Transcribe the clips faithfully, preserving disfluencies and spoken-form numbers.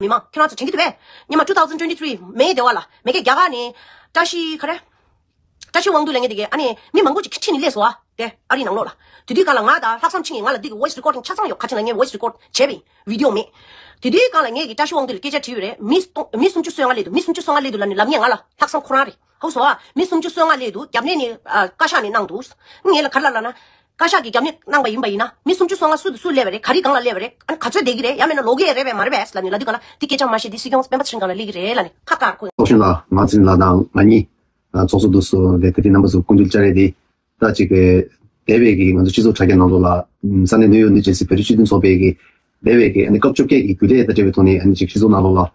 མི་མང་ཁྱོད་རང་ཚོ་དྲན་གྱི་འདུག་པས། སྔོན་མ་two thousand twenty three མེའི་ཟླ་བ་ལ་མེ་ཁེ་རྒྱ་གར་ནས་བཀྲ་ཤིས་ག་རེ། བཀྲ་ཤིས་དབང་འདུས་ལབ་མཁན་དེ་གས་ཨ་ནི་མི་མང་པོ་ཅིག་ཁྲིད་ནས་སླེབས་སོང་བ། དེ་ཨ་རིའི་ནང་ལོགས་ལ། དེ་དུས་སྒང་ལ་ང་ད་ལྷག་བསམ་ཆེ་ངེས་ང་ལ་འདི་གི་voice recording ཆ་ཚང་ཡོད། ཁ་ཆེ་ན་ངས་voice record བྱས་པ་ཡིན། video མེད། དེ་དུས་སྒང་ལ་ངས་ཀྱི་བཀྲ་ཤིས་དབང་འདུས་ལ་སྐད་ཆ་དྲིས་པ་རེད། མི་སྟོང་མི་སུམ་ཅུ་སོ་ལྔ་སླེབས་འདུག་མི་སུམ་ཅུ་སོ་ལྔ་སླེབས་འདུག་ལབ་ནས་ལབ་མཁན་ང་ལ་ལྷག་བསམ་ཁོ་རང་རེད། ཧ་གོ་སོང་ཨ། མི་སུམ་ཅུ་སོ་ལྔ་སླེབས་འདུག་རྒྱབ་གནས་ནི་ཨ་བཀའ་ཤག་ནས་གནང་འདུག་ངས་ལ་ག་རེ་ལབ་ལབ་ན། བཀའ་ཤག་གིས་རྒྱབ་གནས་གནང་པ་ཡིན་པ་ཡིན་ན་མི་སུམ་ཅུ་སོ་ལྔ་སུ་དང་སུ་སླེབས་པ་རེད། ག་རེ་སྒང་ལ་སླེབས་པ་རེད། ཨ་ནི་ག་ཚོད་བསྡད་ཀྱི་རེད། ཡང་མིན་ན་ལོག་གི་རེད་པས་མ་རེད་པས་ལབ་ནས་ལབ་དུས་སྒང་ལ་འདི་སྐད་ཆ་མ་བཤད། འདི་སྲིད་སྐྱོང་སྤེན་པ་ཚེ་རིང་སྒང་ལ་སླེབས་ཀྱི་རེད་ལབ་ནས་ཁ་བཀག་ཁོ། ཚོགས་གཞོན་ལགས་ང་ཚེ་རིང་ལགས་དང་ང་གཉིས་ཚོགས་གཙོ་འདུག་སོ་དེ་དེ་རིང་རྣམ་པ་ཚོ་སྐུ་མདུན་བཅར་རེད་དེ། ད་ཅིག་འདས་པའི་གི་ང་ཚོ་སྤྱི་ཚོགས་དྲ་རྒྱ་ནང་ལོགས་ལ་ས་གནས་ནིའུ་ཡོག་ནིའུ་ཇར་སི་བོད་རིགས་སྤྱི་མཐུན་ཚོགས་པའི་གི་འདས་པའི་གི་ཨ་ནི་སྐབས་བཅོ་བརྒྱད་ཀྱི་རྒྱུན་ལས་དང་འབྲེལ་བའི་ཐོག་ནས་ཨ་ནི་ཅིག་སྤྱི་ཚོགས་ནང་ལོགས་ལ་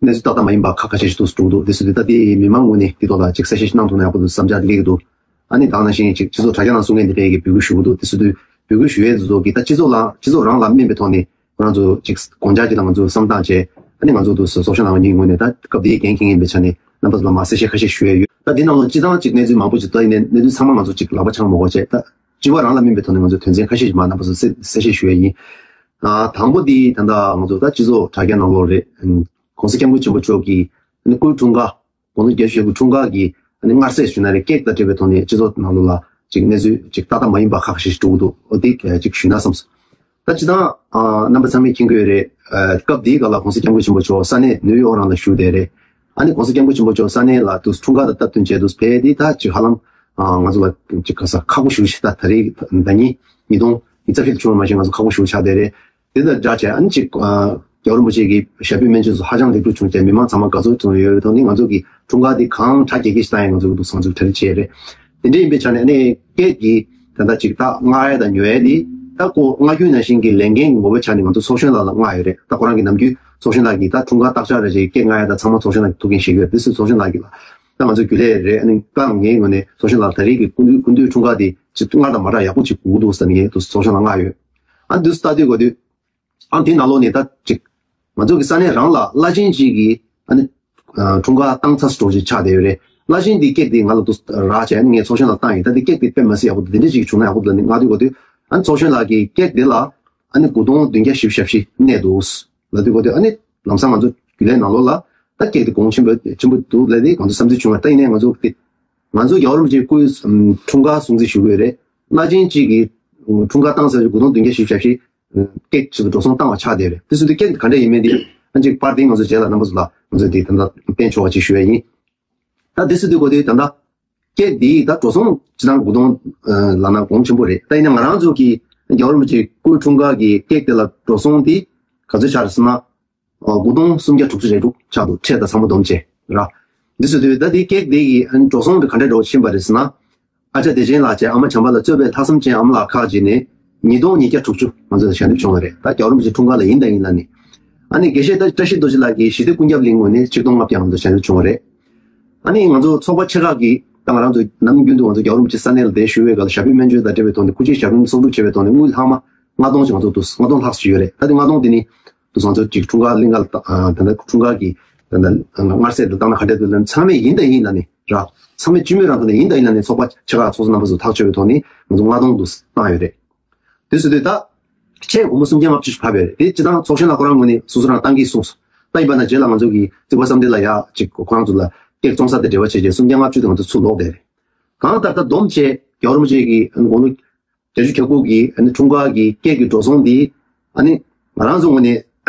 གནས་ཚུལ་ཏག་ཏག་མ་ཡིན་པ་ཁག་ཁ་ཤས་ཤིག་འདུག་འགྲོ་གི་འདུག་དེ་སྲིད་དུ་ད་ལྟའི་མི་མང་ངོས་ནས་འདི་ཐོག་ལ་ཅིག་གསལ་བཤད་ཞིག་གནང་ཐུབ་ན་ཡག་པོ་འདུག་བསམ་འཆར་འདི་སླེབས་ཀྱི་འདུག་ཨ་ནི་ད་ག་ནང་བཞིན་ཅིག་སྤྱི་ཚོགས་དྲ་རྒྱ་ནང་གསུང་མཁན་འདི་འདྲའི་གི་འབོད་སྐུལ་ཞུ་གི་འདུག་དེ་སྲིད་དུ་འབོད་སྐུལ་ཞུ་ཡས་འདི་ཚོ་གི་ད་སྤྱི་ཚོགས་ལ་སྤྱི་ཚོགས་རང་ལ་སྨན་པའི་ཐོག་ནས་ཁོ་རང་ཚོ་ཅིག་དགོངས་འཆར་ཅིག་ལ་ང་ཚོ་བསམ་སྟངས་བྱས་ཨ་ནི་ང་ཚོ་འདུག་སོ་ཚོགས་གཞོན་ལགས་ངོས་ནས་ད་སྐབས་འདིའི་འགན་འཁྱེར་མཁན་ཡིན་པའི་ཆ་ནས་རྣམ་པ་ཚོ་ལ་མར་གསལ་བཤད་ཁ་ཤས་ཞུ་ཡས་ཡོད། ད་འདི་ནང་ལ་སྤྱི་བཏང་ཅིག་གནས་ཚུལ་མང་པོ་ཅིག་ད་ཡིན་ནའི་གནས་ཚུལ་ཚང་མ་ང་ཚོ་ཅིག་ལག་པ་འཆང་མ་དགོས་བྱས་ད་སྤྱི་བ་རང་ལ་སྨན་པའི་ཐོག་ནས་ང་ཚོ་དོན་ཚན་ཁ་ཤས་ཤིག་མར་རྣམ་པ་ཚོ་གསལ་བཤད་ཞུ་ཡས་ཡིན། ཨ་དང་པོ་འདི་ད་ལྟ་ང་ཚོ་ད་སྤྱི་ཚོགས་དྲ་རྒྱ་ནང་ལོགས་རེད། གོང་ས་སྐྱབས་མགོན་ཆེན་པོ་མཆོག་གིས་ཨ་ནི་སྐུའི་འཁྲུངས་སྐར་དགུང་ལོ་བརྒྱད་ཅུ་ཞེ་དགུ་འཁྲུངས་སྐར་གྱི་ཨ་ནི་མངར་ཟས་ཞུས་ན་རེད། ཀེག་དང་འབྲེལ་བའི་ཐོག་ནས་སྤྱི་ཚོགས་ནང་ལོགས་ལ་ཅིག་གནས་ཚུལ་ཅིག་ཏག་ཏག་མ་ཡིན་པ་ཁག་ཁ་ཤས་ཤིག་འགྲོ་གི་འདུག་འོ་དེ་ཅིག་ཞུས་ན་བསམས་སོང་། ད་སྤྱིར་བཏང་ཨ་རྣམ་པ་ཚང་མས་མཁྱེན་གྱི་ཡོད་རེད། ཨ་སྐབས་དེའི་སྐབས་ལ་༸གོང་ས་༸སྐྱབས་མགོན་ཆེན་པོ་མཆོག་ས་གནས་ནིའུ་ཡོག་རང་ལ་བཞུགས་བསྡད་རེད། ཨ་ནི་༸གོང་ས་༸སྐྱབས་མགོན་ཆེན་པོ་མཆོག་ས་གནས་ལ་དུ་འཁྲུངས་སྐར་དང་སྟབས་བསྟུན་བྱས་འདུག་ཕེབས་དེ་ད་ཅིག་ཧ་ལམ་ཨ་ང་ཚོ་ལ་ཅིག་ག་ས་ཁག་པོ་ཞེ་པོ་ཞིག་ད་ད་རེས་ཟླ་གཉིས་ཉིས་སྟོང་ཉི་ཤུ་རྩ་བཞི་ལ་བྱུང་བ་མ་གཞི་ང་ཚོ་ཁག་པོ་ཞེ་པོ་ཆགས་བསྡད་རེད། དེ་དང་སྦྲགས་བྱས་ཨ་ནི་ཅིག་ཨ་རྒྱལ་བ་རིན་པོ་ཆེ་གི་ཞབས་པད་སྨན་བཅོས་སུ་ཧ་ཅང་ལེགས་གྲུབ་བྱུང་བྱས་མི་མང་ཚང་མ་དགའ་ཚོར་བྱུང་ཡོད་པའི་ཐོག་ནས་ང་ཚོ་གི་འཁྲུངས་སྐར་དེ་གང་གྲ་རྒྱས་རྒྱས་ཤིག་བཏང་ཡས་ང་ཚོ་གི་འདུག་ཚང་ཚོ་གྲ་སྒྲིག་བྱས་རེད། དེ་འདྲ་ཡིན་པའི་ཆ་ནས་ཨ་ནི་སྐད་ཀྱི་ད་ལྟ་ཅིག་ད་མངགས་ཡས་དང་ཉོ་ཡས་དེ་ད་ཁོ་མངགས་རྒྱུ་ནང་བཞིན་གྱི་ལས་འགན་གྱི་ངོ་བོའི་ཆ་ནས་ང་ཚོ་ཚོགས་གཞོན་ལགས་ལ་མངགས་ཡོད་རེད། ད་ཁོ་རང་གི་ནམ་རྒྱུན་ཚོགས་གཞོན་ལགས་ཀྱིས་ད་འཁྲུངས་སྐར་རྟགས་ཆགས་རེ་བྱས་སྐད་མངགས་ཡས་ད་ཚང་མ་ཚོགས་གཞོན་ལགས་ཀྱི་ཐུགས་འགན་བཞེས་ཀྱི་ཡོད་རེད། དེ་སུ་ཚོགས་གཞོན་ལགས་ཀྱིས་ལ་ད་ང་ཚོ་རྒྱུན་ལས་རེད། ཨ་ནི་ད་ངའི་ངོས་ནས་ཚོགས་གཞོན་ལགས་ད་རེས་ཀྱི་སྐུ་མདུན་སྐུ་མདུན་འཁྲུངས་སྐར་དེ་ཅིག་སྔར་དང་མ་འདྲ་ཡག་པོ་ཅིག་དགོས་ཀྱི་འདུག་ཟེར་ནས་ངས་དུ་ཚོགས་གཞོན་ལགས་མངགས་ཡོད། ཨ་འདུག་སེ་ལྟ་དུས་གོ་དུས། ཨ་དེའི་ནང་ལོགས་ནས་ད་ཅིག་ང་ཚོ་གི་ས་གནས་རང་ལ་བླ་ཆེན་ཅིག་གིས་ཨ་ནི་ཨ་འཁྲུངས་སྐར་བཏང་ཚར་འགྲོ་ཅིག་ཆགས་བསྡད་ཡོད་རེད། བླ་ཆེན་འདིས་ཀེག་འདི་ང་ལ་འདུག་རག་བྱས་ཨ་ནི་ངས་ཚོགས་གཞོན་ལགས་བཏང་ཡིན། ད་འདི་ཀེག་འདི་དཔེ་མ་སྲིད་ཡག་པོ་འདུག་འདི་འདྲ་ཅིག་བྱུང་ན་ཡག་པོ་འདུག་ལབ་ནས་མངགས་དུས་གོ་དུས་ཨ་ནི་ཚོགས་གཞོན་ལགས་ཀྱིས་ཀེག་འདི་ལ་ཨ་ནི་དགུ་སྟོང་བདུན་བརྒྱ་བཞི་བཅུ་ཞེ་བཞི་གནས་འདུག་ལབ་དུས་གོ་དུས་ཨ་ནི་ལམ་སང་ང་ཚོ་རྒྱུན་ལས་ནང་ལོགས་ལ་ད་ཀེག་འདི་གོང་ཆེན་པོ་ཆེན་པོ་འདུག་ལབ་དེ་ང་ཚོ་བསམ་ཚུལ་བྱུང་བ། ད་ཡིན་ནའི་ང་ཚོ་འདི་ང་ཚོ་རྒྱལ་བ་རིན་པོ་ཆེའི་སྐུའི་འཁྲུངས་སྐར་སྲུང་བརྩི་ཞུ་གི་ཡོད་རེད། བླ་ཆེན་གཅིག་གིས་འཁྲུངས་སྐར་བཏང་ཚར་རྗེས་དགུ་སྟོང་བདུན་བརྒྱ་བཞི་བཅུ་ཞེ་བཞི་ཀེག་ཆེད་དུ་འགྲོ་སོང་བཏང་བ་ཆགས་བསྡད་རེད། དེ་སྲིད་དུ་ཀེག་ག་འདྲ་ཡིན་མིན་དེ་ཨ་ཅིག་པར་དེ་ང་ཚོ་རྗེས་ལ་རྣམ་པ་ཚོ་ལ་ང་ཚོ་དེ་ད་ལྟ་བསྟན་ཆོག་པ་ཅིག་ཞུ་ཡ་ཡིན། ད་དེ་སྲིད་དུ་གོ་དུས་ད་ལྟ་ཀེག་འདི་ད་འགྲོ་སོང་སྤྱིར་བཏང་དགུ་སྟོང་ལབ་ན་གོང་ཆེན་པོ་རེད། ད་ཡིན་ན་ང་རང་ཚོ་གི་རྒྱལ་བ་རིན་པོ་ཆེའི་སྐུའི་འཁྲུངས་སྐར་གྱི་ཀེག་དེ་ལ་འགྲོ་སོང་དེ་ག་ཚོད་ཆགས་རེད་ཟེར་ན། དགུ་སྟོང་སུམ་བརྒྱ་དྲུག་ཅུ་རེ་དྲུག་ཆགས་འདུག་ཕྲད་དང་ཚང་མ་བསྡོམས་བྱས་ར། འདི་ཚོ་དུས་ད་འདི་ཀེག་འདི་ཡི་འགྲོ་སོང་གི་ག་འདྲ་འགྲོ་ཕྱིན་པ་རེད་ཟེར་ན། ཨ་ཅག་བདེ་ཆེན་ལགས་བྱས་ཨ་མ་བྱམས་པ་ལ་གཙོས་པའི་ལྷག་བསམ་ཅན་ཨ་མ་ལགས་ཁག་ཅིག་ནས་ཉིས་སྟོང་ཉིས་བརྒྱ་དྲུག་ཅུ་ང་ཚོ་ལ་ཞལ་འདེབས་བྱུང་བ་རེད། ད་རྒྱལ་བ་རིན་པོ་ཆེ་འཁྲུངས་སྐར་ལ་ཡིན་དང་ཡིན་ལ་ནི། ཨ་ནི་དགེ་བཤེས་བཀྲ་ཤིས་རྡོ་རྗེ་ལགས་ཀྱིས་ཞི་བདེ་ཀུན་ཁྱབ་གླིང་ངོས་ནས་ཆིག་སྟོང་ལྔ་བརྒྱ་ང་ཚོ་ཞལ་འདེབས་བྱུང་བ་རེད། ཨ་ནི་ང་ཚོ་ཚོགས་པ་ཆེ་ཁག་གིས་ད་ང་རང་ཚོ་ནམ་རྒྱུན་དུ་ང་ཚོ་རྒྱལ་བ་རིན་པོ་ཆེ་ས་གནས་ལ་བསྡད་བཞུགས་པའི་སྐབས་ལ་ཞབས་པད་སྨན་བཅོས་དང་འབྲེལ་བའི་ཐོག་ནས་སྐུ་ཕྱྭའི་ཞབས་རིམ་གསོག་སྒྲུབ་བྱས་པའི་ཐོག་ནས་དངུལ་ལྷག་མ་ལྔ་སྟོང་ཞིག་ང་ཚོ་འདུག་ལྔ་སྟོང་ལྷག་ཙམ་ཡོད་རེད། ད་དེ་ལྔ་སྟོང་དེ་ནི་དུ་ང་ཚོ་ཅིག་འཁྲུངས་སྐར་གླིང་ག་ལ་ད་ལྟ་འཁྲུངས་སྐར་གྱི་ད་ལྟ་མངར་ཟས་དང་བཏང་ན་ག་འདྲ་འདུག་ལབ་ཚང་མས་ཡིན་དང་ཡིན་ལབ་ནས་ར། ཚང་མས་སྤྱི་མོས་རང་ཐོག་ནས་ཡིན་དང་ཡིན་ལབ་ནས་ཚོགས་པ་ཆེ་ཁག་ཚོགས་གཙོ་རྣམ་པ་ཚོ་ཐག་གཅོད་པའི་ཐོག་ནས་ང་ཚོ་ལྔ་སྟོང་དུ་བཏང་ཡོད་རེད། དེ་སུ་དེ་ད་ཆེས་སྒོར་མོ་སུམ་བརྒྱ་ལྔ་བཅུ་ཕབ་ཡོད་རེད། དེ་སྤྱི་བཏང་ཚོགས་གཞོན་ལགས་ཁོ་རང་ངོས་ནས་སོ་སོ་རང་བཏང་གིས་གསུངས་སོང་། ད་ཡིན་པ་ན་རྗེས་ལ་ང་ཚོ་གི་རྩིག་པ་བསམ་གཏན་ལ་ཡ་ཅིག་ཁོ་རང་ཚོ་ལ་ཀེག་བཙོང་ས་དེ་འབྲེལ་བ་བྱས་རྗེས་སུམ་བརྒྱ་ལྔ་བཅུ་དེ་ང་ཚོ་ཚུར་ལོག་བསྡད་རེད། གང་ལྟར་ད་བསྡོམས་བྱས་རྒྱལ་བ་རིན་པོ་ཆེ་གི་དགུང་ལོ་བརྒྱད་ཅུ་གྱ་དགུ་གི་ཨ་ནི་འཁྲུངས་སྐར་གྱི་ཀེག་གི་འགྲོ་སོང་འདི་ཨ་ནི་ང་རང་ཚོ་ངོས་ནས་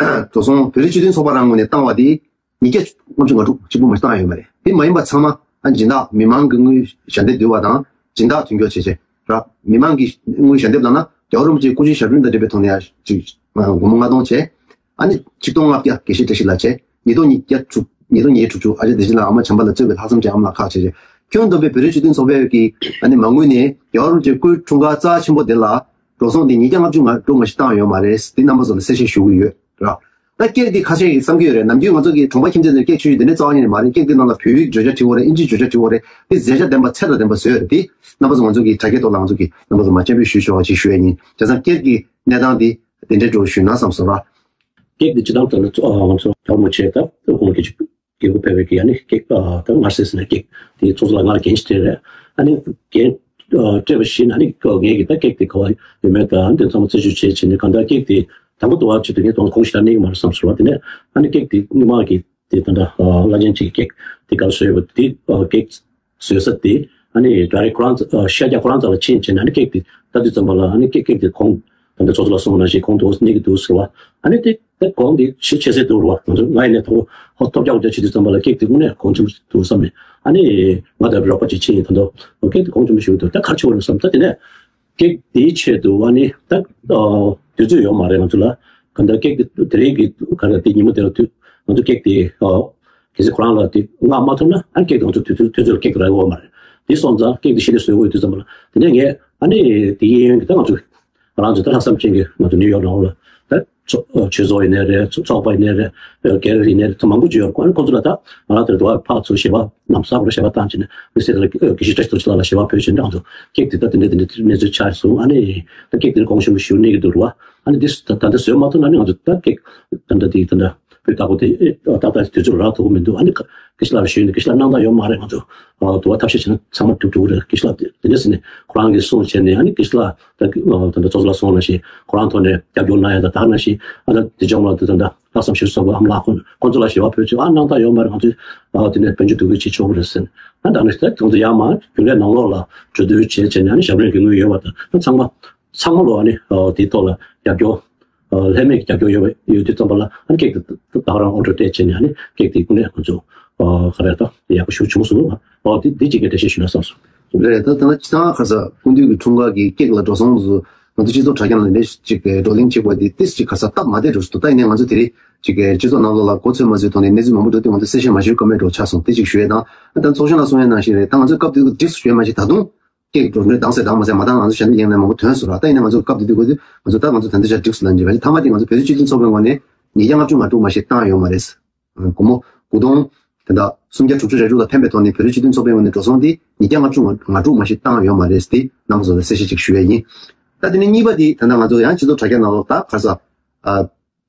འགྲོ་སོང་བོད་རིགས་སྤྱི་མཐུན་ཚོགས་པ་རང་ངོས་ནས་བཏང་བ་འདི་ཉིས་བརྒྱ་ལྔ་བཅུ་ང་དྲུག་གཅིག་པུ་མ་བཏང་ཡོད་མ་རེད། དེ་མ་ཡིན་པ་ཚང་མ་ཨ་སྦྱིན་བདག་མི་མང་གི་དངུལ་ཞལ་འདེབས་བསྡུ་བ་དང་སྦྱིན་བདག་མཐུན་འགྱུར་བྱས་བྱས་ར། མི་མང་གི་དངུལ་ཞལ་འདེབས་ལབ་ན་རྒྱལ་བ་རིན་པོ་ཆེའི་སྐུ་ཕྱྭའི་ཞབས་རིམ་དང་འབྲེལ་བའི་ཐོག་ནས་ཡ་ཅིག་སྒོར་མོ་ལྔ་སྟོང་བྱས། ཨ་ནི་ཆིག་སྟོང་ལྔ་བརྒྱ་དགེ་བཤེས་བཀྲ་ཤིས་ལགས་བྱས། ཉིས་སྟོང་ཉིས་བརྒྱ་དྲུག་ཉིས་སྟོང་ཉི་ཤུ་དྲུག་ཅུ་ཨ་ཅག་བདེ་ཆེན་ལགས་ཨ་མ་བྱམས་པ་ལ་གཙོས་པའི་ལྷག་བསམ་ཅན་ཨ་མ་ལགས་ཁག་བྱས་བྱས། ཁྱོན་བསྡོམས་པའི་བོད་རིགས་སྤྱི་མཐུན་ཚོགས་པའི་གི་ཨ་ནི་མ་དངུལ་ནས་རྒྱལ་བ་རིན་པོ་ཆེའི་སྐུའི་འཁྲུངས་སྐར་རྩ་ཆེན་པོ་འདི་ལ་འགྲོ་སོང་འདི་ཉིས་བརྒྱ་ལྔ་བཅུ་ང་དྲུག་ང་ཞིག་བཏང་ཡོད་མ་རེད། འདི་རྣམ་པ་ཚོ་ལ་གསལ་བཤད་ཞུ་གི་ཡོད་ར། ད་ཀེག་འདི་ཁ་ཤས་ཀྱིས་བསམ་གྱི་ཡོད་རེད། ནམ་རྒྱུན་ང་ཚོ་གི་གྲོང་པ་ཁྱིམ་མཚེས་ཚོས་ཀེག་མཆོད་ཡུལ་འདི་འདྲའི་རྩ་བ་ཉིད་ནས་མ་རེད། ཀེག་འདི་ནང་ལ་བོད་ཡིག་བརྗོད་བྱ་བྲིས་ཡོད་རེད། ཨིན་ཇིའི་བརྗོད་བྱ་བྲིས་ཡོད་རེད། འདི་མཛད་བྱ་ལྡན་པ་ཚད་དང་ལྡན་པ་བཟོས་ཡོད་རེད། འདི་རྣམ་པ་ཚོ་ང་ཚོ་གི་དྲ་རྒྱའི་ཐོག་ལ་ང་ཚོ་གི་རྣམ་པ་ཚོ་མ་སྤྱན་འབུལ་ཞུས་ཆོག་པ་ཅིག་ཞུ་ཡ་ཡིན། བྱས་ཙང་ཀེག་གི་གནས་སྟངས་འདི་དེ་འདྲའི་འགྲོ་ཞུས་ན་བསམ་སོང་ར། ཀེག་འདི་སྤྱི་བཏང་ལྟར་ན་ང་ཚོ་རྒྱལ་བ་རིན་པོ་ཆེ་ད་དགུང་ལོ་བརྒྱད་ཅུ་གྱ་དགུ་ཕེབས་པའི་གི་ཡ་ནི་ཀེག་ད་མངར་ཟས་ཟེར་ན་ཀེག་དེ་ཚོགས་གཙོ་ལགས་ང་ལ་འགན་ཞིག་སྤྲད་རེད། ཨ་ནི་འགན་སྤྲད་པ་བཞིན་ཨ་ནི་ངས་ཀྱི་ད་ཀེག་དེ་ག་བ་ཡོད་མེད་ད་འདི་ཚང་མ་རྩད་གཅོད་བྱས་བྱས་ནས་གང་ལྟར་ཀེག་དེ་ དང་པོ་དུ་བ་ཆེད་དུ་ངས་དོན་ཁོང་ཞིག་ལ་གནས་ཀྱི་མ་རེད་བསམ་སོང་བ། དེ་ནས་ཨ་ནི་ཀེག་དེ་སྔོན་མ་གི་དེ་ད་ལྟ་བླ་ཆེན་གཅིག་གིས་ཀེག་དེ་ག་རེ་བཟོས་ཡོད་པ་དེ་ཀེག་བཟོས་ས་དེ་ཨ་ནི་ཌའི་རེག་ཁོ་རང་ཤ་རྒྱགས་ཁོ་རང་རྩ་ལ་ཕྱིན་བྱས་ནས་ཨ་ནི་ཀེག་དེ་ལྟ་དུས་ཙམ་པ་ལ་ཨ་ནི་ཀེག་ཀེག་དེ་ཁོང་ད་ལྟ་ཚོགས་གཙོ་ལགས་གསུངས་པ་ནང་བཞིན་ཁོང་དུ་གནས་ཀྱི་འདུག་ཟེར་བ། ཨ་ནི་དེ་དེ་གོང་དེ་ཞིག་ཆེ་སེ་འདུག་རེད་བ། ང་ཚོ་ང་ཡིན་ནས་དང་པོ་ཧོ་ཐོབ་རྒྱག་དགོས་བྱེད་དུས་ཙམ་པ་ལ་ཀེག་དེ་དངོས་གནས་གོང་ཆེན་པོ་འདུག་བསམ་ནས་ཨ་ནི་ང་ད་རོགས་པ་ཅིག་ཕྱིན་ཡིན། ད་དུང་ཀེག་དེ་གོང་ཆེན་པོ་ཞིག་འདུག་ད་ག་རེ་བྱེད་དགོས་རེད་བསམ། ད་དེ་ནས་ཀེག་དེའི་ཆེད་དུ་ཨ་ནི་ད་དུས་ཚོད་ཡོད་མ་རེད་ང་ཚོ་ལ། གང་ལྟར་ཀེག་དེ་དེ་རིང་གི་ག་རེ་དེ་ཉིན་མོ་དེ་ལ་དུས་ང་ཚོ་ཀེག་དེ་གལ་སྲིད་ཁོ་རང་ལ་དེ་མངགས་མ་ཐུབ་ན་ཨ་ནི་ཀེག་དེ་ང་ཚོ་དུས་ཚོད་དུས་ཚོད་ལ་ཀེག་དེ་རག་ཡོད་མ་རེད། དེ་སོང་ཙང་ཀེག་དེ་གཞི་ནས་བཟོ་དགོས་དུས་ཙམ་པ་ལ་དེ་ནས་ངས་ཨ་ནི་དེ་གཡས་གཡོན་གྱི་ད་ང་ཚོ་ང་རང་ཚོ་ད་ལྷག་བསམ་ཅན་གྱི་ང་ཚོ་ནིའུ་ཡོག་ནང་ལ་ད་ཆོས་ཚོགས་ཡིན་ནའི་རེད། ཚོགས་པ་ཡིན་ནའི་རེད། སྒེར་ཡིན་ནའི་རེད། ཚོ་མང་པོ་ཅིག་ཡོད་རེད། ཁོ་ཚོ་ལ་ད་ང་རང་དེར་འགྲོ་བ་ཕར་ཚུར་ཞལ་པར་ནམ་གསར་པར་ཞལ་པར་བཏང་བྱས་ནས་དམིགས་བསལ་ལ་དགེ་བཤེས་བཀྲ་ཤིས་རྡོ་རྗེ་ལགས་ལ་ཞལ་པར་ཕུལ་བྱས་ནས་ང་ཚོ་ཀེག་དེ་ད་དེ་འདྲ་དེ་འདྲ་གནས་ཚུལ་ཆགས་སོང་། ཨ་ནི་ད་ཀེག་དེ་གོང་ཞུ་ཞུ་གནས་ཀྱི་འདུག་རེད་བ། ཨ་ནི་དེ་ད་ད་ལྟ་བཟོས་མ་ཐུབ་ན་ནི་ང་ཚོ་ད་ཀེག་ད་ལྟ་དེ་ད་ལྟ་སྤུས་དག་པོ་དེ་ཨེ་ཏག་ཏག་དུས་ཚོད་རག་ཐུབ་ཀྱི་མི་འདུག་ཨ་ནི་དགེ་བཤེས་ལགས་ལ་ཞུས་ནས་དགེ་བཤེས་ལགས་སྣང་དག་ཡོད་མ་རེད། ང་ཚོ་དུ་བ་ཐབས་ཤེས་བྱས་ན་ཚང་མ་འགྲུབ་འགྲོ་གི་རེད། དགེ་བཤེས་ལགས་དེ་དེ་འདྲ་ཟེར་ནས་ཁོ་རང་གིས་གསུངས་བྱས་ནས་ཨ་ནི་དགེ་བཤེས་ལགས་ད་ད་ལྟ་ཚོགས་གཙོ་ལགས་གསུངས་ནང་བཞིན་ཁོ་རང་ཐོག་ནས་རྒྱབ་སྐྱོར་གནང་ཡ་ད་ད་ནང་བཞིན་ཨ་ད་དེ་ལྗོངས་ལ་དེ་ད་ལྟ་ལྷག་བསམ་ཞེས་སོགས་པ་ཨ་མ་ལགས་ཁོང་ཁོང་ཚོ་ལ་ཞལ་པར་ཕུལ་ཆེད་ཨ་སྣང་དག་ཡོད་མ་རེད། ང་ཚོས་ཨ་དེ་ནས་དཔལ་འབྱོར་བསྡུ་སྐུལ་བྱེད་ཆོག་གི་རེད་ཟེར་ནས་ཨ་ད་ནི་ད་ཁོང་ཚོ་ཡར་མར་རྒྱུན་ལས་ནང་ལོགས་ལ་གྲོས་བསྡུར་བྱས་བྱས་ནས་ཨ་ནི་ཞབས་རིམ་གྱི་དངུལ་ཡོད་པ་དང་ཨ་ཚང་མ་ཚང་མ་ལོ་ཨ་ནི་དེའི་ཐོག་ལ་རྒྱབ་སྐྱོར་ལྷད་མེད་ཀྱི་རྒྱབ་སྐྱོར་ཡོད་པ་ཡོད་དུས་ཙམ་པ་ལ་ཨ་ནི་ཀེག་དེ་ད་ག་རང་ཨོ་ཌར་སྤྲད་བྱས་ནས་ཨ་ནི་ཀེག་དེ་དངོས་གནས་ཁོང་ཚོ་ག་རེ་ད་ཡག་པོ་ཞེ་པོ་བྱུང་སོང་། ཨོ་དེ་དེ་གཅིག་གི་འགྲེལ་བཤད་ཞུས་ན་བསམ་སོང་། རེད། ད་ད་ལྟ་སྤྱི་བཏང་ཁ་ས་སྐུ་མདུན་གྱི་འཁྲུངས་སྐར་གྱི་ཀེག་ལ་འགྲོ་སོང་དུ་ང་ཚོ་སྤྱི་ཚོགས་དྲ་རྒྱ་ནང་ལ་ཅིག་བགྲོ་གླེང་བྱེད་དགོས་དེ་ཏིས་ཅིག་ཁ་ས་སྟབས་མ་བདེ་འགྲོ་སོང་འདུག་ད་ཡིན་ནའི་ང་ཚོ་དེ་རིང་ཅིག་སྤྱི་ཚོགས་ནང་ལོགས་ལ་གོ་ཚོད་མ་ཚོད་ཐོག་ནས་གནས་ཚུལ་མང་པོ་འགྲོ་དུས་ང་ཚོ་གསལ་བཤད་མ་ཞུས་ཀ་མེད་འགྲོ་ཆགས་སོང་། དེ་ཅིག་ཞུ་ཡས་དང་ད་ཚོགས་གཞོན་ལ་གསུང་ཡས་ནང་བཞིན་རེད། ད་ང་ཚོས་སྐབས་དེ་དུས་འགྲིགས་སུ་ཞུ་ཡས་མ་ཞིག་ད་དུང་ཀེག་འགྲོ་འགྲོའི་དང་ཟེར་དང་མ་ཟེར་མ་དང་ང་ཚོ་གཞན་དུ་ཡིན་ནའི་མང་པོ་ཐོན་སོང་ར། ད་ཡིན་ནའི་ང་ཚོ་སྐབས་དེ་དུས་གོ་དུས་ང་ཚོ་ད་ང་ཚོ་ད་འདི་ཆ་འགྲིགས་སུ་ལ་འཇིག་པ་ཞིག་ཐ་མ་དེ་ང་ཚོ་བོད་རིགས་སྤྱི་མཐུན་ཚོགས་པའི་ངོས་ནས་ཉིས་བརྒྱ་ལྔ་བཅུ་ང་དྲུག་མ་ཞིག་བཏང་ཡོད་མ་རེད། སྒོར་མོ་དགུ་སྟོང་དེ་འདྲ་སུམ་བརྒྱ་དྲུག་ཅུ་རེ་དྲུག་ལ་ཕན་པའི་ཐོག་ནས་བོད་རིགས་སྤྱི་མཐུན་ཚོགས་པའི་ངོས་ནས་འགྲོ་སོང་དེ་ཉིས་བརྒྱ་ལྔ་བཅུ་ང་དྲུག་མ་ཞིག་བཏང་ཡོད་མ་རེད། དེ་རྣམ་པ་ཚོ་ལ་གསལ་བཤད་ཅིག་ཞུ་ཡས་ཡིན། ད་དེ་ནས་གཉིས་པ་དེ་ད་ལྟ་ང་ཚོ་ཡང་སྤྱི་ཚོགས་དྲ་རྒྱ་ནང་ལོགས་ད་ག་ས་ཨ་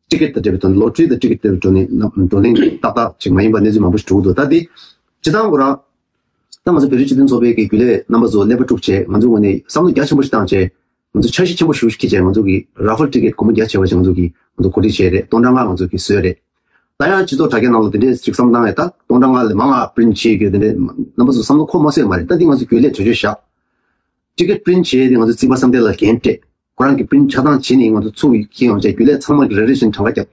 ཊི་ཀེ་ཊི་དང་འབྲེལ་བའི་ཐོག་ནས་ལོ་ཊི་རི་དང་ཊི་ཀེ་ཊི་དང་འབྲེལ་བའི་ཐོག་ནས་བགྲོ་གླེང་ཏག་ཏག་ཅིག་མ་ཡིན་པ་གནས་ཚུལ་མང་པོ་ཞིག་འགྲོ་གི་འདུག་ད་དེ་སྤྱི་བཏང་ཁོ་རང་ད་ང་ཚོ་བོད་རིགས་སྤྱི་མཐུན་ཚོགས་པའི་གི་རྒྱུན་ལས་རྣམ་པ་ཚོ་ཀླད་པ་དཀྲུགས་བྱས་ང་ཚོ་ངོས་ནས་བསམ་བློ་རྒྱ་ཆེན་པོ་ཞིག་བཏང་བྱས། ང་ཚོ་འཆར་གཞི་ཆེན་པོ་ཞིག་འཁྱེར་བྱས་ང་ཚོ་གི་ར་ཧྥལ་ཊི་ཀེ་ཊི་སྒོར་མོ་རྒྱ་ཆེ་བ་ཞིག་ང་ཚོ་གི་ང་ཚོ་གོ་སྒྲིག་བྱས་རེད། སྟོང་ཕྲག་ལྔ་ང་ཚོ་གི་བཟོས་རེད། ད་ཡང་སྤྱི་ཚོགས་དྲ་རྒྱ་ནང་ལ་དེ་འདྲས་ཅིག་བསམ་བཏང་ཡས་ད་སྟོང་ཕྲག་ལྔ་ལས་མང་ང་པི་རིན་ཊི་བྱེད་དགོས་དེ་འདྲས་རྣམ་པ་ཚོ་བསམ་བློ་འཁོར་མ་སོང་ཡས་མ་རེད། ད་འདི་ང་ཚོ་རྒྱུན་ལས་གྲོས་ཆོད་བཞག་ཊི་ཀེ་ཊི་པི་རིན་ཊི་བྱས་ཏེ་ང་ཚོ་རྩིས་པ་བསམ་གཏན་ལ་འགན་སྤྲད། ཁོ་རང་གི་པི་རིན་ཊི་ཆ་ཚང་བྱིན་ནས་ང་ཚོ་ཚུར་འཁྱེར་ཡོང་བྱས་རྒྱུན་ལས་ཚང་མ་གི་རེ་རེ་བཞིན་གྲངས་ཀ་བརྒྱབ།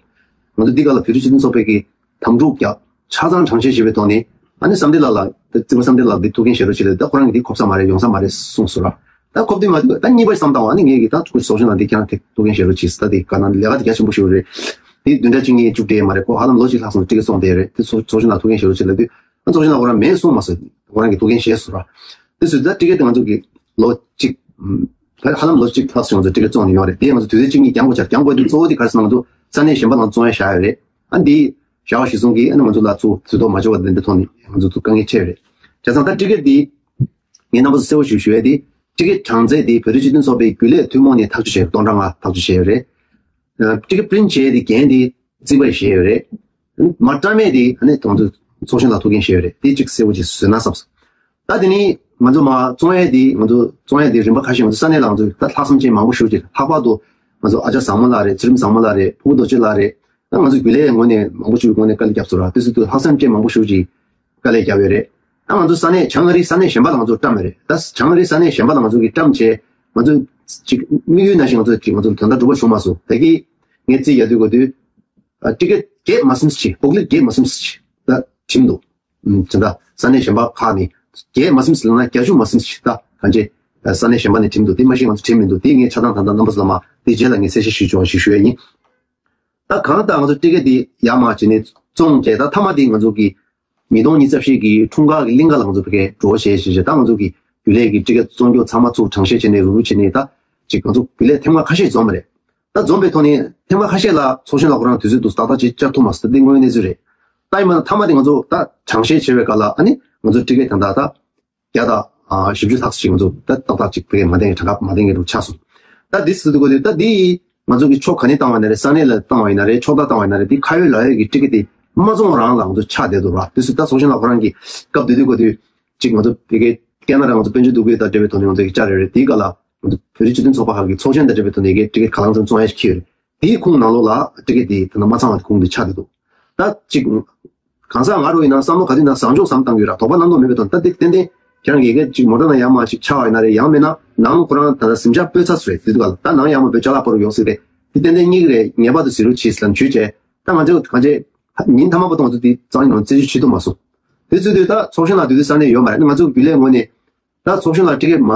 ང་ཚོ་འདི་ག་ལ་བོད་རིགས་སྤྱི་མཐུན་ཚོགས་པའི་གི་དམ་ཕྲུག་བརྒྱབ། ཆ་ཚང་གྲངས་བཤེར་བྱེད་པའི་ཐོག་ནས་ཨ་ནི་བསམ་གཏན་ལགས་ལ་རྩིས་པ་བསམ་གཏན་ལགས་འདི་ཐུགས་འགན་བཞེས་རོགས་བྱེད་ལ་ད་ཁོ་རང་གི་འདི་ཁོབ་ས་མ་རེད་ཡོང་ས་མ་རེད་གསུངས་སོང་ར། ད་ཁོབ་དུས་མ་ཐུབ་ད་གཉིས་པ་བསམ་བཏང་བ་ཨ་ནི་ངས་གི་ད་ཁོ་ཚོགས་གཞོན་ལགས་འདི་ཁྱེད་རང་ཐུགས་འགན་བཞེས་རོགས་བྱེད་ད་འདི་ག་ན་ལས་ཀ་འདི་རྒྱ་ཆེན་པོ་ཞིག་རེད། འདི་བདུན་ཕྲག་གཅིག་གཉིས་བཅུ་སྤྲད་མ་རེད་ཁོ་ཧ་ལམ་ལོ་གཅིག་ལྷག་སོང་ཊི་ཀེ་ཊི་བཙོང་བསྡད་རེད། འདི་ཚོགས་ཚོགས་གཞོན་ལགས་ཐུགས་འགན་བཞེས་རོགས་བྱེད་ལ་དུས་ཨ་ཚོགས་གཞོན་ལགས་ཁོ་རང་མེད་གསུངས་མ་སོང་ཁོ་རང་གི་ཐུགས་འགན་བཞེས་སོང་ར། འདི་ཚོ་ད་ཊི་ཀེ་ཊི་དེ་ང་ཚོ་གི་ལོ་གཅིག་ཧ་ལམ་ལོ་གཅིག་ལྷག་སོང་ང་ཚོ་ཊི་ཀེ་ཊི་བཙོང་ནས་ཡོང་རེད། དེ་ང་ཚོ་དུས་ཚོད་གཅིག་གཉིས་རྒྱང་པོ་ཆགས་རྒྱང་པོ་དེ་གཙོ་བོ་དེ་ག་རེ་ཟེར་ན་ང་ཚོ་ས་གནས་གཞན་པ་ནང་བཙོང་ཡ་བཞག་ཡོད་རེད། ཨ་འདི་བཞག་པ་གཞི་བཟུང་གིས་ཨ་ནི་ང་ཚོ་ལ་ཚུར་ཇུས་གཏོགས་མ་བྱུང་བ་དེ་འདྲའི་ཐོག་ནས་ང་ཚོ་ཚུར་དཀའ་ངལ་འཕྲད་ཡོད་རེད། བྱས་ཙང་ད་ཊི་ཀེ་ཊི་འདི་ངས་རྣམ་པ་ཚོ་གསལ་པོ་ཞིག་ཞུ་ཡ་དེ་ཊི་ཀེ་ཊི་གྲངས་ཚད་དེ་བོད་རིགས་སྤྱི་མཐུན་ཚོགས་པའི་རྒྱུན་ལས་ཐུན་མོང་ནས་ཐག་གཅོད་བྱས་ཡོད་རེད། སྟོང་ཕྲག་ལྔ་ཐག་གཅོད་བྱས་ཡོད་རེད། ཊི་ཀེ་ཊི་པི་རིན་ཊི་བྱས་ཡ་དེ་འགན་དེ་རྩིས་པས་བཞེས་ཡོད་རེད། མ་སྤྲད་མེད་དེ་ཨ་ནི་དང་ཚོ་ཚོགས་གཞོན་ལ་ཐུགས་འགན་བཞེས་ཡོད་རེད། དེ་གཅིག་གསལ་པོ་ཅིག་བཟོས་ན་བསམ་སོང་། ད་དེ་ནི་ང་ཚོ་མ་བཙོང་ཡས་དེ་ང་ཚོ་བཙོང་ཡས་དེ་རིམ་པ་ཁ་ཤས་ང་ཚོ་ས་གནས་ལ་ང་ཚོ་ད་ལྷག་བསམ་ཅན་མང་པོ་ཞེ་པོ་ཅིག་ལྷག་པར་དུ་ང་ཚོ་ཨ་ཅག་བཟང་མོ་ལགས་རེད། ཚུལ་ཁྲིམས་བཟང་མོ་ལགས་རེད། ཕུར་བུ་རྡོ་རྗེ་ལགས་རེད། ད་ང་ཚོ་རྒྱུན་ལས་ངོས་ནས་མང་པོ་ཞིག་ངོས་ནས་དཀའ་ལས་བརྒྱབ་སོང་ར། དེ་ཚོ་དུ་ལྷག་བསམ་ཅན་མང་པོ་ཞེ་པོ་ཅིག་དཀའ་ལས་བརྒྱབ་ཡོད་རེད། ད་ང་ཚོ་ས་གནས་བྱང་ཨ་རིའི་ས་གནས་གཞན་པ་ལ་ང་ཚོ་བཀྲམ་ཡོད་རེད། ད་བྱང་ཨ་རིའི་ས་གནས་གཞན་པ་ལ་ང་ཚོ་གི་བཀྲམ་བྱས་ང་ཚོ་ཅིག་དམིགས་ཡུལ་ནང་བཞིན་ང་ཚོ་ཅིག་ང་ཚོ་དོན་དག་འགྲུབ་པ་བྱུང་མ་སོང་། ད་གི་ངས་རྩིས་རྒྱག་དུས་གོ་དུས། ཨ་ཊི་ཀེ་ཊི་བརྒྱད་མ་ཟིན་ཅིག་པུག་ལེཊ་བརྒྱད་མ་ཟིན་ཅིག་ད་བྲིས་འདུག་ཨུམ་དེ་འདྲ་ས་གནས་གཞན་པ་ཁག་ནས་བརྒྱད་མ་ཟིན་ཅིག་ལབ་ན་བརྒྱད་ཅུ་མ་ཟིན་ཅིག་ད་གང་ཅི་ས་གནས་གཞན་པ་ནས་བྲིས་འདུག་དེ་མ་གཞི་ང་ཚོ་བྲིས་མི་འདུག་དེ་ངས་ཆ་ཚང་ད་ལྟ་རྣམ་པ་ཚོ་ལ་མ་དེ་རྗེས་ལ་ངས་གསལ་བཤད་ཞུ་ཆོག་ཞུ་ཞུ་ཡ་ཡིན། ད་གང་ལྟར་ང་ཚོ་ཊི་ཀེ་ཊི་དེ་ཡར་མར་བྱས་ནས་བཙོང་བྱས་ད་མཐའ་མ་དེ་ང་ཚོ་གི་ཉིས་སྟོང་ཉི་ཤུ་རྩ་བཞི་གི་འཁྲུངས་སྐར་གྱི་གླིང་ག་ལ་ང་ཚོ་ཕ་གིར་འགྲོ་བྱས་བྱས་བྱས་ད་ང་ཚོ་གི་རྒྱུན་ལས་ཀྱི་ཊི་ཀེ་ཊི་བཙོང་རྒྱུ་ཚང་མ་ཚུར་གྲངས་བཤེར་བྱས་ནས་རུབ་རུབ་བྱས་ནས་ད་ཅིག་ང་ཚོ་རྒྱུན་ལས་ཐེངས་མ་ཁ་ཤས་འཛོམས་པ་རེད། ད་འཛོམས་པའི་ཐོག་ནས་ཐེངས་མ་ཁ་ཤས་ལ་ཚོགས་གཞོན་ལགས་ཁོ་རང་དུས་ཚོད་འདུག་ཏག་ཏག་ཅིག་བཅར་ཐུབ་མ་སོང་། ད་འདི་དངོས་ཡོད་གནས་ཚུལ་རེད། ད་ཡིན་པ་ན་མཐའ་མ་དེ་ང་ཚོ་ད་གྲངས་བཤེར་བྱེད་པའི་སྐབས་ལ་ཨ་ནི་ང་ཚོ་ཊི་ཀེ་ཊི་ད་ད་བརྒྱ་དང་བཞི་བཅུ་ལྷག་ཅིག་ང་ཚོ་ད་ཏག་ཏག་ཅིག་བེད་མ་ལྡན་གྱི་གྲངས་ཀ་མ་ལྡན་གྱི་རུ་ཆགས་སོང་། ད་འདི་ཟེར་དུས་གོ་དུས་ད་འདི་ང་ཚོ་གི་ཕྱོགས་ག་ནས་བཏང་བ་ཡིན་ན་རེད། ས་གནས་ལ་བཏང་བ་ཡིན་ན་རེད། ཕྱོགས་མཐར་བཏང་བ་ཡིན་ན་རེད། འདི་ཁ་ཡོད་ལག་ཡོད་ཀྱི་ཊི་ཀེ་ཊི་དེ་མ་བཙོང་རང་ལ་ང་ཚོ་ཆགས་བསྡད་འདུག་ར། འདི་ཚོ་ད་ཚོགས་གཞོན་ལགས་ཁོ་རང་གི་སྐབས་དེ་དུས་གོ་དུས་ཅིག་ང་ཚོ་ཕ་གིར་ཀེ་ན་ཌ་ང་ཚོ་དཔལ་འབྱོར་འདུ་འགོད་དང་འབྲེལ་བའི་ཐོག་ནས་ང་ཚོ་གི་བཅར་ཡོད་རེད། དེའི་སྐབས་ལ་ང་ཚོ་བོད་རིགས་སྤྱི་མཐུན་ཚོགས་པ་ཁག་གི་ཚོགས་གཞོན་དང་འབྲེལ་བའི་ཐོག་ནས་ཀྱི་ཊི་ཀེ་ཊི་ག་ལང་ཚང་བཙོང་ཡ་ཞིག་འཁྱེར་ཡོད་རེད། དེའི་ཁུངས་ནང་ལོགས་ལ་ཊི་ཀེ་ཊི་དེ་ད་ལྟ་མ་ཚང་བ་དེ་ཁུངས་དེ་ཆགས་བསྡད་འདུག་ད་ཅིག་གང་ཟག་ང་རང་ཡིན་ན་བསམ་བློ་ག་དུས་ན་བཟང་ཕྱོགས་བསམ་བཏང་གི་ཡོད་ར། དོགས་པ་རྣམ་རྟོག་མེད་པའི་ཐོག་ད་དེ་ཏན་ཏན་ཁྱེད་རང་གིས་ཅིག་མོ་ཊ་ནང་ཡར་མར་ཞིག་ཆགས་པ་ཡིན་ན་རེད། ཡང་མིན་ན་ནང་ཁོ་རང་ད་ལྟ་གཟིམ་ཆ་སྤོས་ཚར་སོང་རེད། དེ་དུས་ག་ལ་ད་ནང་ཡར་མར་སྤོས་ཅ་ལག་སྤོ་རུ་ཡོང་སྲིད་རེད། དེ་ཏན་ཏན་རྙེད་ཀྱི་རེད། ངེས་པར་དུ་གཟིགས་རོགས་བྱེད་ཟེར་ལབ་ནས་ཇུས་བྱས། ད་ང་ཚོས་གང་བྱས་ཉིན་མཐའ་མ་བར་དུ་ང་ཚོ་དེ་གཙང་ཡིན་ནང་རྩད་གཅོད་བྱེད་ཐུབ་མ་སོང་། དེ་ཚོའི་དུས་ད་ཚོགས་གཞོན་ལགས་དེ་དུས་ས་གནས་ཡོད་མ་རེད། ང་ཚོ་རྒྱུན་ལས་ངོས་ནས་ད་ཚོགས་གཞོན་ལགས་ཊི་ཀེ་ཊི་མ་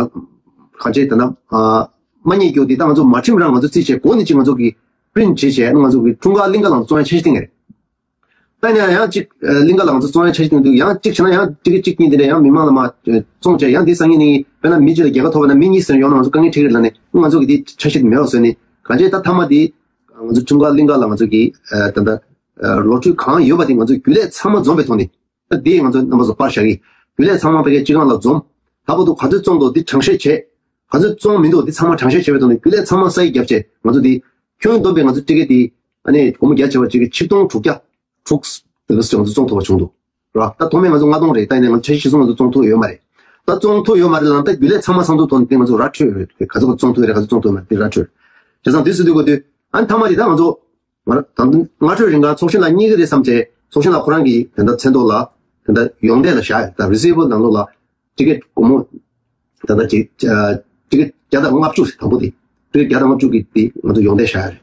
གང་བྱས་ད་ན་མ་རྙེད་རྒྱུ་དེ་ད་ང་ཚོ་མ་ཁྲིམས་རང་ང་ཚོ་རྩིས་བྱས་གོ་ནས་ཅིག་ང་ཚོ་གི་པི་རིན་ཊི་བྱས་བྱས་ང་ཚོ་གི་འཁྲུངས་སྐར་གླིང་ག་ལ་བཙོང་ཡ་འཆར་གཞི་བཏིང་ངེས་རེད། ད་ནས་ཡང་ཅིག་གླིང་ག་ལ་ང་ཚོ་བཙོང་ཡ་འཆར་གཞི་བཏིང་དུས་ཡང་ཅིག་བྱས་ན་ཡང་ཊི་ཀེ་ཊི་གཅིག་གཉིས་དེ་འདྲ་ཡང་མི་མང་ལ་མ་བཙོང་བྱས་ཡང་དེ་སང་ཉིན་ནས་དཔེར་ན་མི་གཅིག་ལ་རྒྱལ་ཁ་ཐོབ་པ་ན་མི་གཉིས་ཟེར་ཡོང་ན་ང་ཚོ་དཀའ་ངལ་འཕྲད་ཀྱི་རེད་ལབ་ནས་ང་ཚོ་གི་དེ་འཆར་གཞི་དེ་མེད་པ་བཟོས་ནས་གང་བྱས་ད་མཐའ་མ་དེ་ང་ཚོ་འཁྲུངས་སྐར་གླིང་ག་ལ་ང་ཚོ་གི་ད་ལྟ་ལོ་རྒྱུས་གང་ཡོད་པ་དེ་ང་ཚོ་རྒྱུན་ལས་ཚང་མ་འཛོམས་པའི་ཐོག་ནས། ད་དེ་ང་ཚོ་རྣམ་པ་ཚོ་པར་བཞག་གི། རྒྱུན་ལས་ཚང་མ་ཕ་གིའི་སྤྱི་ཁང་ལ་འཛོམས། ད་བར་དུ་ག་ཚོད་བཙོང་འདུག་འདི་གྲངས་བཤེར་བྱས། ག་ཚོད་བཙོང་མི་འདུག་འདི་ཚང་མ་གྲངས་བཤེར་བྱས་པའི་ཐོག་ནས་རྒྱུན་ལས་ཚང་མ་ས་ཡིག་བརྒྱབ་བྱས་ང་ཚོ་འདི་ཁྱོན་བསྡོམས་པའི་ང་ཚོ་ཊི་ཀེ་ཊི་འདི་ཨ་ནི་སྒོར་མོ་བརྒྱ་བྱས་པ་གཅིག་གི་ཆིག་སྟོང་དྲུག་བརྒྱ་དྲུག་དེ་ལ་ང་ཚོ་བཙོང་ཐུབ་པ་བྱུང་འདུག་ར། ད་ཐོག་མའི་ང་ཚོ་ལྔ་སྟོང་རེད། ད་ཡིན་ནའི་ང་ཚོ་འཆར་གཞི་གཞི་བཟུང་ང་ཚོ་བཙོང་ཐུབ་ཡོད་མ་རེད། ད་བཙོང་ཐུབ་ཡོད་མ་རེད་ལབ་ན་ད་རྒྱུན་ལས་ཚང་མ་ཚང་འཛོམས་ཐོག་ནས་དེ་ང་ཚོ་ར་འཕྲོད་རེད། ག་ཚོད་བཙོང་ཐུབ་རེད་ག་ཚོད་བཙོང་ཐུབ་མ་རེད་དེ་ར་འཕྲོད། བྱས་ཙང་དེ་སུ་འདུག་གོ་དུས་ཨ་ནི་མཐའ་མ་དེ་ད་ང་ཚོ། ང་རང་ད་དུང་སྔ་དྲོའི་རིང་ག་ཚོགས་གཞོན་ལགས་གཉིས་ཀ་རེད་བསམ་བྱས་ཚོགས་གཞོན་ལགས་ཁོ་རང་གིས་དེ་འདྲ་མཚན་ཐོག་ལ་དེ་འདྲ་ཡོངས་འདེད་ལ་བཞག་ཡོད། ད་རི་སི་བལ་ནང་ལོགས་ལ་ཊི་ཀེ་ཊི་སྒོར་མོ་དེ་འདྲ་ཅིག་ཊི་ཀེ་ཊི་བརྒྱ་དང་ལྔ་བཅུ་དང་པོ་དེ་ཊི་ཀེ་ཊི་བརྒྱ་དང་ལྔ་བཅུ་གི་དེ་ང་ཚོ་ཡོངས་འདེད་བཞག་ཡོད་རེད།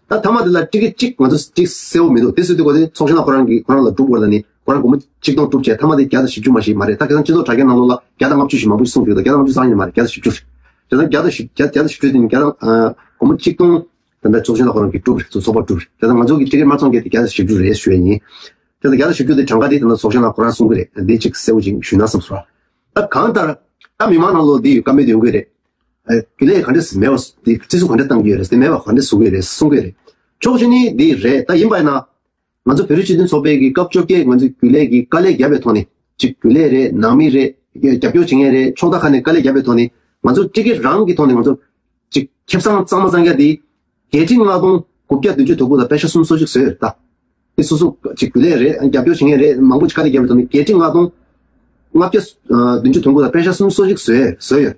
ད་མཐའ་མ་དེ་ལ་ཊི་ཀེ་ཊི་གཅིག་ང་ཚོ་གཅིག་གསལ་བོ་མི་འདུག་དེ་སུ་དུས་གོ་དེ་ཚོགས་གཞོན་ལགས་ཁོ་རང་གིས་ཁོ་རང་ལ་སྒྲུབ་དགོས་ལ་ནི་ཁོ་རང་སྒོར་མོ་ཆིག་སྟོང་དྲུག་བྱས་མཐའ་མ་དེ་བརྒྱ་དང་བཞི་བཅུ་མ་ཞིག་མ་རེད། ད་ཁ་སང་སྤྱི་ཚོགས་དྲ་རྒྱའི་ནང་ལོགས་ལ་བརྒྱ་དང་ལྔ་བཅུ་ཞིག་མང་པོ་ཞིག་གསུངས་འདུག་ད་བརྒྱ་དང་ལྔ་བཅུ་རྩ་ཡིན་མ་རེད། བརྒྱ་དང་བཞི་བཅུ་རེད། བྱས་ཙང་བརྒྱ་དང་བཞི་བརྒྱ་བརྒྱ་དང་བཞི་བཅུ་དེ་ནི་བརྒྱ་དང་སྒོར་མོ་ཆིག་སྟོང་། ད་ལྟ་ཚོགས་གཞོན་ལགས་ཁོ་རང་གིས་གྲུབ་རེད། ཚོགས་ཚོགས་པ་གྲུབ་རེད། དེ་ལྟར་ང་ཚོ་གི་ཊི་ཀེ་ཊི་མ་བཙོང་མཁན་དེ་བརྒྱ་དང་བཞི་བཅུ་རེད་ཞུ་ཡ་ཡིན། དེ་ལྟར་བརྒྱ་དང་བཞི་བཅུ་དེ་གྲངས་ཀ་དེ་ད་ལྟ་ཚོགས་གཞོན་ལགས་ཁོ་རང་གསུང་གི་རེད། འདི་གཅིག་གསལ་བོ་ཅིག་ཞུས་ན་བསམ་སོང་། ད་གང་ལྟར་ད་མི་མང་ནང་ལོགས་འདི་ཡོད་བཀའ་མོལ་དེ་ཡོང་གི་རེད། ཨེ་རྒྱུན་ལས་ག་འདྲས་མེད་པ་འདི་རྩིས་སུ་ག་འདྲས་བཏང་གི་ཡོད་རེད། དེ་མེད་པ་ག་འདྲས་བཟོ་གི་ཡོད་རེད་གསུང་གི་རེད། ཕྱོགས་གཅིག་ནི་འདི་རེད། ད་ཡིན་པ་ཡིན་ན། ང་ཚོ་བོད་རིགས་སྤྱི་མཐུན་ཚོགས་པའི་གི་སྐབས་བཅོ་བརྒྱད་ང་ཚོའི་རྒྱུན་ལས་ཀྱི་དཀའ་ལས་བརྒྱབ་པའི་ཐོག་ནས་ཅིག་རྒྱུན་ལས་རེད། ནང་མི་རེད། རྒྱབ་སྐྱོར་བྱེད་མཁན་རེད། ཕྱོགས་མཐའ་ཁག་ནས་དཀའ་ལས་བརྒྱབ་པའི་ཐོག་ནས་ང་ཚོ་ཊི་ཀེ་ཊི་རང་གི་ཐོག་ནས་ང་ཚོ་ཅིག་ཁེ་བཟང་གཙང་མ་གཙང་རྐྱང་དེ་བརྒྱད་ཁྲི་ལྔ་སྟོང་དགུ་བརྒྱ་བདུན་ཅུ་དོན་དགུ་དང་པད་ཤག་སུམ་ཅུ་སོ་གཅིག་བཟོས་ཡོད་ད། དེ་སོ་སོ་ཅིག་རྒྱུན་ལས་རེད། རྒྱབ་སྐྱོར་བྱེད་མཁན་རེད། མང་པོ་ཅིག་དཀའ་ལས་བརྒྱབ་པའི་ཐོག་ནས་བརྒྱད་ཁྲི་ལྔ་སྟོང་ལྔ་བརྒྱ་བདུན་ཅུ་དོན་དགུ་དང་པད་ཤག་སུམ་ཅུ་སོ་གཅིག་བཟོས་བཟོས་ཡོད།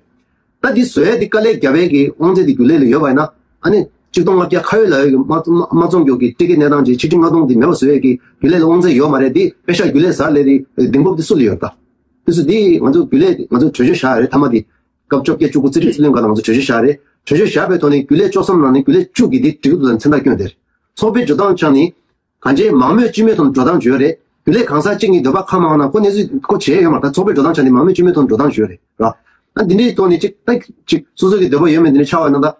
ད་འདི་བཟོ་ཡ་འདི་དཀའ་ལས་བརྒྱབ་པའི་གི་དབང་ཚད་འདི་རྒྱུན་ལས་ལ་ཡོད་པ་ཡིན་ན་ཨ་ནི་ཆིག་སྟོང་ལྔ་བརྒྱ་ཁ་ཡོད་ལག་ཡོད་ཀྱི་མ་མ་བཙོང་རྒྱུ་གི་ཊི་ཀེ་ཊི་གནས་སྟངས་ཀྱི་ཆིག་ཁྲི་ལྔ་སྟོང་འདི་མེད་པ་བཟོ་ཡས་ཀྱི་རྒྱུན་ལས་ལ་དབང་ཚད་ཡོད་མ་རེད། འདི་པད་ཤག་རྒྱུན་ལས་ཟ་ལས་རེད། གདེང་སྤོབས་འདི་སུ་ལ་ཡོད་ད། དེ་ཚོ་འདི་ང་ཚོ་རྒྱུན་ལས་ང་ཚོ་གྲོས་ཆོད་བཞག་ཡ་རེད། མཐའ་མ་འདི་སྐབས་བཅོ་བརྒྱད་བཅུ་དགུ་རྩིས་ཁྲིམས་རྩིས་ལེན་ཁང་ལ་ང་ཚོ་གྲོས་ཆོད་བཞག་རེད། གྲོས་ཆོད་བཞག་པའི་ཐོག་ནས་རྒྱུན་ལས་བཅུ་གསུམ་ནང་ནས་རྒྱུན་ལས་བཅུ་གིས་འདི་འགྲིག་འདུག་ལ་མཚན་རྟགས་བསྐྱོན་ཏེ་རེད། ཚོགས་པའི་འགྲོ་སྟངས་ཆ་ནི། གང་ཅི་མང་མོས་སྤྱི་མོས་ཐོག་ནས་འགྲོ་སྟངས་བྱོས་རེད། རྒྱུན་ལས་གང་ཟག་གཅིག་གཉིས་འདོད་པ་ཁ་མང་ན་ཁོ་གནས་ཚུལ་ཁོ་བྱས་ཡོད་མ་རེད། ད་ཚོགས་པའི་འགྲོ་སྟངས་ཆ་ནས་མང་མོས་སྤྱི་མོས་ཐོག་ནས་འགྲོ་སྟངས་བྱོས་རེད་ར། ད་འདི་འདྲའི་ཐོག་ནས་གཅིག་ད་གཅིག་སོ་སོ་གི་འདོད་པ་ཡོད་མེད་འདི་འདྲ་ཆགས་པ་ཡིན་ན་ད།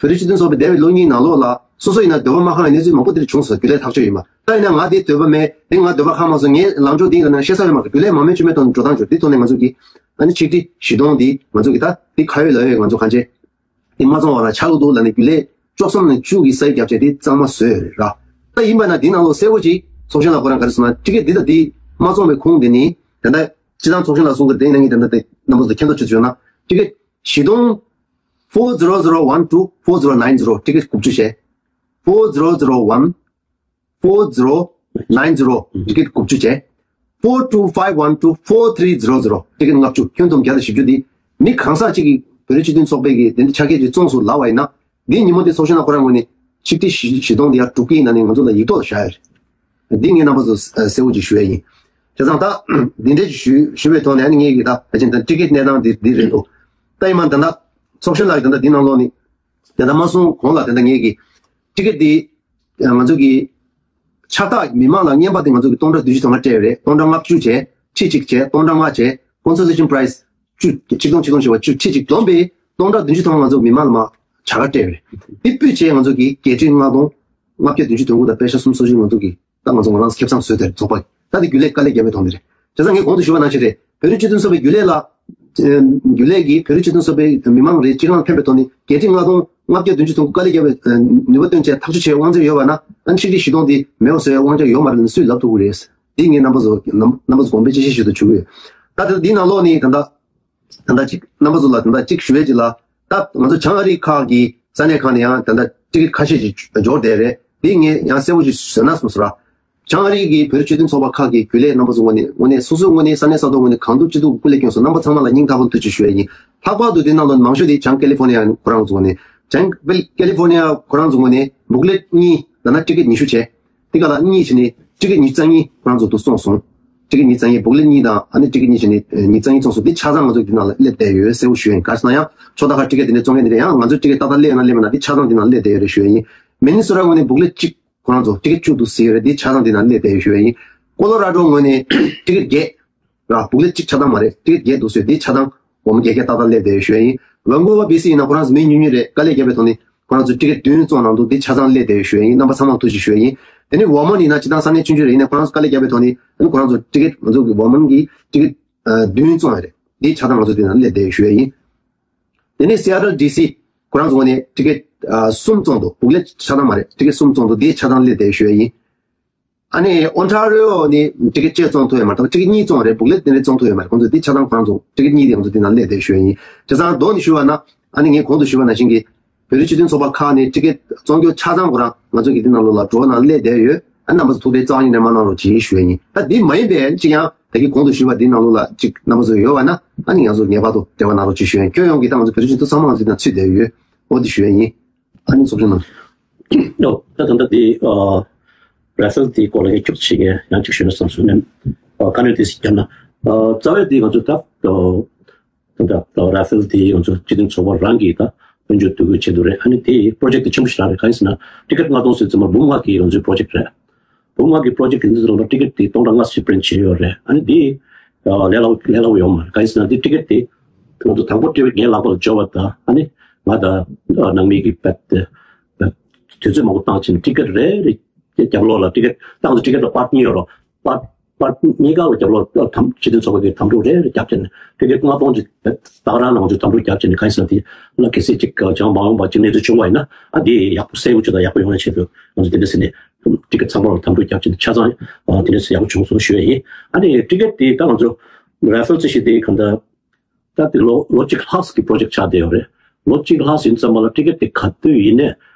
བོད་རིགས་སྤྱི་མཐུན་ཚོགས་པའི་འདས་པའི་ལོ་གཉིས་ནང་ལོགས་ལ་སོ་སོ་ཡིན་ན་འདོད་པ་མ་ཁེངས་པའི་གནས་ཚུལ་མང་པོ་འདི་འདྲ་བྱུང་སོང་། རྒྱུན་ལས་ཐག་གཅོད་ཡིན་པ། ད་ཡིན་ན་ང་འདི་འདོད་པ་མེད། འདི་ང་འདོད་པ་ཁེངས་མ་སོང་། ངའི་ལངས་ཕྱོགས་འདི་ཡིན་ལབ་ན་བཤད་ས་ཡོད་མ་རེད། རྒྱུན་ལས་མང་མོས་སྤྱི་མོས་ཐོག་ནས་འགྲོ་སྟངས་བྱོས། འདི་ཐོག་ནས་ང་ཚོ་གི་ཨ་ནི་ཆིག་ཁྲི་བཞི་སྟོང་འདི་ང་ཚོ་གི་ད་འདི་ཁ་ཡོད་ལག་ཡོད་ང་ཚོ་གང་བྱེད། དེ་མ་བཙོང་བ་ལ་ཆགས་ཀྱི་འདུག་ལབ་ནས་རྒྱུན་ལས་བཅུ་གསུམ་ནས་བཅུ་གིས་ས་ཡིག་བརྒྱབ་བྱས་དེ་གཙང་མ་བཟོས་ཡོད་རེད་ར། ད་ཡིན་པ་ན་དེའི་ནང་ལོགས་གསལ་པོ་ཅིག་ཚོགས་གཞོན་ལགས་ཁོ་རང་ག་རེ་གསུངས་ན་ཊི་ཀེ་ཊི་འདི་དང་དེ་མ་བཙོང་བའི་ཁུངས་དེ་ནི་ད་ལྟ་སྤྱི་བཏང་ཚོགས་གཞོན་ལགས་གསུང་གི་དེ་ཡིན་ན་ངས་ད་ལྟ་དེ་རྣམ་པ་ཚོ་མཁྱེན་རྟོགས་ཆེད་དུ་བྱུང་ན་ཊི་ཀེ་ཊི་བཞི་སྟོང་four zero zero one two four zero nine zero ཊི་ཀེ་ཊི་དགུ་བཅུ་བྱས། four zero zero one four zero nine zero ཊི་ཀེ་ཊི་དགུ་བཅུ་བྱས། four two five one two four three zero zero ཊི་ཀེ་ཊི་ལྔ་བཅུ། ཁྱོན་བསྡོམས་བརྒྱ་དང་བཞི་བཅུ་འདི་མི་གང་ཟག་གཅིག་གིས་བོད་རིགས་སྤྱི་མཐུན་ཚོགས་པའི་གི་དེ་འདྲ་ཆ་རྐྱེན་ཅིག་བཙོང་སོང་ལབ་པ་ཡིན་ན། འདི་ཉིན་མོ་འདི་ཚོགས་གཞོན་ལགས་ཁོ་རང་ངོས་ནས་ཆིག་ཁྲི་བཞི་བཞི་སྟོང་འདི་ཡར་དྲུག་གི་ནང་ནས་ང་ཚོ་ལ་ཡིག་ཐོག་ལ་བཞག་ཡོད་རེད། འདི་ངས་རྣམ་པ་ཚོ་གསལ་པོ་ཅིག་ཞུ་ཡ་ཡིན། བྱས་ཙང་ད་འདི་འདྲ་ཞུ་ཞུ་བའི་ཐོག་ནས་ཨ་ནི་ངས་ཀྱི་ད་ཕལ་ཆེར་ད་ཊི་ཀེ་ཊི་གནས་སྟངས་འདི་འདི་རེད་འདུག་ད་ཡིན་མ་ད་ད་ཚོགས་གཞོན་ལགས་ཀྱི་ད་ད་འདི་ནང་ལོགས་ནས་ད་ད་མ་སོང་གོང་ལ་ད་ད་ངས་ཀྱི་ཊི་ཀེ་ཊི་འདི་ང་ཚོ་གི་ཕྱག་རྟགས་མི་མང་ལ་རྔན་པ་དེ་ང་ཚོ་གི་སྟོང་ཕྲག་བདུན་ཅུ་དོན་ལྔ་སྤྲད་ཡོད་རེད། སྟོང་ཕྲག་ལྔ་བཅུ་བྱས། ཁྲི་གཅིག་བྱས། སྟོང་ཕྲག་ལྔ་བྱས། Consolation Prize བཅུ་ཆིག་སྟོང་ཆིག་སྟོང་བྱས་པ་བཅུ་ཁྲི་གཅིག་བསྡོམས་པས་སྟོང་ཕྲག་བདུན་ཅུ་དོན་ལྔ་ང་ཚོ་མི་མང་ལ་མར་བྱ་དགའ་སྤྲད་ཡོད་རེད། དེ་སྤུས་བྱས་ང་ཚོ་གི་བརྒྱད་ཁྲི་ལྔ་སྟོང་ལྔ་བརྒྱ་བདུན་ཅུ་དོན་དགུ་དང་པད་ཤག་སུམ་ཅུ་སོ་གཅིག་ང་ཚོ་གི་ད་ང་ཚོ་ང་རང་ཚོ་ཁེ་བཟང་བཟོས་ཏེ་རེད་ཚོགས་པ། ད་དེ་རྒྱུན་ལས་དཀའ་ལས་བརྒྱབ་པའི་ཐོག་ནས་རེད། བྱས་ཙང་ངས་གོང་དུ་ཞུས་པ་ནང་བཞིན་རེད། བོད་རིགས་སྤྱི་མཐུན་ཚོགས་པའི་རྒྱུན་ལས་ལ། རྒྱུན་ལས་ཀྱིས་བོད་རིགས་སྤྱི་མཐུན་ཚོགས་པའི་མི་མང་རེ་སྤྱི་ཁང་ལ་ཕན་པའི་ཐོག་ནས་བརྒྱད་ཁྲི་ལྔ་སྟོང་ལྔ་བརྒྱ་བདུན་ཅུ་དོན་དགུ་དཀའ་ལས་བརྒྱབ་པའི་ནུས་པ་བཏོན་བྱས་ཐག་གཅོད་བྱེད་དབང་ཚད་ཡོད་པ་ན་ཨ་ནི་ཆིག་ཁྲི་བཞི་སྟོང་འདི་མེད་པ་བཟོ་བའི་དབང་ཆ་ཡོད་མ་རེད་ལབ་ནས་སུས་ལབ་ཐུབ་ཀྱི་རེད། འདི་ངས་རྣམ་པ་ཚོ་རྣམ་རྣམ་པ་ཚོ་དགོངས་པའི་དཔྱད་གཞི་ཞིག་ཏུ་ཞུ་གི་ཡོད། ད་ད་འདི་ནང་ལོགས་ནས་ད་ལྟ་ད་ལྟ་ཅིག་རྣམ་པ་ཚོ་ལ་ད་ལྟ་ཅིག་ཞུ་ཡས་ཅིག་ལ། ད་ང་ཚོ་བྱང་ཨ་རི་ཁག་གི་ས་གནས་ཁག་ནས་ཡང་ད་ལྟ་ཅིག་ཁ་ཤས་ཅིག་འབྱོར་བསྡད་རེད། འདི་ངས་ཡང་གསལ་པོ་ཞིག་བཟོས་ན་སོང་ཟེར་བ། བྱང་ཨ་རི་གི་བོད་རིགས་སྤྱི་མཐུན་ཚོགས་པ་ཁག་གི་རྒྱུན་ལས་རྣམ་པ་ཚོ་ངོས་ནས་དངོས་གནས་སོ་སོའི་ངོས་ནས་ས་གནས་ས་ཐོག་ངོས་ནས་གང་ཐུབ་ཅི་ཐུབ་སྐུ་ལས་བསྐྱོན་སོང་། རྣམ་པ་ཚང་མ་ལ་སྙིང་ཐག་པ་ནས་ཐུགས་རྗེ་ཆེ་ཞུ་ཡས་ཡིན། ལྷག་པར་དུ་འདི་ནང་ལ་མང་ཤོས་དེ་བྱང་ཀེ་ལི་ཧྥོར་ནི་ཡ་ཁོ་རང་ཚོ་ངོས་ནས། བྱང་ཀེ་ལི་ཧྥོར་ནི་ཡ་ཁོ་རང་ཚོ་ངོས་ནས་ booklet གཉིས་ད་ན་ཊི་ཀེཊ་ཉི་ཤུ་བྱས། དེ་ག་ལ་གཉིས་བྱས་ནས་ཊི་ཀེཊ་ཉི་ཤུ་རྩ་གཉིས་ཁོ་རང་ཚོ་དུ་སོང་སོང་། ཊི་ཀེཊ་ཉི་ཤུ་རྩ་གཉིས་booklet གཉིས་དང་ཨ་ནི་ཊི་ཀེཊ་གཉིས་བྱས་ནས་ཉི་ཤུ་རྩ་གཉིས་བཙོང་སོང་། དེ་ཆ་ཚང་ང་ཚོ་འདི་ནང་ལ་སླེབས་བསྡད་ཡོད་གསལ་པོ་ཞུ་ཡ་ཡིན། ག་རེ་ཟེར་ན་ཡང་ཕྱོགས་མཐའ་ཁག་ཊི་ཀེཊ་དེ་འདྲ་བཙོང་མཁན་དེ་འདྲ་ཡང་ང་ཚོ་ཊི་ཀེཊ་ཏག་ཏག་སླེབས་ཡོད་ན་སླེབས་མེད་ན་དེ་ཆ་ཚང་འདི་ནང་སླེབས་བསྡད་ཡོད་རེད་ཞུ་ཡ་ཡིན། མི་ནི་སོ་ཊ་ངོས་ནས་booklet གཅིག་ཁོ་རང་ཚོ་ཊི་ཀེཊ་བཅུ་འདུག་ཟེར་ཡོད་རེད། དེ་ཆ་ཚང་འདི་ནང་སླེབས་བསྡད་ཡོད་ཞུ་ཡ་ཡིན། ཀོ་ལོ་ར་ཌོ་ངོས་ནས་ཊི་ཀེཊ་བརྒྱད་ར་booklet གཅིག་ཆ་ཚང་མ་རེད། ཊི་ཀེཊ་བརྒྱད་འདུག་ཟེར། དེ་ཆ་ཚང་འོ་མ་བརྒྱད་བརྒྱད་ཏག་ཏག་སླེབས་བསྡད་ཡོད་ཞུ་ཡ་ཡིན། ཝན་ཀུ་ཝར་བྷི་སི་ཡིན་ན་ཁོ་རང་ཚོ་མི་ཉུང་ཉུང་རེད། དཀའ་ལས་བརྒྱབ་པའི་ཐོག་ནས་ཁོ་རང་ཚོ་ཊི་ཀེཊ་བདུན་བཙོང་གནང་འདུག། དེ་ཆ་ཚང་སླེབས་བསྡད་ཡོད་ཞུ་ཡ་ཡིན། རྣམ་པ་ཚང་མར་ཐུགས་རྗེ་ཞུ་ཡ་ཡིན། དེ་ནས་ཝོ་མན་ཡིན་ན་སྤྱིར་བཏང་ས་གནས་ཆུང་ཆུང་རེད། ཡིན་ནའི་ཁོ་རང་ཚོ་དཀའ་ལས་བརྒྱབ་པའི་ཐོག་ནས་ཨ་ནི་ཁོ་རང་ཚོ་ཊི་ཀེཊ་ང་ཚོ་གི་ཝོ་མན་གི་ཊི་ཀེཊ་བདུན་བཙོང་ཡ་རེད། དེ་ཆ་ཚང་ང་ཚོ་དེ་ནང་སླེབས་བསྡད་ཡོད་ཞུ་ཡ་ཡིན། དེ་ནས་སི་ཨེ་ཊལ་ཌི་སི་ཁོ་རང་ཚོ་ནས་ཊི་ཀེཊ་ཨ་གསུམ་བཙོང་འདུག། booklet ཆ་ཚང་མ་རེད། ཊི་ཀེཊ་གསུམ་བཙོང་འདུག། དེ་ཆ་ཚང་སླེབས་བསྡད་ཞུ་ཡ་ཡིན། ཨ་ནི་ཨོན་ཊ་རི་ཡོ་ནས་ཊི་ཀེཊ་གཅིག་བཙོང་ཐུབ་ཡོད་མ་རེད། ཊི་ཀེཊ་གཉིས་བཙོང་རེད། booklet དེ་འདྲ་བཙོང་ཐུབ་ཡོད་མ་རེད། ཁོང་ཚོ་དེ་ཆ་ཚང་ཁོ་རང་ཚོ་ཊི་ཀེཊ་གཉིས་དེ་ང་ཚོ་དེ་ནང་སླེབས་བསྡད་ཞུ་ཡ་ཡིན། བྱས་ཙང་མདོར་ནས་ཞུ་བ་ན་ཨ་ནི་ངས་གོང་དུ་ཞུས་པ་ནང་བཞིན་གྱི་བོད་རིགས་སྤྱི་མཐུན་ཚོགས་པ་ཁག་ནས་ཊི་ཀེཊ་བཙོང་རྒྱུ་ཆ་ཚང་ཁོ་རང་ང་ཚོ་གི་འདི་ནང་ལོགས་ལ་drawer ནང་སླེབས་བསྡད་ཡོད། ཨ་རྣམ་པ་ཚོ་ཐུགས་ཕན་གཙང་བ་ཡིན་ནས་མ་གནང་རོགས་གྱིས་ཞུ་ཡ་ཡིན། ད་འདི་མ་ཡིན་པའི་ཅིག་ཡང་ད་གིན་གོང་དུ་ཞུས་པ་འདི་ནང་ལོགས་ལ་ཅིག་རྣམ་པ་ཚོ་ཡོད་པ་ན་ཨ་ནི་ང་ཚོ་ངེས་པར་དུ་འབྲེལ་བ་གནང་རོགས་གྱིས་ཞུ་ཡ་ཡིན། ཁྱོན་ཡོངས་ཀྱི་ད་ང་ཚོ་བོད་རིགས་སྤྱི་མཐུན་ཚོགས་པ་ཚང་མ་ང་ཚོ་འདི་ནང་ཚུད་བསྡད་ཡོད། འོ་འདི་ཞུ་ཡ་ཡིན། ཨ་ནི་ཚོགས་ཆུང་ནང་། ཨོ། ད་ད་ལྟ་འདི་ཨ་ར་ཧྥེལ་འདི་སྐོར་ལ་ངས་ཁྱོད་ཚོ་ཞིག་ཡང་ཅིག་ཞུས་ན་བསམ་སོང་ནས། ཨ་དཀའ་གནད་དེ་ཞིག་བརྒྱབ་ན། ཨ་རྩ་བའི་འདི་ང་ཚོ་ད་ཨ་ད་ད་ར་ཧྥེལ་འདི་ང་ཚོ་སྤྱི་མཐུན་ཚོགས་པ་རང་གིས་ད་དཔལ་འབྱོར་འདུ་འགོད་བྱེད་འདུག་རེད། ཨ་ནི་དེ་པྲོ་ཇེཀ་དེ་ཆེན་པོ་ཞིག་རང་རེད། གང་ཡིན་ཟེར་ན་ཊི་ཀེཊ་ལྔ་སྟོང་ཟེར་ཙམ་པ་འབུམ་ལྔ་གི་ང་ཚོའི་པྲོ་ཇེཀ་རེད། འབུམ་ལྔ་གི་པྲོ་ཇེཀ་དེ་ཚོ་ལ་ཊི་ཀེཊ་དེ་སྟོང་ཕྲག་ལྔ་ཙམ་པི་རིན་ཊི་བྱས་ཡོད་རེད། ཨ་ནི་དེ་ལས་སླ་པོ་ལས་སླ་པོ་ཡོད་མ་རེད། གང་ཡིན་ཟེར་ན་དེ་ཊི་ཀེཊ་དེ་ང་ཚོ་དང་པོ་ཊི་ཀེཊ་ངའི་ལག་པ་ལ་འབྱོར་བ་དང་ཨ་ནི་ང་དང་ནང་མི་གི་པད་དེ་དུས་ཚོད་མང་པོ་བཏང་ཕྱིན་ཊི་ཀེཊ་རེ་རེ་རྒྱབ་ལོགས་ལ་ཊི་ཀེཊ་ད་ང་ཚོ་ཊི་ཀེཊ་ལ་པར་གཉིས་ཡོད་རོགས། པར་པར་གཉིས་ཀ་ལ་རྒྱབ་ལོགས་དམ་སྤྱི་མཐུན་ཚོགས་པ་གི་དམ་ཕྲུག་རེ་རེ་རྒྱབ་བྱས་ནས་ཊི་ཀེཊ་ལྔ་སྟོང་ཅིག་ད་ག་རང་ལ་ང་ཚོས་དམ་ཕྲུག་རྒྱབ་བྱས་ནས་གང་ཡིན་ཟེར་ན་དེ་ལ་གལ་སྲིད་ཅིག་བྱང་མ་འོངས་པ་ཅིག་གནས་ཚུལ་བྱུང་བ་ཡིན་ན་ཨ་དེ་ཡག་པོ་གསལ་པོ་ཅིག་དང་ཡག་པོ་ཡོང་ཡ་ཆེད་དུ་ང་ཚོ་དེ་འདྲ་ཟེར་ནས་ཊི་ཀེཊ་ཚང་མ་ལ་དམ་ཕྲུག་རྒྱབ་བྱས་ནས་ཆ་ཚང་དེ་འདྲ་ཟེར་ཡག་པོ་བྱུང་སོང་ཞུ་ཡ་ཡིན། ཨ་ནི་ཊི་ཀེཊ་དེ་ད་ང་ཚོ་ར་ཧྥེལ་རྩིས་གཞི་དེ་གང་ལྟར་ད་དེ་ལོ་ལོ་གཅིག་ལྷག་ཙམ་གྱི་པྲོ་ཇེཀ་ཆགས་བསྡད་ཡོད་རེད། ལོ་གཅིག་ལྷག་ཙམ་ཡིན་ཙམ་པ་ལ་ཊི་ཀེཊ་དེ་ག་དུས་ཡིན་ནའི་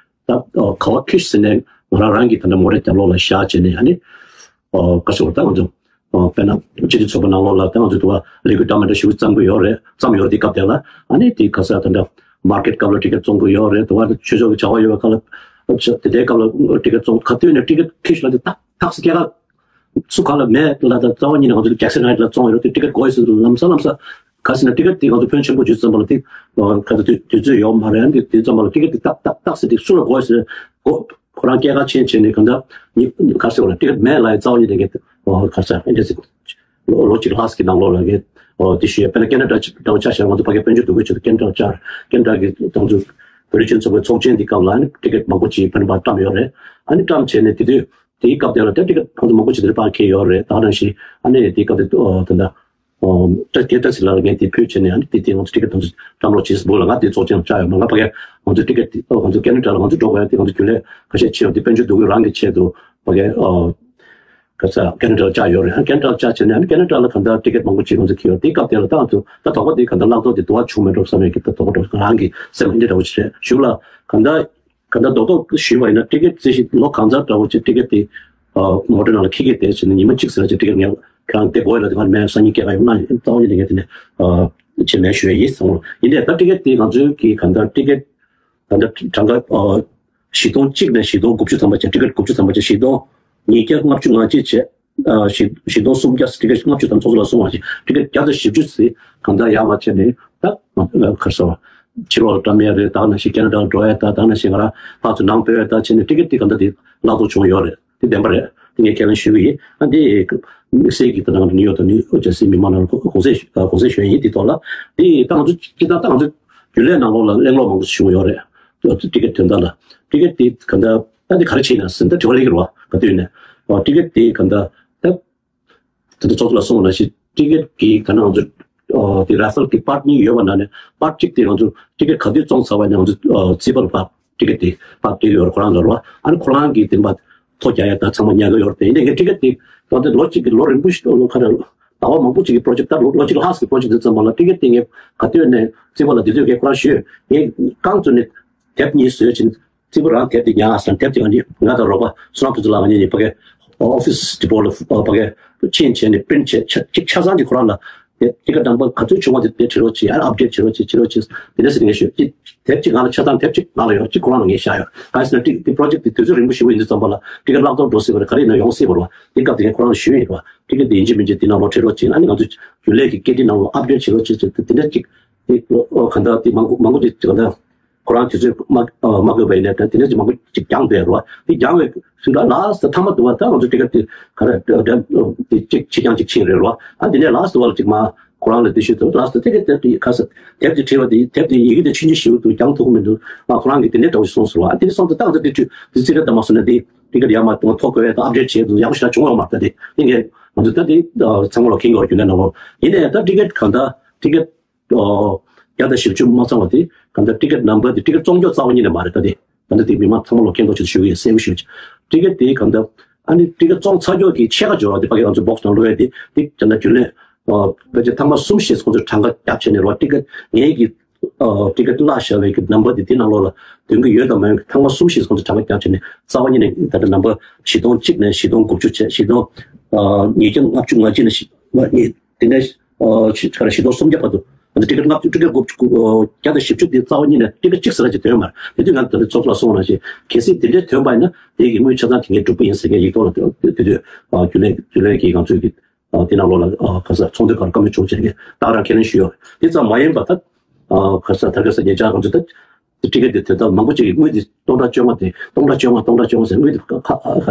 ད་ག་བ་ཁྱེར་ཟེར་ནས་ང་རང་རང་གིས་ད་ལྟ་མོ་ཊའི་རྒྱབ་ལོགས་ལ་བཞག་བྱས་ནས་ཨ་ནི་ག་ཟེར་བ་ད་ང་ཚོ་དཔེར་ན་སྤྱི་འཐུས་ཚོགས་པ་ནང་ལོགས་ལ་ད་ང་ཚོ་དུ་བ་ལས་འགུལ་འདྲ་མི་འདྲ་ཞིག་བརྩམས་ཀྱི་ཡོད་རེད། བརྩམས་ཡོད་རེད། དེ་སྐབས་དེ་ལ་ཨ་ནི་དེ་ག་ས་ད་ལྟ་མར་ཀེཊ་སྐབས་ལ་ཊི་ཀེཊ་བཙོང་གི་ཡོད་རེད། དུ་བ་ཆོས་ཕྱོགས་ཀྱི་བྱ་བ་ཡོད་པའི་སྐབས་ལ་དེ་ལྟའི་སྐབས་ལ་ཊི་ཀེཊ་བཙོང་ག་དུས་ནས་ཊི་ཀེཊ་ཁྱེར་ཞིག་ལ་དེ་ཏག་ཏག་སེ་སྐྱེལ་ག་སུ་ག་ལ་མེད་ལ་ད་རྩ་བ་ཉིད་ནས་ང་ཚོ་ཇེག་སན་ཧའེཊ་ལ་བཙོང་ཡོད་རེད། དེ་ཊི་ཀེཊ་དགོས་ཟེར་ལམ་སང་ལམ་སང་ག་ཟེར་ན་ཊི་ཀེཊ་དེ་ང་ཚོ་ཕོན་ཆེན་པོ་ཡོད་ཙམ་པ་ལ་དེ་ག་ཚོད་དུས་དུས་ཚོད་ཡོད་མ་རེད། དེ་དུས་ཙམ་པ་ལ་ཊི་ཀེཊ་དེ་ཏག་ཏག་ཏག་ཟེར་དེ་སུ་ལ་དགོས་ཟེར་དགོས་ཁོ་རང་སྐྱེལ་ག་ཕྱིན་བྱས་ནས་གང་ལྟར་ཉི་ག་ཟེར་བ་ལ་ཊི་ཀེཊ་མེད་ལ་ཡ་རྩ་བ་ཉིད་ནས་ག་ཟེར་ཨེ་འདྲ་ཟེར་ལོ་ལོ་གཅིག་ལྷག་ཙམ་གྱི་ནང་ལོགས་ལ་གི་དེ་ཞུས། དཔེར་ན་ཁེ་ན་ཌ་འདྲ་བོ་ཆ་བཞག་ང་ཚོ་ཕ་གི་དཔལ་འབྱོར་འདུ་འགོད་ཆེད་དུ་ཁེ་ན་ཌ་བཅར་ཁེ་ན་ཌ་གི་ང་ཚོ་བོད་རིགས་སྤྱི་མཐུན་ཚོགས་པའི་ཚོགས་ཆེན་འདི་སྐབས་ལ་ཊི་ཀེཊ་མང་པོ་ཅིག་ཕན་པ་བཀྲམ་ཡོད་རེད། ཨ་ནི་བཀྲམ་བྱས་ནས་དེ་དུས། དེའི་སྐབས་དེ་ལ་ད་ཊི་ཀེཊ་ཁོང་ཚོ་མང་པོ་ཅིག་དེ་འདྲ་ཕར་འཁྱེར་ཡོད་རེད། ད་ག་ནང་བཞིན་ཨ་ནི་དེའི་སྐབས་དེ་ཨོ་ད་ལྟ་ཨོ་ད་དེ་ད་ཟེར་ལ་ངས་དེ་ཕུལ་བྱས་ནས་ཨ་ནི་དེ་དེ་ང་ཚོ་ཊི་ཀེཊ་དེ་ཚོ་བཀྲམ་རོགས་བྱེད་ཟེར་འབོད་ལ་ང་དེ་ཚོགས་ཆེན་བཅར་ཡོད་མ། ང་ཕ་གི་ང་ཚོ་ཊི་ཀེཊ་དེ་ཨོ་ང་ཚོ་ཁེ་ན་ཌ་ལ་ང་ཚོ་འགྲོ་དགོས་ཡ་དེ་ང་ཚོ་རྒྱུན་ལས་ཁ་ཤས་བྱས་ཡོད། དེ་དཔལ་འབྱོར་འདུ་འགོད་རང་གི་ཆེད་དུ་ཕ་གི་ཨོ་ག་ས་ཁེ་ན་ཌ་ལ་བཅར་ཡོད་རེད། ཨ་ཁེ་ན་ཌ་ལ་བཅར་བྱས་ནས་ཨ་ནི་ཁེ་ན་ཌ་ལ་གང་ལྟར་ཊི་ཀེཊ་མང་པོ་ཅིག་ང་ཚོ་འཁྱེར་ཡོད། དེའི་སྐབས་དེ་ལ་ད་ང་ཚོ་ད་དོགས་པ་དེ་གང་ལྟར་བརླག་དོགས་དེ་དུ་བ་བྱུང་མེད་འགྲོ་བསམ་ཡས་ཀྱི་ད་དོགས་པ་འགྲོ་རང་གི་སེམས་ཨ་འདྲ་འདྲ་བོ་ཅིག་རེད། གཞུག་ལ་གང་ལྟར། ག་ད་རྡོག་རྡོག་ཞུས་པ་ཡིན་ན་ཊི་ཀེཊ་རྩིས་གཞི་ལོ་གང་ཚང་འདྲ་བོ་ཅིག་ཊི་ཀེཊ་དེ་ཨ་མོ་ཊ་ནང་ལ་འཁྱེར་གྱི་བསྡད་བྱས་ནས་ཉི་མ་གཅིག་ཟེར་ན་ཅིག་ཊི་ཀེཊ་ངས་ཁྱེད་རང་དེ་དགོས་ཡོད་ལ་དེ་ག་མེད་སང་ཉིན་སྐྱེལ་ག་ཡོང་ན་རྩ་བ་ཉིད་ནས་ངས་དེ་ནས་ཨ་བྱེད་མེད་ཞུ་ཡ་ཡིན་གསུངས། ཡིན་ནའི་ད་ཊི་ཀེཊ་དེ་ང་ཚོའི་གི་ག་ད་ཊི་ཀེཊ་ད་ད་གྲངས་ཀ་ཨ་བཞི་སྟོང་གཅིག་ནས་བཞི་སྟོང་དགུ་བཅུ་ཐམ་པ་བྱས། ཊི་ཀེཊ་དགུ་བཅུ་ཐམ་པ་བྱས། བཞི་སྟོང་ཉིས་བརྒྱ་ལྔ་བཅུ་ང་གཅིག་བྱས། ཨ་བཞི་བཞི་སྟོང་སུམ་བརྒྱ་ཊི་ཀེཊ་ལྔ་བཅུ་དང་ཚོགས་གཙོ་ལ་སོང་བ་ཞིག་ཊི་ཀེཊ་བརྒྱ་དང་བཞི་བཅུ་ཙམ་གང་ལྟར་ཡར་མར་བྱས་ནས་ད་ག་རེ་ཟེར་བ་ཕྱི་ལོགས་ལ་བཀྲམ་ཡ་རེད། ད་ནང་བཞིན་ཁེ་ན་ཌ་ལ་འགྲོ་ཡ་ད་ད་ནང་བཞིན་ང་རང་ཕར་ཚུར་ནང་སྤོས་ཡ་ད་བྱས་ནས་ཊི་ཀེཊ་དེ་གང་ལྟར་དེ་བརླག་དོགས་བྱུང་ཡོད་རེད། དེ་བདེན་པ་རེད། དེ་ངས་ཁས་ལེན་ཞུ་གི་ཡིན། ཨ་འདི་དམིགས་བསལ་གྱི་ད་ནང་ནིའུ་ཡོག་དང་ནིའུ་ཇར་སི་མི་མང་རྣམས་ལ་དགོངས་སེལ་དགོངས་སེལ་ཞུ་ཡ་ཡིན། དེ་ཐོག་ལ་དེ་ད་ང་ཚོ་སྤྱིར་བཏང་ད་ང་ཚོ་རྒྱུན་ལས་ནང་ལོགས་ལ་གླེང་སློང་མང་པོ་བྱུང་ཡོད་རེད། ཊི་ཀེཊ་དོན་དག་ལ་ཊི་ཀེཊ་དེ་གང་ལྟར་ད་དེ་ག་རེ་བྱས་ན་ཟིན་ད་དྲི་བ་སླེབས་ཀྱི་རེད་བ། ག་དུས་ནས་ཨོ་ཊི་ཀེཊ་དེ་གང་ལྟར་ད་ད་ལྟ་ཚོགས་གཙོ་ལ་གསུངས་པ་ནང་བཞིན་ཊི་ཀེཊ་གི་ག་ན་ང་ཚོ་ཨོ་དེ་ར་ཧྥེལ་གི་པར་གཉིས་ཡོད་པ་ནང་ནས་པར་གཅིག་དེ་ང་ཚོ་ཊི་ཀེཊ་ག་དུས་བཙོང་ཚར་བ་ནས་ང་ཚོ་ཨོ་རྩིས་པ་ལ་པར་ཊི་ཀེཊ་དེ་པར་སྤྲད་ཡོད་རེད། ཁོ་རང་ལ་རེད་བ། ཨ་ནི་ཁོ་རང་གིས་དེ་མ་ཐོ་རྒྱག་ཡ་ད་ཚང་མ་ཉར་གི་ཡོད་རེད། དེ་ཡིན་དེ་ངས་ཊི་ཀེཊ་དེ་ད་ལྟ་ལོ་གཅིག་གི་ལོ་རིང་པོ་ཞིག་ལོ་ཁ་ར་ཟླ་བ་མང་པོ་ཅིག་གི་པྲོ་ཇེཀ་ད་ལོ་ལོ་གཅིག་ལྷག་ཙམ་གྱི་པྲོ་ཇེཀ་དེ་ཙམ་པ་ལ་ཊི་ཀེཊ་དེ་ངས་ག་དུས་ནས་རྩིས་པ་ལ་དེ་དུས་ངས་ཁོ་རང་ཞུས། ངས་རྐང་བཙུགས་ནས་དེབ་གཉིས་བཟོས་ཕྱིན། རྩིས་པ་རང་དེབ་དེ་ཉར་ཟེར། དེབ་དེ་ང་ནི་ང་དང་རོགས་པ་བསོད་ནམས་ཕུན་ཚོགས་ལགས་ང་གཉིས་ནས་ཕ་གི་ཨོ་ཕི་སི་ཌི་པོ་ལ་ཕ་གི་ཕྱིན་བྱས་ནས་པི་རིན་ཊི་བྱས། ཆ་གཅིག་ཆ་ཚང་གི་ཁོ་རང་ལ་ དེབ་ཊི་ཀེ་ཊི་ནམ་བར་ག་ཚོད་བྱུང་བ་དེ་དེ་བྲིས་རོགས་གྱིས། ཨ་ཨབ་ཌེཊ་བྱེད་རོགས་གྱིས། བྱེད་རོགས་གྱིས། དེ་འདྲ་ཟེར་ངས་ཞུས། ཅི་དེབ་ཅིག་ང་ལ་ཆ་ཚང་དེབ་ཅིག་ང་ལ་ཡོད། ཅིག་ཁོ་རང་ལ་ངས་བཞག་ཡོད། གང་ཡིན་ཟེར་ན་ཊི་དེ་པོ་རོ་ཇེཀ་དེ་དུས་ཚོད་རིང་པོ་ཞེ་པོ་ཡིན་དུས་ཙམ་པ་ལ་ཊི་ཀེ་ཊི་བརླག་གཏོར་འགྲོ་སྲིད་པ་རེད། ག་རེ་ཡིན་ན་ཡོང་སྲིད་པ་རེད་བ། དེ་སྐབས་དེ་ངས་ཁོ་རང་ལ་ཞུས་ཡིན་རེད་བ། ཊི་ཀེ་ཊི་དེ་ཡིན་གཅིག་མིན་གཅིག་དེ་ནང་ལོགས་བྲིས་རོགས་གྱིས། ཨ་ནི་ང་ཚོ་རྒྱུན་ལས་ཀྱི་ཀེ་ཊི་ནང་ལོགས་ཨབ་ཌེཊ་བྱེད་རོགས་གྱིས་ཟེར་དེ་འདྲ་ཅིག་དེ་ཨོ་གང་ལྟར་དེ་མང་པོ་མང་པོ་ཅིག་གང་ལྟར་ཁོ་རང་དུས་ཚོད་མ་མ་དགོས་པ་ཡིན་ན་དེ་འདྲ་ཅིག་མང་པོ་ཅིག་བརྒྱངས་བསྡད་རེད་བ། དེ་བརྒྱངས་པའི་ཤིང་ཀ་ལ་སི་ཊི་མཐའ་མ་དུ་བ་ད་ང་ཚོ་ཊི་ཀེ་ཊི་དེ་ག་རེ་དེ་ཅིག་ཕྱིར་བརྒྱངས་ཅིག་ཕྱིན་རེད་རེད་བ། ཨ་དེ་ནས་ལ་སི་ཊི་དུ་བ་ལ་ཅིག་མ་ཁོ་རང་ལ་དེ་ཞུས་འདུག་ལ་སི་ཊི་དུ་ཊི་ཀེ་ཊི་དེབ་དེ་ག་ས་དེབ་དེ་བྲིས་པ་དེ་དེབ་དེ་ཡི་གེ་དེ་ཆུང་ཆུང་ཞིག་འདུག་བརྒྱངས་ཐུབ་ཀྱི་མི་འདུག་ཨ་ཁོ་རང་གིས་དེ་འདྲའི་འདྲ་བོ་ཞིག་གསུངས་སོང་བ། ཨ་དེ་ནས་སོང་ཙང་ད་ང་ཚོ་དེ་དུས་དེ་ཙི་ག་ད་མ་སོང་ན་དེ་ཊི་ཀེ་ཊི་ཡར་མར་གཏོང་ཐོག་དགོས་ཡ་དང་ཨབ་ཌེཊ་བྱེད་དུ་ཡག་པོ་ཞེ་དྲག་བྱུང་ཡོད་མ་རེད། ད་དེ་དེ་ངས་ང་ཚོ་ད་དེ་ཚང་མ་ལ་མཁྱེན་གྱི་ཡོད་རྒྱུན་ལས་ནང་ལོགས། ཡིན་ནའི་ད་ཊི་ཀེ་ཊི་གང་ལྟར་ཊི་ཀེ་ཊི་ཨོ། བརྒྱ་དང་བཞི་བཅུ་མ་ཚང་བ་དེ་གང་ལྟར་ཊི་ཀེ་ཊི་ནམ་བར་དེ་ཊི་ཀེ་ཊི་བཙོང་རྒྱུ་རྩ་བ་ཉིད་ནས་མ་རེད། ད་དེ་གང་ལྟར་དེ་མི་མང་ཚང་མ་ལ་མཁྱེན་རྟོགས་ཆེད་དུ་ཞུ་གི་ཡིན། གསལ་པོ་ཞུ་ཆེད། ཊི་ཀེ་ཊི་དེ་གང་ལྟར་ཨ་ནི་ཊི་ཀེ་ཊི་བཙོང་ཚར་རྒྱུ་གི་ཕྱེད་ཀ་འབྱོར་བ་དེ་ཕ་གི་ང་ཚོ་བོག་སི་ནང་བླུགས་ཡ་དེ་དེ་གང་ལྟར་རྒྱུན་ལས་ཨོ་ཕལ་ཆེར་ཐེངས་མ་གསུམ་ཞིག་ཁོང་ཚོས་གྲངས་ཀ་བརྒྱབ་བྱས་ནས་རོ་ཊི་ཀེ་ཊི་ངའི་གི་ཨོ་ཊི་ཀེ་ཊི་བརླག་བཞག་པའི་གི་ནམ་བར་དེ་དེ་ནང་ལོགས་ལ་འདོན་གི་ཡོད་དམ་མ་ཡོད་ཐེངས་མ་གསུམ་ཞིག་ཁོང་ཚོས་གྲངས་ཀ་བརྒྱབ་བྱས་ནས་རྩ་བ་ཉིད་ནས་ད་ལྟ་ནམ་བར་བཞི་སྟོང་གཅིག་ནས་བཞི་སྟོང་དགུ་བཅུ་བྱས། བཞི་སྟོང་ཨོ་ཉིས་བརྒྱ་ལྔ་བཅུ་ང་གཅིག་ནས་བཞི་ཨོ་ཉིས་དེ་ནས་ཨོ་ཆི་ག་རེ་བཞི་སྟོང་སུམ་བརྒྱ་བར་དུ། ཨ་ནི་ཊི་ཀེ་ཊི་ལྔ་བཅུ་ཊི་ཀེ་ཊི་དགུ་བཅུ་བརྒྱ་དང་བཞི་བཅུ་དེ་རྩ་བ་ཉིད་ནས་ཊི་ཀེ་ཊི་གཅིག་ཟེར་ཡ་ཅིག་ཐོན་མ་རེད། དེ་དུས་ང་ད་ལྟ་ཚོགས་གཙོ་ལ་གསུངས་པ་ནང་བཞིན་གལ་སྲིད་དེ་འདྲའི་ཐོན་པ་ཡིན་ན་དེ་གི་དངུལ་ཆ་ཚང་དེ་ངས་སྒྲུབ་ཀྱི་ཡིན་ཟེར་མཁན་ཡིག་ཐོག་ལ་དེ་དུས་ཨ་རྒྱུན་ལས་རྒྱུན་ལས་ཀྱིས་ང་ཚོའི་གི་ཨ་དེ་ནང་ལོགས་ལ་ཨ་ག་ས་ཚོགས་འདུ་གར་བཀའ་མོལ་བྱུང་བྱས་ནས་ད་ག་རང་ཁས་ལེན་ཞུས་ཡོད། དེ་ཙམ་མ་ཡིན་པ་ད་ཨ་ག་ས་ད་ག་ས་ཉེ་ཆར་ང་ཚོ་ད་དེ་ཊི་ཀེ་ཊི་དེ་དོན་དག་མང་པོ་ཅིག་གི་དངུལ་དེ་སྟོང་ཕྲག་བཅོ་ལྔ་དེ་སྟོང་ཕྲག་བཅོ་ལྔ་སྟོང་ཕྲག་བཅོ་ལྔ་ཟེར་དངུལ་དེ་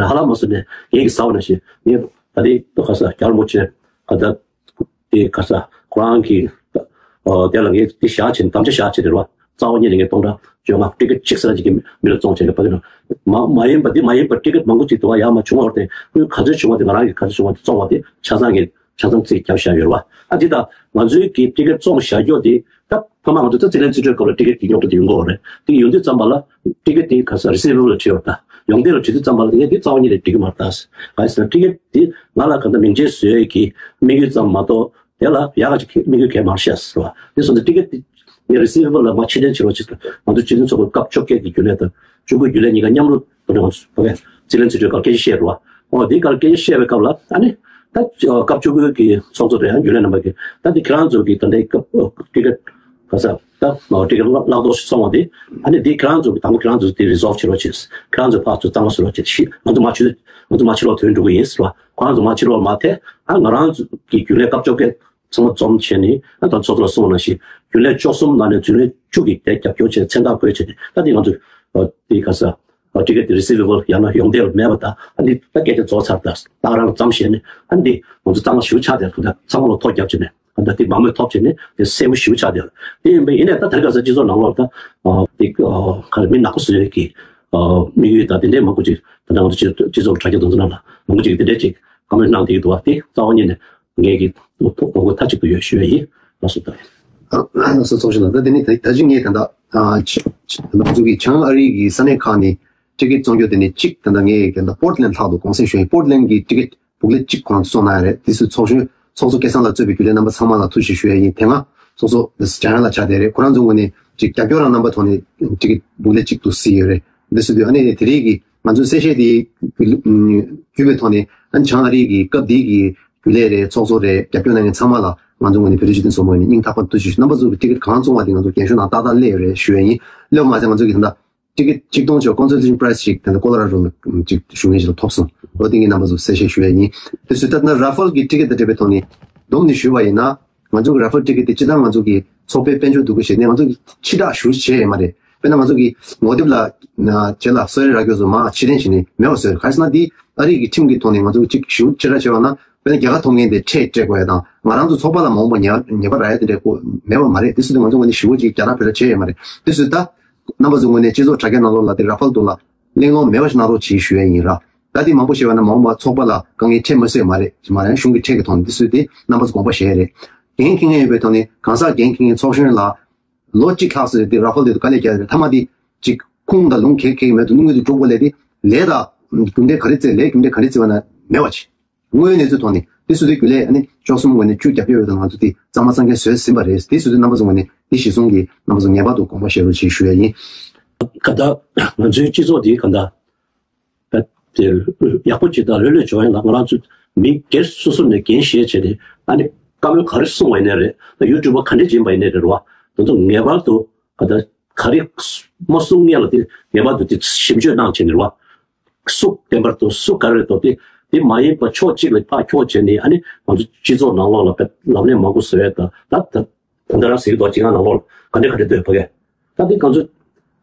ཧ་ལམ་མ་སོང་ནས་ངེད་ཀྱིས་ཟ་བ་ནང་བཞིན་ངས་ད་རེས་ད་ག་ས་རྒྱ་རིན་པོ་ཆེ་ག་ད། དེ་ག་ས་ཁོ་རང་གིས་ཨོ་དེ་ལ་ངས་དེ་བཞག་བྱས་ནས་དམ་བཅའ་བཞག་བྱས་ནས་རེད་བ། རྩ་བ་ཉིད་ནས་ངས་སྟོང་ཕྲག་བཅོ་ལྔ་ཊི་ཀེ་ཊི་གཅིག་ཟེར་ཅིག་གི་མི་ལ་བཙོང་བྱས་ནས་ཕ་གི་ནང་མ་མ་ཡིན་པ་དེ་མ་ཡིན་པ་ཊི་ཀེ་ཊི་མང་པོ་ཅིག་འདུག་བ། ཡར་མར་བྱུང་བ་དེ་དངུལ་ག་ཚོད་བྱུང་བ་དེ་ང་རང་གིས་ག་ཚོད་བྱུང་བ་དེ་བཙོང་བ་དེ་ཆ་ཚང་གི་ཆ་ཚང་རྩིས་བརྒྱབ་བཞག་ཡོད་རེད་བ། ཨ་དེ་ད་ང་ཚོའི་གི་ཊི་ཀེ་ཊི་བཙོང་བཞག་རྒྱུ་དེ་ད་ཕ་མ་ང་ཚོ་ད་རྩིས་ལེན་རྩིས་སྤྲོད་སྐབས་ལ་ཊི་ཀེ་ཊི་གི་རྙོག་དྲ་དེ་ཡོང་གི་ཡོད་རེད། དེ་ཡོང་དུས་ཙམ་པ་ལ་ཊི་ཀེ་ཊི་དེ་ག་ས་རི་སི་བྷི་བལ་ལ་བྲིས་ཡོད་ད། ཡོང་དུས་ལ་བྲིས་དུས་ཙམ་པ་ལ་ངས་དེ་རྩ་བ་ཉིད་ནས་འགྲིག་གི་མ་རེད་ད། ག་རེ་ཟེར་ན་ཊི་ཀེ་ཊི་དེ་ང་ལ་གང་ལྟར་མིང་ཆད་བཟོ་ཡས་ཀྱི་དམིགས་ཡུལ་ཙམ་མ་གཏོགས་དེ་ལ་ཡག་ག་ཅིག་དམིགས་ཡུལ་གང་ཡང་མ་རེད་ཤག་ཟེར་བ། དེ་སོང་ཙང་ཊི་ཀེ་ཊི་དེ་ངས་རི་སི་བྷི་བལ་ལ་མར་ཕྱིར་འཐེན་བྱེད་རོགས་བྱེད། ང་ཚོ་སྤྱི་མཐུན་ཚོགས་པའི་སྐབས་བཅོ་བརྒྱད་ཀྱི་རྒྱུན་ལས་དང་བཅུ་དགུ་རྒྱུན་ལས་གཉིས་ཀ་མཉམ་རུབ་ཏུ་ནས་ང་ཚོ་ཕ་གིར་རྩིས་ལེན་རྩིས་སྤྲོད་སྐབས་སྐད་ཆ་བཤད་རེད་བ། འོ་དེའི་སྐབས་སྐད་ཆ་བཤད་པའི་སྐབས་ལ་ཨ་ནི་ད་སྐབས་བཅུ་དགུ་གི་ཚོགས་གཙོ་རེད། རྒྱུན་ལས་རྣམ་པ་གིས་ད་དེ་ཁྱེད་རང་ཚོ་གི་ད་ལྟའི་སྐབས་ཊི་ཀེ་ཊི་ག་ས་ད་ཊི་ཀེ་ཊི་བརླག་བརླག་དོགས་ཤིག་སོང་བ་དེ་ཨ་ནི་དེ་ཁྱེད་རང་ཚོ་གི་དང་པོ་ཁྱེད་རང་ཚོ་དེ་རི་སོལ་བ་བྱེད་རོགས་བྱེད། ཁྱེད་རང་ཚོ་ཕར་ཚུར་གཙང་མ་བཟོ་རོགས་བྱེད། ཤི་ང་ཚོ་མ་བྱེད། ང་ཚོ་མ་བྱེད་ལོག་དོན་འགྲུབ་གི་ཡིན་ཟེར་བ། ཁོ་རང་ཚོ་མ་བྱེད་ལོག་མ་ཐེ་ཨ་ང་རང་ཚོ་གི་རྒྱུན་ལས་སྐབས་བཅོ་བརྒྱད་ཚང་མ་འཛོམས་བྱས་ནས་ཨ་ད་ཚོགས་གཙོ་ལ་གསུངས་པ་ནང་བཞིན་རྒྱུན་ལས་བཅུ་གསུམ་ནང་ནས་རྒྱུན་ལས་བཅུ་གིས་དེ་རྒྱབ་སྐྱོར་བྱས་མཚན་རྟགས་བཀོད་བྱས་ནས་ད་དེ་ང་ཚོ་དེ་ག་ས་ཊི་ཀེ་ཊི་རི་སི་བྷི་བལ་ཡང་ན་ཡོང་འདོད་མེད་པ་དང་ཨ་འདི་ད་སྐད་ཆ་རྫོགས་ཚར། ད་ད་རང་ལ་ཙམ་བཤད་ནས་ཨ་འདི་ང་ཚོ་གཙང་མ་ཞུ་ཆགས་དེ་ད་ཚང་མ་ལ་ཐོ་རྒྱབ་བྱས་ནས་ཨ་ད་དེ་མང་མོས་ཐོབ་བྱས་ནས་དེ་གསལ་པོ་ཞུ་ཆགས་དེ་དེ་ཡིན་པས་ཡིན་ནས་ད་དེ་ག་ས་སྤྱི་ཚོགས་ནང་ལོགས་ད་དེ་ག་རེ་མི་ནག་པོ་བཟོ་ཡས་ཀྱི་དམིགས་ཡུལ་ད་དེ་འདྲའི་མང་པོ་ཅིག་ད་ང་ཚོ་སྤྱི་སྤྱི་ཚོགས་དྲ་རྒྱ་དེ་ཚོ་ནང་ལ་མང་པོ་ཅིག་དེ་འདྲའི་ཅིག་བཀའ་མོལ་གནང་བསྡད་ཀྱི་འདུག་བ། དེ་རྩ་བ་ཉིད་ནས་ངེད་ཀྱི་དགོངས་པ་མཐའ་གཅིག་ཏུ་ཡོད་ཞུ་ཡ་ཡིན། ལགས་སོ། ད་ལགས་སོ། ཚོགས་གཞོན་ལགས། ད་དེ་ནི་ད་ད་ཅི་ངས་ད་ལྟ་ཨ་ཆ་ཆ་ང་ཚོ་གི་བྱང་ཨ་རི་གི་ས་གནས་ཁག་ནས་ཊི་ཀེ་ཊི་བཙོང་རྒྱུ་དེ་ནི་གཅིག་ད་ལྟ་ངས་ད་ལྟ་པོར་ཊི་ལེན་ཌི་ལྷག་འདུག་གོང་གསལ་ཞུ་ཡིན། པོར་ཊི་ལེན་ཌི་གི་ཊི་ཀེ་ཊི་བུག་ལེཊ་གཅིག་ཁོ་རང་ཚོ་བཙོང་གནང་ཡ་རེད། དེ་ཚོ་ཚོགས་གཞོན་ཚོགས་གཙོ་སྐལ་བཟང་ལགས་གཙོས་པའི་རྒྱུན་ལས་རྣམ་པ་ཚང་མ་ལ་ཐུགས་རྗེ་ཆེ་ཞུ་ཡ་ཡིན། དེ་སྔ་ཚོགས་གཙོ་འཇམ་དབྱངས་ལགས་ཆགས་བསྡད་རེད། ཁོ་རང་ཚོའི་ངོས་ནས་ཅིག་རྒྱབ་སྐྱོར་རང་རྣམ་པ་ཐོག་ནས་ཊི་ཀེ་ཊི་བུག་ལེཊ་གཅིག་ཏུ་བརྩིས་ཡོད་རེད། འདི་ཚོ་དུས་ཨ་ནི་དེ་རིང་གི་ང་ཚོའི་གསལ་བཤད་དེ་བརྒྱུད་པའི་ཐོག་ནས་ཨ་ནི་བྱང་ཨ་རི་གི་སྐབས་འདིའི་གི་རྒྱུན་ལས་རེད། ཚོགས་གཙོ་རེད། རྒྱབ་སྐྱོར་གནང་མཁན་ཚང་མ་ལ་ང་ཚོ་ངོས་ནས་བོད་རིགས་སྤྱི་མཐུན་ཚོགས་པ་ངོས་ནས་སྙིང་ཐག་པ་ཐུགས་རྗེ་ཆེ། རྣམ་པ་ཚོ་གི་ཊི་ཀེ་ཊི་གང་བཙོང་བ་དེ་ང་ཚོ་རྒན་གཞོན་ནང་ཏག་ཏག་སླེབས་ཡོད་རེད་ཞུ་ཡ་ཡིན། སླེབས་མ་ཟད་ང་ཚོ་གི་ད་ལྟ་ཊི་ཀེ་ཊི་ཆིག་སྟོང་ཅོག་ཀོན་སོལ་ཊེ་ཤན་པ་རའི་སི་ཞིག་ད་ལྟ་ཀོ་ལོ་ར་ཌོ་ལ་ཅིག་ཞུ་མཁན་ཞིག་ལ་ཐོབ་སོང་། འོ་དེ་ངས་རྣམ་པ་ཚོ་གསལ་བཤད་ཞུ་ཡ་ཡིན། དེ་ཚོ་ད་ལྟ་ར་ཧྥལ་གི་ཊི་ཀེ་ཊི་དང་འབྲེལ་བའི་ཐོག་ནས་བསྡོམས་ནས་ཞུས་པ་ཡིན་ན། ང་ཚོ་གི་ར་ཧྥལ་ཊི་ཀེ་ཊི་དེ་སྤྱིར་བཏང་ང་ཚོ་གི་ཚོགས་པའི་དཔལ་འབྱོར་འདུ་འགོད་བྱས་ནས་ང་ཚོ་གི་ཕྱིར་བསྒྲགས་ཞུ་བྱས་ཡོད་མ་རེད། དཔེར་ན་ང་ཚོ་གི་ངོ་དེབ་ལ་ན་བྱས་ལ་གསོལ་རས་ར་རྒྱ་ཚོ་མ་ཕྱིར་དྲན་བྱས་ནས་མེད་པ་བཟོས་རེད། ག་རེ་ཟེར་ན་འདི་ཨ་རི་གི་ཁྲིམས་ཀྱི་ཐོག་ནས་ང་ཚོ་གཅིག་ཞུ་ཕྱིར་བསྒྲགས་བྱས་པ་ན་དཔེར་ན་རྒྱལ་ཁ་ཐོབ་མཁན་དེ་ཁྲལ་སྤྲད་དགོས་ཡ་དང་ང་རང་ཚོ་ཚོགས་པ་ལ་མ་འོངས་པ་ཉེས་ཉེས་པ་རག་ཡ་དེ་འདྲ་ཁོ་མེད་པ་མ་རེད། དེ་ཚོ་དེ་ང་ཚོ་ངོས་ནས་ཞུ་བ་ཅིག་རྒྱག་ར་བེད་ར་བྱས་ཡོད་མ་རེད། དེ་ཚོ་ད་རྣམ་པ་ཚོའི་ངོས་ནས་སྤྱི་ཚོགས་དྲ་རྒྱ་ནང་ལོགས་ལ་དེ་ར་ཧྥལ་དུ་ལ་གླེང་སློང་མེད་པ་ཞིག་གནང་རོགས་གྱིས་ཞུ་ཡ་ཡིན་ར། ད་དེ་མང་པོ་བཤད་པ་ན་མ་འོངས་པ་ཚོགས་པ་ལ་དཀའ་ངལ་འཕྲད་མ་སྲིད་མ་རེད། མ་རེད་གཞུང་གི་ཁྲལ་གྱི་ཐོག་ནས་དེ་ཚོས་དེ་རྣམ་པ་ཚོ་དགོངས་པ་བཞེས་རེད། འགན་འཁྱེར་མཁན་ཡོད་པའི་ཐོག་ནས་གང་ཟག་འགན་འཁྱེར་མཁན་ཚོགས་གཞོན་ལ་ལོ་གཅིག་ལྷག་ཙམ་དེ་ར་ཧྥལ་དེ་དཀའ་ལས་རྒྱག་རེད། མཐའ་མ་དེ་ཅིག་ཁུངས་དང་ལུང་གང་ཡང་མེད་དུ་དངུལ་དེ་སྒྲུག་པ་ལས་དེ་ལས་དང་རྒྱུ་འབྲས་ག་རེ་བཙལ་ལས་རྒྱུ་འབྲས་ག་རེ་བཙལ་བ་ན་མེད་པ་ཅིག་དངོས་ཡོད་གནས་ཚུལ་ཐོག་ནས་དེ་སུ་དེ་རྒྱུན་ལས་ཨ་ནི་བཅུ་གསུམ་ངོས་ནས་བཅུ་རྒྱབ་སྐྱོར་ཡོད་དང་ང་ཚོ་དེ་གཙང་མ་གཙང་རྐྱང་བཟོས་ཟིན་པ་རེད། དེ་སུ་དེ་རྣམ་པ་ཚོ་ངོས་ནས་དེ་གཞི་བཟུང་གིས་རྣམ་པ་ཚོ་ངེས་པར་དུ་དགོངས་པ་བཞེས་རོགས་ཞེས་ཞུ་ཡ་ཡིན། ག་ད་ང་ཚོའི་སྤྱི་ཚོགས་དེ་ག་ད་ད་དེ་ཡག་པོ་ཅིག་དང་ལྷོད་ལྷོད་འཇོག་ཡ་ལ་ང་རང་ཚོ་མི་སྒེར་སོ་སོ་ནས་འགན་བཞེས་བྱས་ཏེ་ཨ་ནི་ བཀའ་མོལ་ག་རེ་གསུང་བ་ཡིན་ནའི་རེད། ད་ཡུ་ཊུབ་པ་ག་འདྲས་ཡིན་པ་ཡིན་ནའི་རེད་བ། དེ་ཚོ་ངེས་པར་དུ་ག་ད་ག་རེ་མ་གསུང་སྔོན་ལ་དེ་ངེས་པར་དུ་དེ་ཞིབ་དཔྱོད་གནང་བྱས་ནས་རེད་བ། སུ་བདེན་པར་དུ་སུ་ག་རེ་རེད་དོ། དེ་དེ་མ་ཡིན་པ་ཕྱོགས་གཅིག་ལ་ཕར་འཁྱོག་བྱས་ནས། ཨ་ནི་ང་ཚོ་སྤྱི་ཚོགས་ནང་ལོགས་ལ་ལབ་གླེང་མང་པོ་བཟོ་ཡས། ད་ད་ད་ད་ལྟ་རང་ཟེར་གྱི་འདུག་སྤྱི་ཁང་ནང་ལོགས་ལ་ག་འདྲས་ག་འདྲས་སྡོད་ཕ་གས། ད་འདི་ང་ཚོ་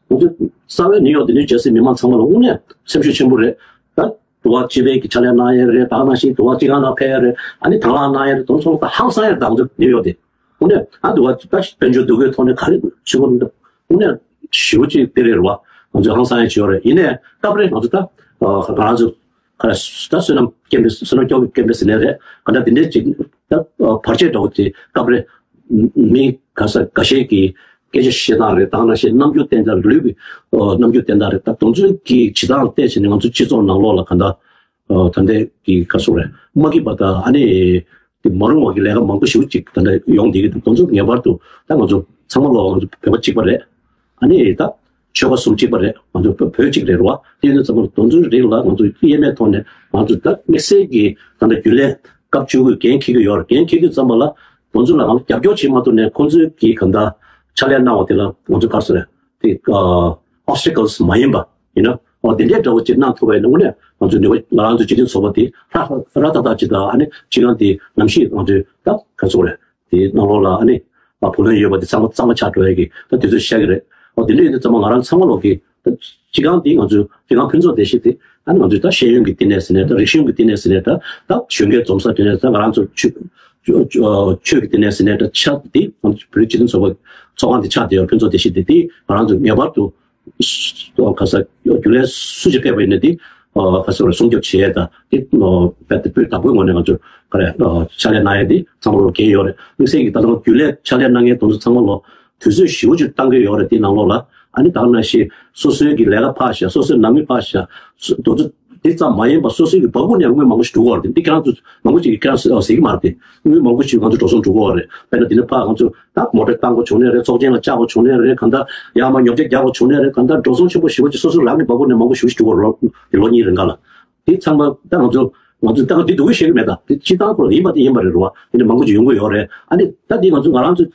ང་ཚོ་རྩ་བའི་ནིའུ་ཡོག་དེ་ནིའུ་ཇར་སི་མི་མང་ཚང་མ་ལ་དངོས་གནས་སེམས་ཤུགས་ཆེན་པོ་རེད། ད་འདུ་བ་སྤྱི་པའི་གི་ཕྱག་ལས་གནང་ཡས་རེད། ད་ག་ནང་བཞིན་འདུ་བ་སྤྱི་ཁང་ནང་ཕེབས་ཡས་རེད། ཨ་ནི་དང་བླངས་གནང་ཡས་རེད། དེ་ཚོ་ད་ཧང་སང་ཡས་རེད། ད་ང་ཚོ་ནིའུ་ཡོག་དེ་དངོས་གནས་ཨ་འདུ་བ་ད་དཔལ་འབྱོར་འདུ་འགོད་ཐོག་ནས་ག་རེ་བྱེད་དགོས་རེད། དངོས་གནས་ཞེ་པོ་ཅིག་དེ་རེད་རེད་བ། ང་ཚོ་ཧང་སང་ཡས་བྱེད་ཡོད་རེད། ཡིན་ནའི་སྐབས་རེ་ང་ཚོ་ད་ང་རང་ཚོ་ག་ད་བསོད་ནམས་སྐྱེ་འཕེལ། བསོད་ནམས་སྐྱེ་འཕེལ་ཟེར་ནའི་རེད། ག་འདྲ་དེ་འདྲའི་ཅིག་ད་བར་ཆད་འདྲ་བོ་ཅིག་སྐབས་རེ་མི་ག་ས་འགའ་ཤས་ཀྱིས་སྐད་ཆ་བཤད་སྟངས་རེད། ད་ག་ནང་བཞིན་རྣམ་འགྱུར་བསྟན་སྟངས་རེད། ལུས་ཀྱི་རྣམ་འགྱུར་བསྟན་སྟངས་རེད། ད་དེ་ཚོའི་གི་བྱེད་སྟངས་ལ་བལྟས་བྱས་ནས་ང་ཚོ་སྤྱི་ཚོགས་ནང་ལོགས་ལ་ག་འདྲ་ད་ལྟའི་གི་ག་སོགས་རེད། མ་སྐྱིད་པ་དང་ཨ་ནི་དེ་མ་རུང་བ་གི་ལས་ཀ་མང་པོ་ཞེ་པོ་ཅིག་ད་ལྟ་ཡོང་བསྡད་ཀྱི་འདུག་དེ་ཚོ་ངེས་པར་དུ་ད་ང་ཚོ་ཚང་མ་ལོགས་ང་ཚོ་བོད་པ་གཅིག་པ་རེད། ཨ་ནི་ད་ཆོལ་ཁ་གསུམ་གཅིག་པ་རེད། ང་ཚོ་བོད་གཅིག་རེད་རེད་བ། དེ་ཡིན་དུས་ཙམ་པ་དེ་ཚོའི་རིགས་ལ་ང་ཚོ་དབྱེར་མེད་ཐོག་ནས་ང་ཚོ་ད་དམིགས་བསལ་གྱི་ད་ལྟ་རྒྱུན་ལས་སྐབས་བཅུ་དགུ་འགན་འཁྱེར་གྱི་ཡོད་རེད། འགན་འཁྱེར་དུས་ཙམ་པ་ལ་དེ་ཚོ་ལ་ང་ཚོ་རྒྱབ་སྐྱོར་བྱེད་མ་ཐུབ་ནས་ཁོང་ཚོས་ཀྱིས་གང་ལྟར་ཕྱག་ལས་གནང་བ་དེ་ལ་ང་ཚོ་ག་རེ་ཟེར་རེད། དེ་obstacles མ་ཡིན་པ་ཡིན་ན། འོ་དེ་འདྲའི་འདྲ་བོ་ཅིག་གནང་ཐུབ་པ་ཡིན་ན་དངོས་གནས་ང་ཚོ་ནུས་པ། ང་རང་ཚོ་སྤྱི་མཐུན་ཚོགས་པ་དེ་ཧྲ་ཧྲ་ཏག་ཏག་ཅིག་དང་། ཨ་ནི་སྤྱི་ཁང་དེ་ནམ་ཞིག་ང་ཚོས་ད་ག་རེ་ཟེར་དགོས་རེད། དེའི་ནང་ལོགས་ལ་ཨ་ནི་བུ་ལོན་ཡོད་པ་དེ་གཙང་མ་གཙང་མ་ཆགས་འགྲོ་ཡ་གི་ད་དུས་ཚོད་ཤར་གི་རེད། འོ་དེ་འདྲ་ཡིན་དུས་ཙམ་པ་ང་རང་ཚང་མ་ལོག་གི་ད་སྤྱི་ཁང་དེ་ང་ཚོའི་སྤྱི་ཁང་ཕུན་ཚོགས་སྡེ་བཞི་དེ་ཨ་ནི་ང་ཚོའི་ད་ཤེས་ཡོན་གྱི་བསྟི་གནས་ཟེར་ནའི་འདྲ། རིག་གཞུང་གི་བསྟི་གནས་ཟེར་ནའི་འདྲ། ད་གཞོན་སྐྱེས་འཛོམས་ས་དེ་ནས་ད་ང་རང་ཚོ་ཆོས་ཆོས་ཆོས་ཀྱི་བསྟི་གནས་ཟེར་ནའི་འདྲ། ཆ་དེ་ང་ཚོ་བོད་རིགས་སྤྱི་མཐུན་ཚོགས་པ་ཚོགས་ཁང་དེ་ཆགས་བསྡད་ཡོད། ཕུན་ཚོགས་སྡེ་བཞི་དེ། དེ་ང་རང་ཚོ་ངེས་པར་དུ་ག་ས་རྒྱུན་ལས་སུ་ཞིག་ཕེབས་པ་ཡིན་ན་དེ་ག་ས་རེད། སྲུང་སྐྱོབ་བྱེད་ཡས་དང་དེ་རྦད་དེ་སྤུས་དག་པོའི་ངོས་ནས་ང་ཚོ་ག་རེ་ཕྱག་ལས་གནང་ཡས་དེ་ཚང་མ་ལོ་འགན་ཡོད་རེད། དམིགས་བསལ་གྱི་ད་ལྟ་རྒྱུན་ལས་ཕྱག་ལས་གནང་མཁན་དེ་ཚོ་ཚང་མ་ལོ་དུས་ཚོད་ཞེ་པོ་ཅིག་བཏང་གི་ཡོད་རེད། དེའི་ནང་ལོགས་ལ་ཨ་ནི་ད་ག་ནང་བཞིན་སོ་སོའི་གི་ལས་ཀ་ཕར་བཞག་སོ་སོའི་ནང་མི་ཕར་བཞག་སོ་དེ་ཚོ་དེ་ཙམ་མ་ཡིན་པ་སོ་སོའི་གི་འབབ་ཁུངས་ནས་དངུལ་མང་པོ་ཞིག་འགྲོ་གི་ཡོད་རེད། འདི་ཁྱེད་རང་ཚོ་མང་པོ་ཅིག་གིས་ཁྱེད་རང་ཚོ་ཟེར་གི་མ་རེད་དེ། དངུལ་མང་པོ་ཞིག་ང་ཚོ་འགྲོ་སོང་འགྲོ་གི་ཡོད་རེད། དཔེར་ན་དེ་ནས་ཕར་ང་ཚོ་ད་མོ་ཊ་བཏང་དགོས་བྱུང་ནའི་རེད། ཚོགས་ཆེན་ལ་བཅར་དགོས་བྱུང་ནའི་རེད། གང་ལྟར་ཡར་མར་ཉོ་ཆ་རྒྱག་དགོས་བྱུང་ནའི་རེད། གང་ལྟར་འགྲོ་སོང་ཆེན་པོ་ཞེ་པོ་ཅིག་སོ་སོ་རང་གི་འབབ་ཁུངས་ནས་མང་པོ་ཞེ་པོ་ཞིག་འགྲོ་གི་ཡོད་རེད། དེ་ལོ་གཉིས་རིང་ག་ལ། དེ་ཚང་མ་ད་ང་ཚོ་ང་ཚོ་ད་ང་འདི་སྡུག་གུ་བཤད་གི་མེད། ད་དེ་སྤྱིར་བཏང་ཁོ་ཡིན་པ་དེ་ཡིན་པ་རེད་རེད་བ། དེ་འདྲ་མང་པོ་ཅིག་ཡོང་གི་ཡོད་རེད། ཨ་ནི་ད་དེ་ང་ཚོ་ང་རང་ཚོ་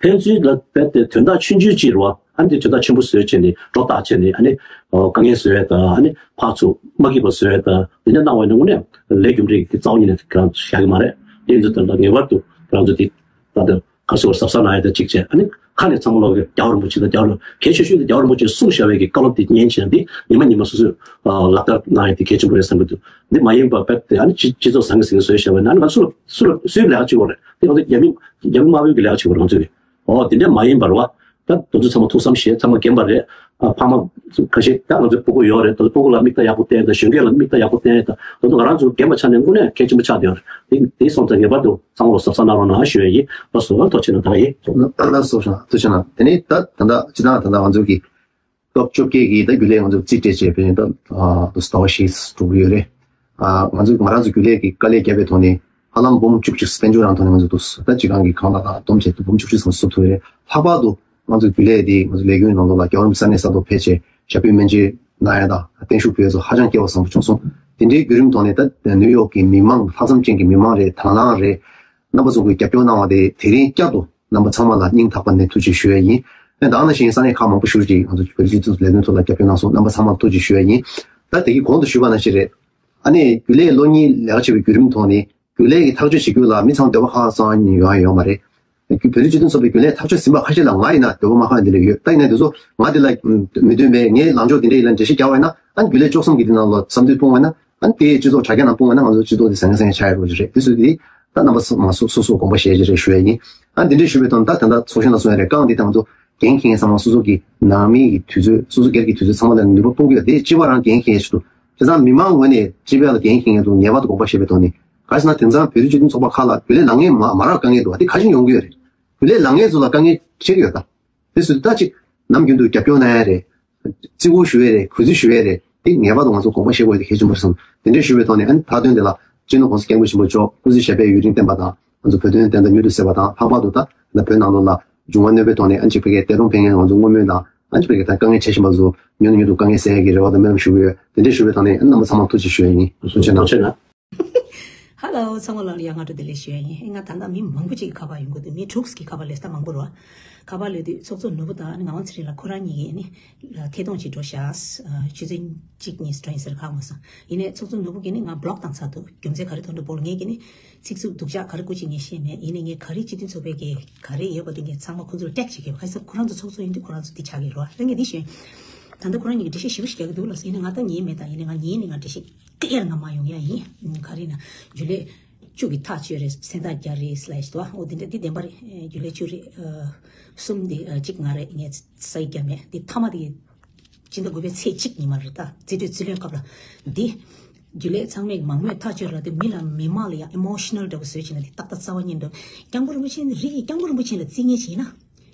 ཕན་ཚུན་ལ་རྦད་དེ་དོན་དག་ཆུང་ཆུང་ཅིག་རེད་བ། ཨ་ནི་དེ་དོན་དག་ཆེན་པོ་བཟོས་བྱས་ནས་སྒྲོ་བཏགས་བྱས་ནས་ཨ་ནི་དཀའ་ངལ་བཟོ་ཡས་དང་། ཨ་ནི་ཕར་ཚུར་མ་སྐྱིད་པ་བཟོ་ཡས་དང་དེ་འདྲ་གནང་བ་ཡིན་ན་དངོས་གནས་ལས་རྒྱུ་འབྲས་ཀྱི་རྩ་བ་ཉིད་ནས་ཁྱེད་རང་ཚོ་བཞག་གི་མ་རེད། དེ་ཡིན་དུས་ད་ལྟ་ངེས་པར་དུ་ཁྱེད་རང་ཚོ་དེ་ད་ལྟ་ག་སོ་གཟབ་གཟབ་གནང་ཡས་དང་གཅིག་བྱས། ཨ་ནི་ཁ་ནས་ཚང་མ་ལོག་གི་རྒྱལ་བ་རིན་པོ་ཆེ་དང་རྒྱལ་བ་རིན་པོ་ཆེ་གལ་ཆེ་ཤོས་དེ་རྒྱལ་བ་རིན་པོ་ཆེས་གསུངས་བཞག་པའི་གི་བཀའ་སློབ་དེ་ཉན་བྱས་ནས་དེ་ཉི་མ་ཉི་མ་སོ་སོས་ལག་བསྟར་གནང་ཡས་དེ་གལ་ཆེན་པོ་རེད་བསམ་གི་འདུག་འདི་མ་ཡིན་པ་རྦད་དེ་ཨ་ནི་སྤྱི་སྤྱི་ཚོགས་བཟང་གི་ཟིང་གི་བཟོས་བཞག་པ་ཡིན་ན་ཨ་ནི་ང་སུ་ལ་སུ་ལ་སུའི་ལས་ཀ་བྱེད་དགོས་རེད། དེ་ང་ཚོ་རྒྱ་མི་རྒྱ་མི་དམར་པོའི་གི་ལས་ཀ་བྱེད་དགོས་རེད། ང་ཚོས་ཨོ་དེ་འདྲ་མ་ཡིན་པ་རེད་བ། ད་དེ་ཚོ་ཚང་མ་ཐུགས་བསམ་བཞེས། ཚང་མ་རྒན་པ་རེད། ཨ་ཕ་མ་ཁ་ཤས་ད་ང་ཚོའི་སྤུ་གུ་ཡོད་རེད། དེ་ཚོ་སྤུ་གུ་ལ་མིག་ལྟ་ཡག་པོ་བསྟན་དང་། གཞོན་སྐྱེས་ལ་མིག་ལྟ་ཡག་པོ་བསྟན་དང་། དེ་ཚོ་ང་རང་ཚོ་རྒན་པ་ཆགས་ནས་དངོས་གནས་གལ་ཆེན་པོ་ཆགས་བསྡད་ཡོད་རེད། དེ་དེ་སོང་ཙང་ངེས་པར་དུ་ཚང་མ་ལ་གཟབ་གཟབ་གནང་རོགས་གནང་ཞུ་ཡ་ཡིན། ལགས་སོ། ཐུགས་རྗེ་གནང་། ཐུགས་རྗེ་གནང་། དེ་ནས་ད་ད་ལྟ་སྤྱིར་བཏང་ད་ལྟ་ང་ཚོ་གི་སྐབས་བཅོ་བརྒྱད་ཀྱི་ད་རྒྱུན་ལས་ང་ཚོ་རྩིས་སྤྲད་བྱས་ཕན་ད་ཟླ་བ་བཞི་འགྲོ་གི་ཡོད་རེད། ང་ཚོ་ང་རང་ཚོ་རྒྱུན་ལས་ཀྱི་དཀའ་ལས་བརྒྱབ་པའི་ཐོག་ནས་ཧ་ལམ་འབུམ་བཅུ་གཅིག་དཔལ་འབྱོར་རང་ཐོག་ནས་ང་ཚོ་འདུག་ད་སྤྱི་ཁང་གི་ཁང་གླ་དང་བསྡོམས་བྱས་འབུམ་བཅུ་གཅིག་ཙམ་བསུབ་ཐུབ་ཡོད་རེད། ལྷག་པར་དུ་ང་ཚོ་རྒྱུན་ལས་དེ་ང་ཚོ་ལས་ཁུངས་ནང་ལོགས་ལ་རྒྱལ་བ་རིན་པོ་ཆེ་ས་གནས་གསར་དུ་ཕེབས་བྱས་ཞབས་པུས་སྨན་བཅོས་གནང་ཡ་དང་བརྟན་བཞུགས་ཕུལ་ཡ་སོགས་ཧ་ཅང་སྐལ་བ་བཟང་པོ་བྱུང་སོང་། དེ་འདྲའི་བརྒྱུད་རིམ་ཐོག་ནས་ད་ནིའུ་ཡོག་གི་མི་མང་ལྷག་བསམ་ཅན་གྱི་མི་མང་རེད། དང་བླངས་རེད། རྣམ་པ་ཚོ་གིས་རྒྱབ་སྐྱོར་གནང་བ་དེ་དེ་རིང་བསྐྱར་དུ་རྣམ་པ་ཚང་མ་ལ་སྙིང་ཐག་པ་ནས་ཐུགས་རྗེ་ཞུ་ཡ་ཡིན། ད་ག་ནང་བཞིན་ས་གནས་ཁག་མང་པོ་ཞེ་པོ་ཅིག་ང་ཚོ་བོད་རིགས་སྤྱི་ཚོགས་ལས་དོན་ཐོག་ལ་རྒྱབ་སྐྱོར་གནང་སོང་། རྣམ་པ་ཚང་མ་ལ་ཐུགས་རྗེ་ཞུ་ཡ་ཡིན། ད་དེ་གི་གོང་དུ་ཞུས་པ་ནང་བཞིན་རེད། ཨ་ནི་རྒྱུན་ལས་ལོ་གཉིས་ལས་ཀ་བྱེད་པའི་བརྒྱུད་རིམ་ཐོག་ནས་རྒྱུན་ལས་ཀྱི་ཐག་གཅོད་བྱེད་རྒྱུ་ལ་མི་ཚང་འདོད་པ་ཁག་ཁག་ཙམ་ཡོང་ཡ་ཡོད་མ་རེད། བོད་རིགས་སྤྱི་མཐུན་ཚོགས་པའི་རྒྱུན་ལས་ཐག་གཅོད་ཟིན་པ་ཁ་ཤས་ལ་ང་ཡིན་ན་འདོད་པ་མ་ཁེངས་འདི་འདྲ་ཡོད། ད་ཡིན་ན་དེ་ཚོ་ང་དེ་ལ་མི་འདོད་པའི་ངའི་ལངས་ཕྱོགས་དེ་འདྲ་ཡིན་ན་འགྲེལ་བཤད་རྒྱག་པ་ཡིན་ན། ཨ་ནི་རྒྱུན་ལས་བཅུ་གསུམ་གྱི་དེ་ནང་ལ་བསམ་ཚུལ་སྤུངས་པ་ཡིན་ན། ཨ་ནི་དེའི་སྤྱི་ཚོགས་དྲ་རྒྱ་ནང་སྤུངས་པ་ཡིན་ན་ང་ཚོ་སྤྱི་ཚོགས་དེ་ཟང་ངེ་ཟིང་ངེ་ཆགས་ཡ་རོགས་ཀྱི་རེད། དེ་ཚོ་དེ་ད་རྣམ་པ་ཚོ་མ་སོ་སོ་སོ་དགོངས་པ་བཞེས་ཀྱི་རེད་ཞུ་ཡ་ཡིན། ཨ་ནི་འདི་འདྲ་ཞུ་བའི་དོན་ད་ད་ལྟ་ཚོགས་གཞོན་ལ་གསུང་ཡ་རེད། རྐང་འདི་ད་ང་ཚོ་འགན་འཁྱེར་མཁན་ཚང་མ་སོ་སོ་གི་ནང་མི་གི་དུས་ཚོད། སོ་སོ་སྒེར་གྱི་དུས་ཚོད་ཚང་མ་ལ་ནུས་པ་སྤུངས་ཀྱི་ཡོད། དེ་སྤྱི་པ་རང་འགན་འཁྱེར་ཡ་ཞིག་འདུག་བྱས་ཙང་མི་མང་ངོས་ནས་སྤྱི་པའི་ལ་འགན་འཁྱེར་མཁན་འདུག་ངེས་པར་དུ་དགོངས་པ་བཞེས་པའི་ཐོག་ནས། ག་རེ་ཟེར་ན་དེང་སང་བོད་རིགས་སྤྱི་མཐུན་ཚོགས་པ་ཁག་ལ་རྒྱུན་ལས་ལངས་མཁན་མ་མ་རག་དཀའ་ངལ་འདུག་དེ་ག་རེ་བྱས་ནས་ཡོང་གི་ཡོད་རེད། རྒྱུན་ལས་ལངས་མཁན་ཚོ་ལ་དཀའ་ངལ་འཕྲད་ཀྱི་ཡོད་ད། དེ་ཚོ་ད་ཅིག་ནམ་རྒྱུན་དུ་རྒྱབ་སྐྱོར་གནང་ཡ་རེད། བརྩི་བཀུར་ཞུ་ཡ་རེད། གུས་བརྩི་ཞུ་ཡ་རེད། དེ་ངེས་པར་དུ་ང་ཚོ་དགོངས་པ་བཞེས་དགོས་ཡ་དེ་གལ་ཆེན་པོ་རེད་བསམ། དེ་འདྲ་ཞུ་བའི་ཐོག་ནས་ཨ་ནི་མཐའ་དོན་དེ་ལ་སྤྱི་ནོར་༸གོང་ས་༸སྐྱབས་མགོན་ཆེན་པོ་མཆོག་སྐུ་ཚེ་ཞབས་པད་ཡུན་རིང་བརྟན་པ་དང་། ང་ཚོ་བོད་དོན་བདེན་མཐའ་མྱུར་དུ་གསལ་བ་དང་། ལྷག་པར་དུ་ད་ད་བོད་ནང་ལོགས་ལ་འབྱུང་བ་གནོད་པའི་ཐོག་ནས་ཨ་ནི་ཅིག་ཕ་གིའི་འདས་གྲོངས་ཕེབས་མཁན་ང་ཚོ་བསྔོ་སྨོན་དང་། ཨ་ནི་ཅིག་ཕ་གིའི་ད་དཀའ་ངལ་འཕྲད་བཞིན་པ་ཚོ་མྱུར་ནས་མྱུར་དུ་དཀའ་ངལ་སེལ་ཡ་གི་རེ་བ་དང་སྨོན་ལམ་ཞུ་གི་ཡོད། དེ་འདྲ་ཞུ་བའི་ཐོག་ནས་ཨ་ནི་རྣམ་པ་ཚང་མ་ཐུགས་རྗེ་ཞུ་ཡ་ཡིན། ཐུགས་རྗེ་གནང་། ཐུགས་རྗེ་གནང་། ཧ་ལོ། ཚང་མ་ལ་ཡང་སྔ་དྲོ་བདེ་ལེགས་ཞུ་ཡ་ཡིན། ང་ད་ལྟ་མི་མང་པོ་ཅིག་གི་ཁ་པར་ཡོང་གི་འདུག་མི་དྲུག་གི་ཁ་པར་སླེབས། ད་མང་པོ་རེད་བ། ཁ་པར་སླེབས་དུས་ཚོགས་གཙོ་ནོར་བུ་དང་ནི་ངག་དབང་ཚེ་རིང་ལགས་ཁོ་རང་གཉིས་ཀྱིས་ནི་ཐད་གཏོང་ཅིག་འགྲོ་ཤག་ཆུ་ཚོད་གཅིག་གཉིས་འགྲོ་ཡིན་ཟེར། ཧ་གོ་མ་སོང་། ཡིན་ནའི་ཚོགས་གཙོ་ནོར་བུ་གིས་ནི་ང་བློག་བཏང་ཚར་འདུག་རྒྱུ་མཚན་ག་རེ་ཐོག་ནས་བོར། ངས་ཀྱིས་ནི་ཚིག་རྩུབ་སྡུག་ཅག་ག་རེ་བཀོད་ཅིག་ངས་ཤེས་མེད། ཡིན་ནའི་ངས་ག་རེ་སྤྱི་མཐུན་ཚོགས་པའི་གི་ག་རེ་ཡོད་པ་དེ་ངས་ཚང་མ་ཁོ་ཚོར་ཊེག་བྱེད་ཀྱི་ཡོད། ག་རེ་ཟེར་ཁོ་རང་ཚོ་ཚོགས་གཙོ་ཡིན་དུས་ཁོ་རང་ཚོ་འདི་ཆགས་ཀྱི་རེད་བ། ད་ངས་འདི་ཞུས། ད་ལྟ་ཁོ་རང་གཉིས་ཀྱིས་འགྲེལ་བཤད་ཞེ་པོ་ཞིག་རྒྱག་གི་འདུག་ལགས་སོ། ཡིན་ནའི་ང་ད་ཉན་མེད། ད་ཡིན་ནའི་ང་ཉན་ནས་ང་འགྲེལ་བཤད་ཀླེར་ང་མ་ཡོང་ཡ་ཡིན། ག་རེ་ན་རྒྱུན་ལས་བཅུ་གི་ཐག་གཅོད་རེད། མཚན་རྟགས་རྒྱག་རེད་སླེ་ཞིག་འདུག་འོ་དེ་འདྲ་འདི་བདེན་པ་རེད། རྒྱུན་ལས་བཅུ་རེད། གསུམ་དེ་གཅིག་ང་རེད། ངས་སའིན་རྒྱག་མེད། འདི་མཐའ་མ་དེ་སྤྱི་ཟླ་དགུ་པའི་ཚེས་གཅིག་ཉི་མ་རེད། ད་རྩིས་སྤྲོད་རྩིས་ལེན་སྐབས་ལ་འདི་རྒྱུན་ལས་ཚང་མས་མང་མོས་ཐག་གཅོད་ལ་དེ་མི་ལ་མི་མང་ལ་ཡང་ཨི་མོ་ཤི་ནལ་འདྲ་བོ་བཟོས་བྱས་ན་འདི་ཏག་ཏག་རྩ་བ་ཉིད་འགྲོ། སྐྱབས་མགོན་རིན་པོ་ཆེ་ནི་རིགས་ཀྱི་སྐྱབས་མགོན་རིན་པོ་ཆེ་ལ་རྩིས་ངན་བྱས་ན།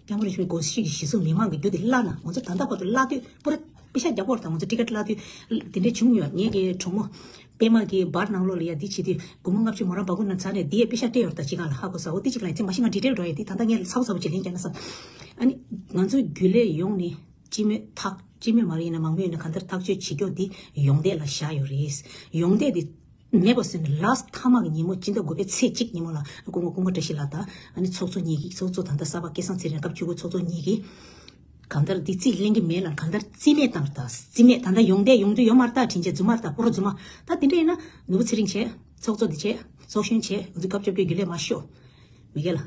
སྐྱབས་མགོན་རིན་པོ་ཆེའི་དགོངས་གཞི་གཞི་བཟུང་མི་མང་གི་རྒྱུ་དེ་བརླག་ན། ང་ཚོ་ད་ལྟ་བར་དུ་བརླག་དུས་པུ་ར་པེ་ཤ་རྒྱག་པོར་དང་ང་ཚོ་ཊི་ཀེ་ཊི་བརླག་དུས་དེ་འདྲས་བྱུང་ཡོད། ངེད་ཀྱི་གྲོགས་མོ་པད་མ་གི་བར་ནང་ལོགས་ལ་ཡ་འདི་བྱེད་དུས་སྒོར་མོ་ལྔ་བཅུ་མོ་རང་སྦ་ཁུག་ནང་ཚར་ནས་འདི་ཡས་པེ་ཤ་སྤྲད་ཡོད་ད་ཅི་གང་ལ་ཧ་གོ་ས། འོ་འདི་གཅིག་ལ་ཡིན་ཚེ་མ་གཞི་ང་ཌི་ཊེལ་འགྲོ་ཡོད། འདི་ད་ལྟ་ངས་ཚ་བོ་ཚ་བོ་ཅིག་ལན་རྒྱག་ན་བསམ། ཨ་ནི་ང་ཚོའི་རྒྱུན་ལས་ཡོངས་ནས་སྤྱི་མོས་ཐག་སྤྱི་མོས་མ་རེད། ཡིན་ན་མང་པོ་ཡོད་ན་གང་ལྟར་ཐག་གཅོད་བྱེད་རྒྱུ་འདི་ཡོངས་འདེད་ལ་བཞག་ཡོད་རེད། ཡོངས་འདེད་འདི་མེད་པ་བཟོས་ནས་ལཱ་སི་ཊི་མཐའ་མ་གི་ཉིན་མོ་སྤྱི་ཟླ་དགུ་པའི་ཚེས་གཅིག་ཉིན་མོ་ལ་སྐུ་ངོ་ཀུན་དགའ་བཀྲ་ཤིས་ལགས་དང་ཨ་ནི་ཚོགས་གཙོ་གཉིས་ཀྱིས་ཚོགས་གཙོ་ད་ལྟ་གསར་པ་སྐལ་བཟང་ཚེ་རིང་སྐབས་བཅུ་དགུ་ཚོགས་གཙོ་གཉིས་ཀྱིས་གང་ལྟར་འདི་རྩིས་ལེན་གྱི་མེད་ལ་གང་ལྟར་རྩིས་མེད་བཏང་རེད་ད། རྩིས་མེད་ད་ལྟ་ཡོངས་འདེད་ཡོང་དུས་ཡོད་མ་རེད་ད། དྲིན་ཆེ་རྫུན་མ་རེད་ད། པོ་ར་རྫུན་མ། ད་དེ་འདྲ་ཡིན་ན་ནོར་བུ་ཚེ་རིང་བྱས། ཚོགས་གཙོ་འདི་བྱས། ཚོགས་གཞོན་བྱས། ང་ཚོའི་སྐབས་བཅོ་བརྒྱད་རྒྱུན་ལས་མ་ཤོག་མི་སྒེར་ལ།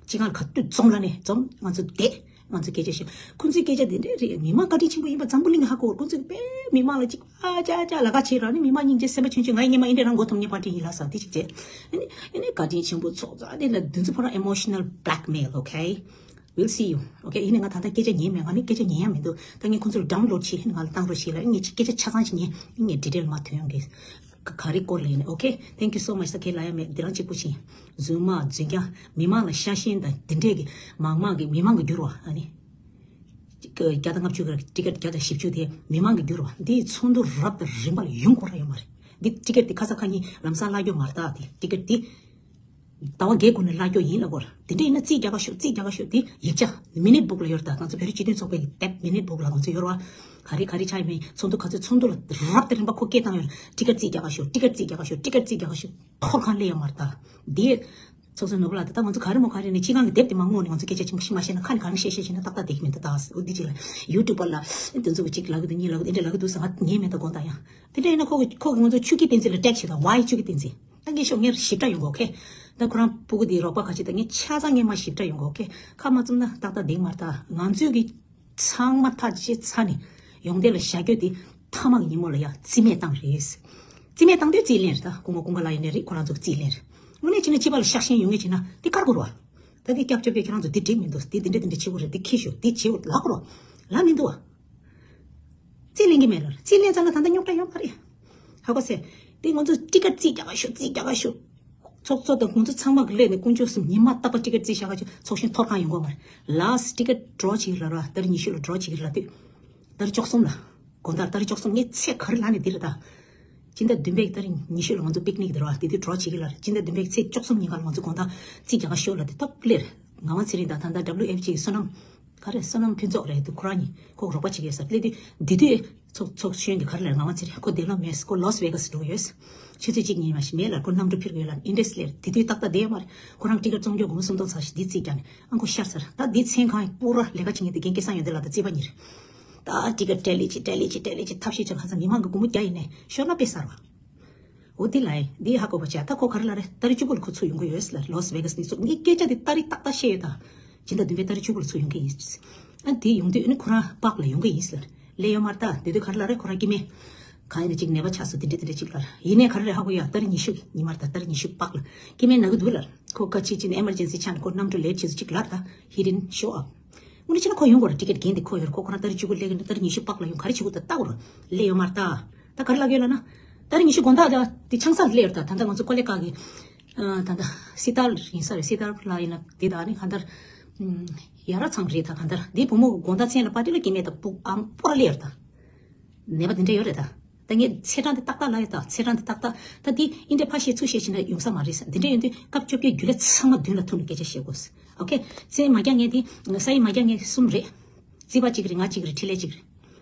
ཅི་གང་ལ་ག་དུས་འཛོམས་ལ་ནས་འཛོམས། ང་ཚོ་བསྡད། ང་ཚོ་སྐད་ཆ་བཤད། ཁོང་ཚོའི་སྐད་ཆ་དེ་འདྲས་རེད། མི་མང་བཀའ་དྲིན་ཆེན་པོ་ཡིན་པ་འཛམ་བུ་གླིང་གི་ཧ་གོ། ཁོང་ཚོས་དཔེ་མི་མང་ལ་ཅིག་ཨ་ཅག་ཅག་ལ་ཁ་བྱེད་རང་ནི་མི་མང་སྙིང་རྗེ་སེམས་པ་ཆུང་ཆུང་། ང་ཡི་སྔོན་མ་འདི་འདྲས་རང་མགོ་འཐོམ་མཁན་པ་ཊི་ཡིན་ལ་ས་དེ་ཅིག་བྱས། ཨ་ནི་ཨ་ནི་བཀའ་དྲིན་ཆེན་པོ་ཚོགས་གཙོ་ཨ་ནི་ལ་འདི་ཚོ་ཕོ་རང་emotional blackmail, okay? We'll see you, okay? ཡིན་ནའི་ང་ད་ལྟ་སྐད་ཆ་ཉན་མེད། ང་ནི་སྐད་ཆ་ཉན་ཡ་མི་འདུག་ད་ངས་ཁོང་ཚོར་ཌའུན་ལོཌ་བྱེད། ང་ལ་བཏང་རོགས་བྱེད་ལ། ངས་སྐད་ཆ་ཆ་ཚང་ཞིག་ཉན། ངས་ཌི་ཊེལ་མ་ཐོན་ཡོང་གི། ག་ག་རེ་སྐོར་ལ་ཡིན་ནའི། Okay, thank you so much. ད་ཁས་ལ་ཡ་མེད། འདི་རང་གཅིག་པུ་ཕྱིན། རྫུན་མ་རྫུན་རྐྱང་། མི་མང་ལ་ཤ་ཞེན་དང་འདི་འདྲས་ཀྱི་མང་མང་གི་མི་མང་གི་འགྱུར་བ་ཨ་ནི། བརྒྱ་དང་ལྔ་བཅུ་གི་ཊི་ཀེ་ཊི་བརྒྱ་དང་བཞི་བཅུ་དེ་མི་མང་གི་འགྱུར་བ། འདིའི་ཚོགས་འདུ་རབ་དང་རིམ་པ་ལ་ཡོང་དགོས་ར་ཡོད་མ་རེད། འདི་ཊི་ཀེ་ཊི་འདི་ཁ་ས་ཁ་ཉིན་ལམ་སང་བརླག་རྒྱུ་མ་རེད་ད། འདི་ཊི་ཀེ་ཊི་འདི་ཟླ་བ་བརྒྱད་སྒང་ནས་བརླག་རྒྱུ་ཡིན་ལབ་དགོས་ར། དེ་འདྲ་ཡིན་ན་རྩིས་རྒྱག་ག་ཤོག་རྩིས་རྒྱག་ག་ཤོག་འདི་ཡིག་ཆ་མི་ནིཊ་བུག་ལ་ཡོད་རེད་ད། ང་ཚོ་བོད་རིགས་སྤྱི་མཐུན་ཚོགས་པའི་དེབ་མི་ནིཊ་བུག་ལ་ང་ཚོ་ཡོད་རེད་བ། ག་རེ་ག་རེ་ཆགས་ཡོད་མེད། ཚོགས་འདུ་ག་ཚོད། ཚོགས་འདུ་ལ་རབ་དང་རིམ་པ་ཁོ་སྐད་བཏང་ཡོད་རེད། ཊི་ཀེ་ཊི་རྩིས་རྒྱག་ག་ཤོག་ཊི་ཀེ་ཊི་རྩིས་རྒྱག་ག་ཤོག་ཊི་ཀེ་ཊི་རྩིས་རྒྱག་ག་ཤོག་ཐོར་གང་སླེབས་ཡོད་མ་རེད་ད། འདི་ཚོགས་གཙོ་ནོར་བུ་ལགས། ད་ལྟ་ང་ཚོ་ག་རེ་མོ་ག་རེ་ནས་ཕྱི་གང་གི་དེབ་དེ་མ་སྔོག་ནས་ང་ཚོ་སྐད་ཆ་ཆེན་པོ་ཞིག་མ་བཤད་ན། ཁ་ནས་གང་བཤད་བཤད་བཤད་ན་ཏག་ཏག་བསྡད་ཀྱི་མི་འདུག་ད། འོ་འདི་ཅིག་ལ་ཡུ་ཊུབ་པ་ལ་དེ་ཚོ་གཅིག་ལབ་གི་འདུག་གཉིས་ལབ་གི་འདུག་ཟེར་ང་ཉན་མེད་ད་དགོངས་དག་ཡང་། དེ་འདྲ་ཡིན་ན་ཁོ་གི་ཁོ་གི་ང་ཚོ་ཆོས་སྐྱིད་བསྟན་འཛིན་ལ་ཊེག་བྱེད་དང་། Why ཆོས་སྐྱིད་བསྟན་འཛིན། ད་ངས་ཤོག་ངས་ཞིབ་ཕྲ་ཡོང་གི། Okay? ད་ཁོ་རང་སྤུ་གུ་དེའི་རོགས་པ་ག་ཅིག་ད་ངས་ཆ་ཚང་ངས་མ་ཞིབ་ཕྲ་ཡོང་གི། Okay? ཁ་མ་བཙུམ་ན་ཏག་ཏག་བསྡད་མ་རེད་ད། ང་ཚོས་གི་ཚང་མ་ཐག་བཅད་ཚར་ནས་ཡོངས་འདེད་ལ་བཞག་རྒྱུ་དེ་མཐའ་མ་གི་ཉིན་མོ་ལ་ཡ་རྩིས་མེད་བཏང་རེད། རྩིས་མེད་བཏང་དུས་རྩིས་ལེན་རེད་ད། སྐུ་ངོ་ཀུན་དགའ་ལགས་ཡིན་ནའི་རེད། ཁོ་རང་ཚོ་གི་རྩིས་ལེན་རེད། དངོས་གནས་བྱས་ན་སྤྱི་པ་ལ་ཤ་ཞེན་ཡོང་ངེས་བྱས་ན་དེ་བཀར་དགོས་རེད་བ། ད་དེ་སྐྱབས་བཅོལ་བའི་ཁྱེད་རང་ཚོ་དེ་འགྲིག་མི་འདུག་དེ་དེ་འདྲ་དེ་འདྲ་བྱེད་དགོས་རེད། དེ་ཁྱི་ཤོག་དེ་བྱེད་དགོས་ལབ་དགོས་རེད་བ། ལབ་མི་འདུག་བ། རྩིས་ལེན་གྱི་མེད་ལ། རྩིས་ལེན་ཙང་ལ་ད་ལྟ་རྙོག་དྲ་ཡོད་མ་རེད། ཧ་གོ་སོང་། དེ་ང་ཚོ་ཊི་ཀེ་ཊི་རྩིས་རྒྱག་ག་ཤོག་རྩིས་རྒྱག་ག་ཤོག་ཚོགས་གཙོ་དང་ཁོང་ཚོ་ཚང་མ་གི་སླེབས་ནས་དཀོན་མཆོག་གསུམ་ཉི་མ་རྟག་པར་ཊི་ཀེ་ཊི་རྩིས་བཞག་ག་ཤོག་ཚོགས་གཞོན་ཐོར་གང་ཡོང་གི་མ་རེད། ལཱ་སི་ཊི་ཊི་ཀེ་ཊི་ཌོ་རོ་བྱེད་ཀྱི་ལབ་ར། ཏ་རིག་ཉི་ཤུ་ལ་ཌོ་རོ་བྱེད་ཀྱི་ལབ་དུས། ཏ་རིག་བཅུ་གསུམ་ལ། དགོང་དག་ཏ་རིག་བཅུ་གསུམ་ངས་ཚེ་ག་རེ་ལབ་ནས་འདི་རེད་ད། སྤྱི་ཟླ་བདུན་པའི་ཏ་རིག་ཉི་ཤུ་ལ་ང་ཚོ་པིག་ནིག་འདི་རེད་བ། དེ་དུས་ཌོ་རོ་བྱེད་ཀྱི་ལབ་ར། སྤྱི་ཟླ་བདུན་པའི་ཚེས་བཅུ་གསུམ་ཉིན་ཀ་ལ་ང་ཚོ་དགོང་དག་རྩིས་རྒྱག་ག་ཤོག་ལབ་དུས་ཐོབ་སླེབས་རེད། ངག་དབང་ཚེ་རིང་དང་ད་ལྟ་ཌབ་ལིའུ་ཨེཕ་ཅི་གི་བསོད་ནམས། ག་རེ་བསོད་ནམས་ཕུན་ཚོགས་རེད་འདུག་ཁོ་རང་གཉིས་ཁོ་རོགས་པ་བྱེད་ཀྱི་ཡོད་ས་སླེབས་དུས། འདི་དུས་ཚོགས་ཚོགས་གཞོན་གྱི་ག་རེ་ལབ། ངག་དབང་ཚེ་རིང་ཁོ་བསྡད་ལོང་མེད། ཁོ་ལཱ་སི་ཝེ་གྷ་སི་འགྲོ་གི་ཡོད། ཆུ་ཚོད་གཅིག་གཉིས་མ་ཞིག་མེད་ལ་ཁོ་གནམ་གྲུ་འཕུར་གི་ཡོད་ལ། ཨིན་ཌི་ཡ་སླེབས་དེ་དུས་ཏག་ཏག་བསྡད་ཡོད་མ་རེད། ཁོ་རང་ཊི་ཀེ་ཊི་བཙོང་རྒྱུ་སྒོར་མོ་སུམ་སྟོང་ཙམ་ཞིག་འདི་རྩིས་རྒྱག་ནས་ཨང་ཁོ་ཤར་ཚར། ད་འདི་མཚན་གང་ཡིན། པུ་ར་ལས་ཀ་བྱེད་མཁན་དེ་རྒན་སྐལ་བཟང་ཡོན་ཏན་ལགས་དང་རྩིས་པ་གཉིས་རེད། ད་ཊི་ཀེ་ཊི་སྤྲད་ལེ་ཅིག་སྤྲད་ལེ་ཅིག་སྤྲད་ལེ་ཅིག་ཐབས་ཤེས་བྱས། ཁ་སང་མི་མང་གི་སྒོར་མོ་བརྒྱ་ཡིན་ནས་ཤོར་ན་དཔེ་གསར་བ། འོ་འདི་ལ་ཡིན། འདི་ཧ་གོ་བ་བྱས། ད་ཁོ་ག་རེ་ལབ་རེད། ཏ་རིག་བཅུ་དགུ་ལ་ཁོ་ཚུར་ཡོང་གི་ཡོད་ཟེར་ལབ། ལཱ་སི་ཝེ་གྷ་སི་ནས་ཚུར། ངས་སྐད་ཆ་འདི་ཏ་རིག་ཏག་ཏག་བཤད་ཡོད་ད། སྤྱི་ཟླ་བདུན་པའི་ཏ་རིག་བཅུ་དགུ་ལ་ཚུར་ཡོང་གི་ཡིན། ཨ་འདི་ཡོང་དུས་ཨ་ནི་ཁོ་རང་པཱག་ལ་ཡོང་གི་ཡིན་ཟེར་ལབ། སླེབས་ཡོད་མ་རེད་ད། དེ་དུས་ག་རེ་ལབ་རེད། ཁོ་རང་སྐྱེ་དམན་གང་ཡིན་ན་ཅིག་ནད་པ་ཆགས་སོང་དེ་འདྲ་དེ་འདྲ་ཅིག་ལབ་རེད། ཡིན་ནའི་ག་རེ་རེད་ཧ་གོ་ཡ། ཏ་རིག་ཉི་ཤུ་ཉི་མ་རེད་ད། ཏ་རིག་ཉི་ཤུ་པཱག་ལ་སྐྱེ་དམན་ན་གི་འདུག་ལབ་རེད། ཁོ་སྐད་ཆ་ཅིག་ནས་ཨེ་མར་ཇེན་སི་ཆགས་ནས་ཁོ་གནམ་གྲུ་ལེཊ་བྱས་སོང་ཅིག་ལབ་རེད་ད། He didn't show up. དངོས་གནས་བྱས་ན་ཁོ་ཡོང་དགོས་རེད། ཊི་ཀེ་ཊི་རྒན་དེ་ཁོ་ཡོད་རེད། ཁོ་ཁོ་རང་ཏ་རིག་བཅུ་དགུ་སླེབས་ཀྱི་འདུག་ཏ་རིག་ཉི་ཤུ་པཱག་ལ་ཡོང་ག་རེ་བྱེད་དགོས་ད་ལྟ་དགོས་རེད། སླེབས་ཡོད་མ་རེད་ད། ད་ག་རེ་ལབ་ཀྱི་ཡོད་ལབ་ན། ཏ་རིག་ཉི་ཤུ་དགོང་དག་ད་དེ་ཆང་ས་ལ་སླེབས་ཡོད་རེད་ད། ད་ལྟ་ང་ཚོ་ཀོ་ལི་ཀ་གི་ཨ་ད་ལྟ་སི་ཏཱར་ཡིན་ས་རེད། སི་ཏཱར་ལ་ཡིན་ན་དེ་ད་ནི་གང་ལྟར་ཡ་རབས་ཚང་རེད་ད། གང་ལྟར་དེ་བུ་མོ་གི་དགོང་དག་མཚན་ལ་པར་ཊི་ལ་སྐྱེ་དམན་དང་སྤུ་ཨམ་པུ་ར་སླེབས་ཡོད་རེད་ད། ནད་པ་དེ་འདྲ་ཡོད་རེད་ད། ད་ངས་ཚེས་གྲངས་དེ་ཏག་ཏག་ལབ་ཡོད་ད། ཚེས་གྲངས་དེ་ཏག་ཏག་ད་འདི་ཨིན་འདྲས་ཕར་བཤད་ཚུར་བཤད་བྱས་ན་ཡོང་ས་མ་རེད་ཟེར། འདི་འདྲ་ཡིན་དུས་སྐབས་བཅོ་བརྒྱད་རྒྱུན་ལས་ཚང་མ་མདུན་ལ་ཐུག་ནས་སྐད་ཆ་བཤད་དགོས། ཨོ་ཁེ། མཚན་མ་རྒྱག་མཁན་དེ་ས་ཡིག་མ་རྒྱག་མཁན་གསུམ་རེད། རྩིས་པ་གཅིག་རེད། ང་གཅིག་རེད། འཕྲིན་ལས་གཅིག་རེད།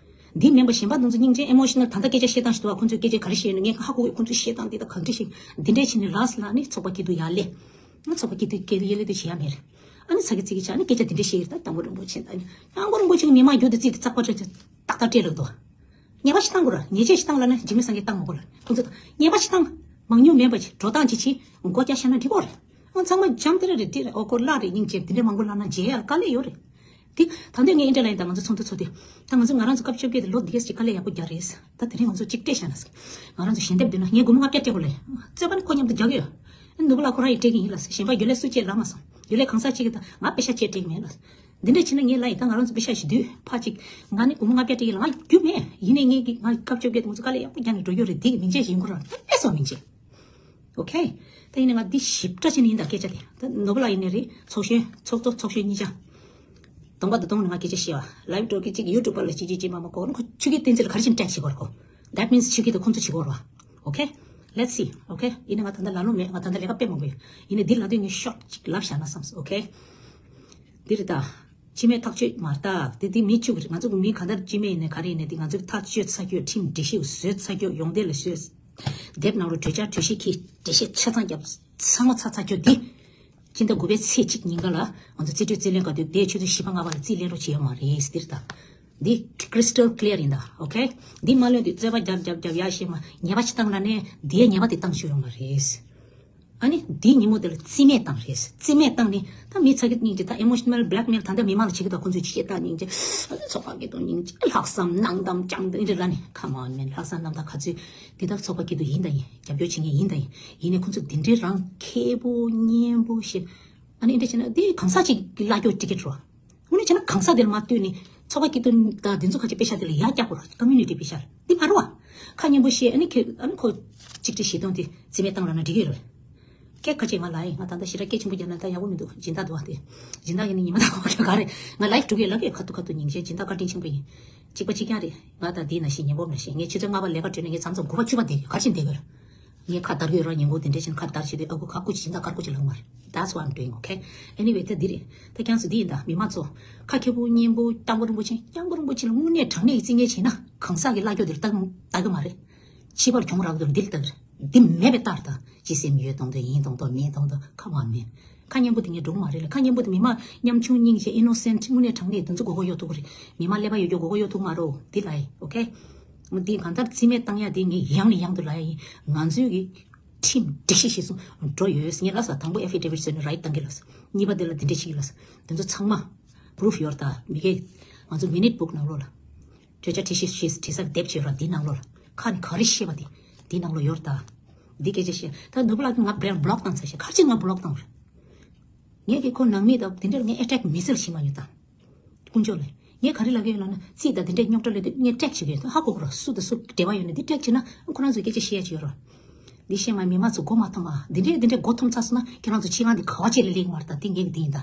འདི་མིན་པ་གཞན་པ་དེ་ཚོ་སྙིང་རྗེ་ཨེ་མོ་ཤི་ནལ། ད་ལྟ་སྐད་ཆ་བཤད་སྟངས་ཤིག་འདུག་བ། ཁོང་ཚོས་སྐད་ཆ་ག་རེ་བཤད་ཡོད་ན་ངས་ཧ་གོ་གི། ཁོང་ཚོས་བཤད་སྟངས་འདི་དང་གང་འདྲ་ཞིག་འདི་འདྲས་བྱས་ནས་ལགས་ལ་ནི་ཚོགས་པ་སྐྱིད་སྡུག་ཡར་སླེབས། ང་ཚོགས་པ་སྐྱིད་སྡུག་སྐད་ཡེ་ལེ་དུ་བྱེད་ཡ་མེད་རེད། ཨ་ནི་ཚ་གི་ཙི་གི་ཆགས་ནས་སྐད་ཆ་འདི་འདྲས་བཤད་ཡོད། ད་སྐྱབས་མགོན་རིན་པོ་ཆེ་ད་ནི་སྐྱབས་མགོན་རིན་པོ་ཆེ་གི་མི་མང་རྒྱུད་དུ་རྩིས་དེ་ཙག་པ་ཏག་ཏག་སྤྲད་ལབ་འདུག་ཉེས་པ་ཞིག་བཏང་དགོས་ར། ཉེས་ཆད་ཞིག་བཏང་ལབ་ན་འཇིགས་མེད་སངས་རྒྱས་བཏང་མ་དགོས་ལ། ཁོང་ཚོ་ད་ཉེས་པ་ཞིག་བཏང་། མང་ཉུང་མེད་པ་ཅིག་འགྲོ་སྟངས་ཅིག་བྱེད། མགོ་བཀྱག་བཞག་ན་འགྲིག་གོ་རེད། ཨང་ཚང་མ་འཇམ་དེ་རེད་རེད་དེ་རེད། ཨོ་ཁོ་བརླག་རེད། སྙིང་རྗེ་དེ་འདྲ་མང་པོ་བརླག་ན་མཇལ་ཡ་དཀའ་ལས་ཡོད་རེད། དེ་ད་འདོད་ངས་ཨིན་ཏྲ་ལ་ཡིན་ད་ང་ཚོ་ཚོགས་འདུ་ཚོགས་དུས་ད་ང་ཚོ་ང་རང་ཚོ་སྐབས་བཅོ་བརྒྱད་དེ་ལོ་འདི་གས་ཀྱི་དཀའ་ལས་ཡག་པོ་རྒྱག་རེད། ད་དེ་རིང་ང་ཚོ་གཅིག་སྤྲད་བཞག་ན་ཟེར། ང་རང་ཚོ་ཞལ་འདེབས་འདོན་ན་ངས་སྒོར་མོ་ལྔ་བརྒྱ་སྤྲད་དགོས་ལས་རྩོད་པ་ནི་ཁོ་མཉམ་དུ་རྒྱག་གི་ཡོད། ནོར་བུ་ལགས་ཁོ་རང་ཡིས་སྤྲད་ཀྱི་ཡིན་ལ་ཟེར། གཞན་པ་རྒྱུན་ལས་སུ་སྤྲད་ལབ་མ་སོང་། རྒྱུན་ལས་གང་ཟག་གཅིག་གིས་ད་ང་པེ་ཤ་ཅེ་སྤྲད་ཀྱི་མེད་ལ། འདི་འདྲ་བྱས་ན་ངས་ལབ་ཡིན་ད་ང་རང་ཚོ་པེ་ཤ་ཞིག་བསྡུས་ཕ་གཅིག་ང་ནི་སྒོར་མོ་ལྔ་བརྒྱ་སྤྲད་ཀྱི་ལ་ང་རྒྱུ་མེད། ཡིན་ནའི་ངས་ཀྱི་ང་སྐབས་བཅོ་བརྒྱད་དེ་ང་ཚོ་དཀའ་ལས་ཡག་པོ་རྒྱག་ནས་འགྲོ་རྒྱུ་རེད། འདི་གི་མིན་ཆད་ཡིན་ཁོ་རང་ད་ཨེ་སོ་མིན་ཆད། ཨོ་ཁེ། ད་ཡིན་ནའི་ང་འདི་ཞིབ་ཕྲ་བྱས་ནས་ཡིན་ད་སྐད་ཆ་དེ། ད་ནོར་བུ་ལགས་ཡིན་ནའི་རེད། ཚོགས་གཞོན་ཚོགས་གཙོ་ཚོགས་གཞོན་གཉིས་ཆ། གདོང་པ་དང་གདོང་ནས་ང་སྐད་ཆ་བཤད་བ་ལའིབ་འགྲོ་གི་གཅིག་ཡུ་ཊུབ་པ་ལ་གཅིག་གཅིག་གཅིག་མ་མ་གོ་ནི་ཁོ་ཆུ་ཁྱི་བསྟན་འཛིན་ལ་ག་རེ་བྱས་ནས་ཀྲེག་བྱེད་དགོས་རེད་ཁོ། That means ཆུ་ཁྱི་དང་ཁོང་ཚོ་བྱེད་དགོས་རེད་བ། Okay, let's see. Okay, ཡིན་ནའི་ང་ད་ལྟ་ལ་ལོ་མེད། ང་ད་ལྟ་ལས་ཀ་དཔེ་མང་པོ་ཡོད། ཡིན་ནའི་འདི་ལ་དུས་ངས་ཤོག་ཅིག་ལབ་བཞག་ན་བསམས། Okay, འདི་རེད་ད། སྤྱི་མོས་ཐག་གཅོད་མ་རེད་ད། དེ་དེ་མི་གཅིག་རེད། ང་ཚོ་གི་མི་གང་ལྟར་སྤྱི་མོས་ཡིན་ནའི་ག་རེ་ཡིན་ནའི་དེ་ང་ཚོ་གི་ཐག་གཅོད་ཚ་རྒྱུ་ཁྲིམས་སྒྲིག་གཞི་བཟོས་ཚ་རྒྱུ་ཡོང་དེ་ལ་བཟོས། དེབ་ནང་ལོ་གྲོས་འཆར་གྲོས་གཞི་ཁྱི་སྒྲིག་གཞི་ཆ་ཚང་རྒྱབ་ཚང་མ་ཚ་ཚ་རྒྱུ་དེ། སྤྱི་ཟླ་དགུ་པའི་ཚེས་གཅིག་ཉིན་ཀ་ལ་ང་ཚོ་རྩིས་སྤྲོད་རྩིས་ལེན་ག་དུས་དེའི་ཆུ་ཚོད་བཞི་པ་ལྔ་པ་ལ་རྩིས་ལེན་རོགས་བྱེད་ཡོད་མ་རེད་ཟེར་ད། འདི་crystal clear ཡིན་ད། Okay, འདི་མ་ལོན་དུས་རྩོད་པ་རྒྱབ་རྒྱབ་རྒྱབ་ཡ་ཤེས་མ་ཉེས་པ་ཅི་བཏང་ལ་ནས་འདིའི་ཉེས་པ་དེ་བཏང་ཆོག་ཡོད་མ་རེད། ཨ་ནི་འདིའི་ཉིན་མོ་དེ་ལ་རྩིས་མེད་བཏང་རེད། རྩིས་མེད་བཏང་ནས་ད་མི་ཚ་གི་སྙིང་རྗེ་ད་emotional blackmail ད་ལྟ་མི་མང་ལ་བྱེད་ཀྱི་ད་ཁོང་ཚོས་ཅི་བྱེད་ད་སྙིང་རྗེ། ཨ་ནི་ཚོགས་པ་སྐྱིད་སྡུག་སྙིང་རྗེ་ལྷག་བསམ་གནང་དམ་བཅངས་དེ་འདྲ་ལ་ནི་come on man ལྷག་བསམ་གནང་ད་ག་ཚོད་འདི་ད་ཚོགས་པ་སྐྱིད་སྡུག་ཡིན་ད་ཡིན་རྒྱབ་སྐྱོར་བྱེད་མཁན་ཡིན་ད་ཡིན། ཡིན་ནའི་ཁོང་ཚོ་འདི་འདྲའི་རང་མཁས་པོ་སྙན་པོ་ཞིག་ཨ་ནི་འདི་འདྲ་བྱས་ན་འདི་གང་ཟག་ཅིག་གི་བླ་སྐྱོར་ཊི་ཀེ་ཊི་རོ། དངོས་གནས་བྱས་ན་གང་ཟག་དེ་ལ་མ་ལྟོས་ནས་ཚོགས་པ་སྐྱིད་སྡུག་དང་འདི་ཚོ་ཁ་ཆེ་པེ་ཤ་དེ་ལ་ཡར་བཀྱག་དགོས་ར། ཀོ་མུ་ནི་ཊི་པེ་ཤ་འདི་མ་རུང་བ། ཁ་སྙན་པོ་བཤད་ཨ་ནི་ཁེ་ཨ་ནི་ཁོ་གཅིག་སྒྲིལ་བྱེད་སྟངས་དེ་རྩིས་མེད་བཏང་ལབ་ན་འགྲིག་གི་རེད། སྐད་ཁ་ཆེ་ང་ལ་ཡིན་ང་ད་ལྟ་ཞེ་དྲག་སྐད་ཆེན་པོ་རྒྱག་ན་ད་ཡག་པོ་མི་འདུག་སྦྱིན་བདག་འདུག་བ་དེ། སྦྱིན་བདག་གིས་ནི་ཉི་མ་དང་གོ་ག་རེ་ང་ལའིབ་འགྲོ་གི་ལབ་ཀྱི་ཁ་ཐུག་ཁ་ཐུག་སྙིང་རྗེ་སྦྱིན་བདག་བཀའ་དྲིན་ཆེན་པོ་ཡིན། གཅིག་པ་གཅིག་རྐྱང་རེད། ང་ད་འདི་ན་ཤི་ཉན་པོ་ན་ཤི་ངས་ཆུ་ཚོད་ལྔ་པ་ལས་ཀ་གྲོལ་ནས་ངས་མཚམས་མཚམས་དགུ་པ་བཅུ་པ་བསྡད་ཡོད་ག་ཕྱིན་བསྡད་དགོས་ར། ངས་ཁ་བརྡར་གྱི་ཡོད་ར། ཉིན་གུང་དེ་འདྲས་ཕྱིན་ཁ་བརྡར་བྱས་ཏེ་ཨ་ཁུ་ཁ་སྐུ་ཅི་ད་དཀར་སྐུ་ཅི་ལབ་མ་རེད། That's what I'm doing, okay? Anyway ད་འདི་རེད། ད་ཀྱང་སུ་འདི་ཡིན་ད་མི་མང་ཚོ། ཁ་མཁས་པོ་སྙན་པོ་སྐྱབས་མགོན་རིན་པོ་ཆེ་སྐྱབས་མགོན་རིན་པོ་ཆེ་ལ་དངོས་གནས་དྲང་གནས་ཀྱི་རྩིས་ངན་བྱས་ན་གང་ཟག་གི་བླ་སྐྱོར་དེར་ལྟ་ལྟ་གི་མ་རེད། ཕྱི་པར་གྱོང་རག་དུས་འདི་ལ་ལྟ་གི་རེད། འདི་མེད་པའི་ལྟར་ད་ཅི་སེམས་ཡོད་གཏོང་དུས་ཡིན་གཏོང་དུས་མིན་གཏོང་དུས་ཁ་མ་མིན། ཁ་སྙན་པོ་དེ་ངས་འགྲོ་གི་མ་རེད་ལ། ཁ་སྙན་པོ་དེ་མི་མང་ཉམ་ཆུང་སྙིང་རྗེ་innocent དངོས་གནས་དྲང་གནས་དེ་ཚོ་མགོ་སྐོར་གཡོག་ཐུབ་ཀྱི་རེད། མི་མང་ཀླད་པ་ཡོད་རྒྱུ་མགོ་སྐོར་གཡོག་ཐུབ་མ་རེད། འདི་ལ་ཡིན་okay། འདི་གང་ལྟར་རྩིས་མེད་བཏང་ཡ་དེ་ངས་ཡང་ནས་ཡང་དུ་ལབ་ཡ་ཡིན། ང་ཚོའི་གི་ཁྲིམས་སྒྲིག་གཞི་གཞིར་བཟུང་འགྲོ་ཡོད། ངས་ལབ་ས་དང་པོ་affidavit བཟོས་ནས་right བཏང་གི་ལབ་ས། གཉིས་པ་དེ་ལ་འདི་འདྲས་བྱེད་ཀྱི་ལབ་ས། དེ་ཚོ་ཚང་མ་proof ཡོད་ད། མི་སྒེར་ང་ཚོ་minute book ནང་ལོགས་ལ། གྲོས་འཆར་བྲིས་ཤིག་བྲིས་བྲིས་ས་དེབ་བྱས་ར་འདི་ནང་ལོགས་ལ། ཁ་ནས་ག་རེ་བཤད་པ་དེ་འདི་ནང་ལོགས་ཡོད་ད། འདི་སྐད་ཆ་བཤད་ད་ནོར་བུ་ལགས་ཀྱིས་ང་བློག་བཏང་ཚར་ཤག་ག་རེ་བྱས་ང་བློག་བཏང་རེད། ངས་ཀྱི་ཁོ་ནང་མི་དང་དེ་འདྲར་ངས་attack མི་སེལ་ཞིག་མ་ཡོད་ད། དཀོན་མཆོག་ལ། ངས་ག་རེ་ལབ་ཀྱི་ཡོད་ལབ་ན་རྩིས་དང་དེ་འདྲས་རྙོག་དྲ་སླེབས་དུས་ངས་ཀྲེག་བྱེད་ཀྱི་ཡོད་ད། ཧ་གོ་གོ་ར། སུ་དང་སུ་འབྲེལ་བ་ཡོད་ན་འདི་ཀྲེག་བྱེད་ན་ཁོ་རང་ཚོ་སྐད་ཆ་བཤད་ཡ་ཅིག་ཡོད་ར། འདི་བཤད་མ་མི་མང་ཚོ་མགོ་མ་འཐོམ་ཨ། འདི་འདྲས་འདི་འདྲས་མགོ་འཐོམ་ཚར་སོང་ན་ཁྱེད་རང་ཚོ་སྤྱི་ཁང་འདི་ག་བ་ཅིག་ལ་སླེབས་ཀྱི་མ་རེད་ད། འདི་ངས་ཀྱི་འདི་ཡིན་ད།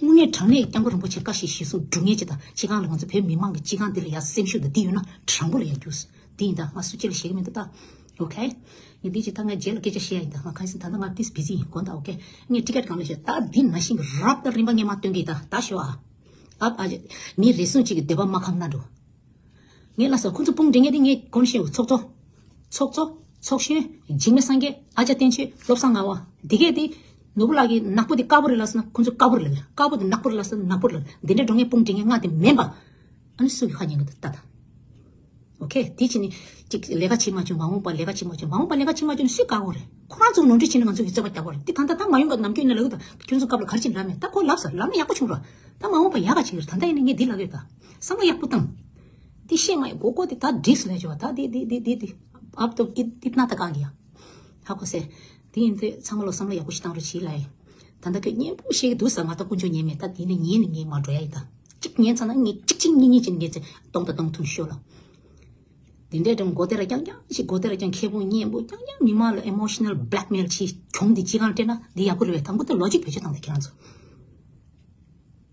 དངོས་གནས་དྲང་གནས་སྐྱབས་མགོན་རིན་པོ་ཆེ་བཀའ་བཞིན་གཞིར་བཟུང་སྒྲུབ་མཁན་ཅིག་དང་སྤྱི་ཁང་ལ་ང་ཚོ་བོད་མི་མང་གི་སྤྱི་ཁང་འདི་ལ་ཡ་སེམས་ཤུགས་དང་འདི་ཡོད་ན་དྲང་པོ་ལ་ཡ་རྒྱུགས། འདི་ཡིན་ད། ང་སུ་གཅིག་ལ་ཞེད་ཀྱི་མི་འདུག་ད། Okay། ངས་འདི་ཅིག་ད་ང་རྗེས་ལ་སྐད་ཆ་བཤད་ཡ་ཡིན་ད། ང་ཁ་སང་ད་ལྟ་ང་this busy ཡིན་དགོངས་དག okay། ངས་ཊི་ཀེ་ཊི་གང་ལ་བཞག་ད་འདི་ནང་བཞིན་གྱི་རབ་དང་རིམ་པ་ངས་མ་སྟོན་གི་ད་ད་ཞོ་ཨ། ཨབ་ཨ་མི་རེ་ཟུང་གཅིག་གི་འདོད་པ་མ་ཁེངས་ན་འགྲོ། ངས་ལ་ས་ཁོང་ཚོ་དཔུང་སྒྲིག་མཁན་དེ་ངས་གོ་ཤེས། ཚོགས་གཙོ། ཚོགས་གཙོ། ཚོགས་གཞོན། འཇིགས་མེད་སངས་རྒྱས། ཨ་ཅག་བསྟན་ཆོས། བློ་བཟང་ངག་དབང་། འདི་གས་དེ། ནོར་བུ་ལགས་ཀྱིས་ནག་པོ་དེ་དཀར་པོ་རེད་ལབ་སོང་ན་ཁོང་ཚོས་དཀར་པོ་རེད་ལབ་ཀྱི་རེད། དཀར་པོ་དེ་ནག་པོ་རེད་ལབ་སོང་ན་ནག་པོ་རེད་ལབ་ཀྱི་རེད། འདི་འདྲའི་འགྲོ་མཁན་དཔུང་སྒྲིག་མཁན་ལྔ་དེ་མིན་པ། ཨ་ནི་སུ་གིས་ཁ་ཉན་གི་འདུག་ད་ད། Okay། དེ་ཕྱིན་ནས་ཅིག་ལས་ཀ་བྱེད་མ་བྱུང་། མ་འོངས་པ་ལས་ཀ་བྱེད་མ་བྱུང་། མ་འོངས་པ་ལས་ཀ་བྱེད་མ་བྱུང་ན་སུས་བཀག་དགོས་རེད། ཁོ་རང་ཚོ་ནོར་འཁྲུལ་བྱས་ནས་ང་ཚོ་གི་རྩོད་པ་རྒྱག་དགོས་རེད། དེ་གང་ལྟར་ད་མ་ཡོང་ག་ནམ་རྒྱུན་ནས་ལབ་གི་འདུག་ཁྱོད་ཚོ་སྐབས་ལ་ག་རེ་བྱས་ནས་ལབ་མེད། ད་ཁོ་ལབ་ས་ལབ་ན་ཡག་པོ་བྱུང་ར། ད་མ་འོངས་པ་ཡག་ག་བྱེད་ཀྱི་རེད། ད་ལྟ་ཡིན་ནའི་ངས་འདི་ལབ་ཡོད་ད། བསམ་བློ་ཡག་པོ་བཏང་། འདི་བཤད་མ་ཡོང་གོ་གོ་དེ་ད་འགྲིག་སོང་ལས་བྱོས་བ། ད་འདི་འདི་འདི་འདི་འདི་ཨབ་ཏོ་ཨིད་ཨིད་ན་ད་གང་གི་ཡ། ཧ་གོ་སེ། དེ་ཡིན་དུས་ཚང་མ་ལོ་བསམ་བློ་ཡག་པོ་ཞིག་བཏང་རོགས་བྱེད་ལ་ཡིན། ད་ལྟ་ཁྱོད་སྙན་པོ་བཤད་ཀྱི་འདུག་ཟེར། ང་ད་དཀོན་མཆོག་ཉན་མེད། ད་དེ་ནས་ཉན་ནས་ངས་མ་འགྲོ་ཡ་ཡིན་ད། གཅིག་ཉན་ཚར་ན་ངས་གཅིག་གཅིག་གཉིས་གཉིས་ཀྱི་ངས་ཚེ་སྟོང་དང་སྟོང་ཐུང་ཤོར་ལ། དེ་འདྲའི་འགྲམ་མགོ་དེ་ར་རྐྱང་རྐྱང་ཞིག་མགོ་དེ་ར་རྐྱང་མཁས་པོ་སྙན་པོ་རྐྱང་རྐྱང་མི་མང་ལ་emotional blackmail བྱེད་གྱོང་དེ་ཅི་གང་སྤྲད་ན་འདི་ཡག་པོ་རེད་པས། དང་པོ་དེ་ལོ་གཅིག་བེད་སྤྱོད་བཏང་དེ་ཁྱེད་རང་ཚོ།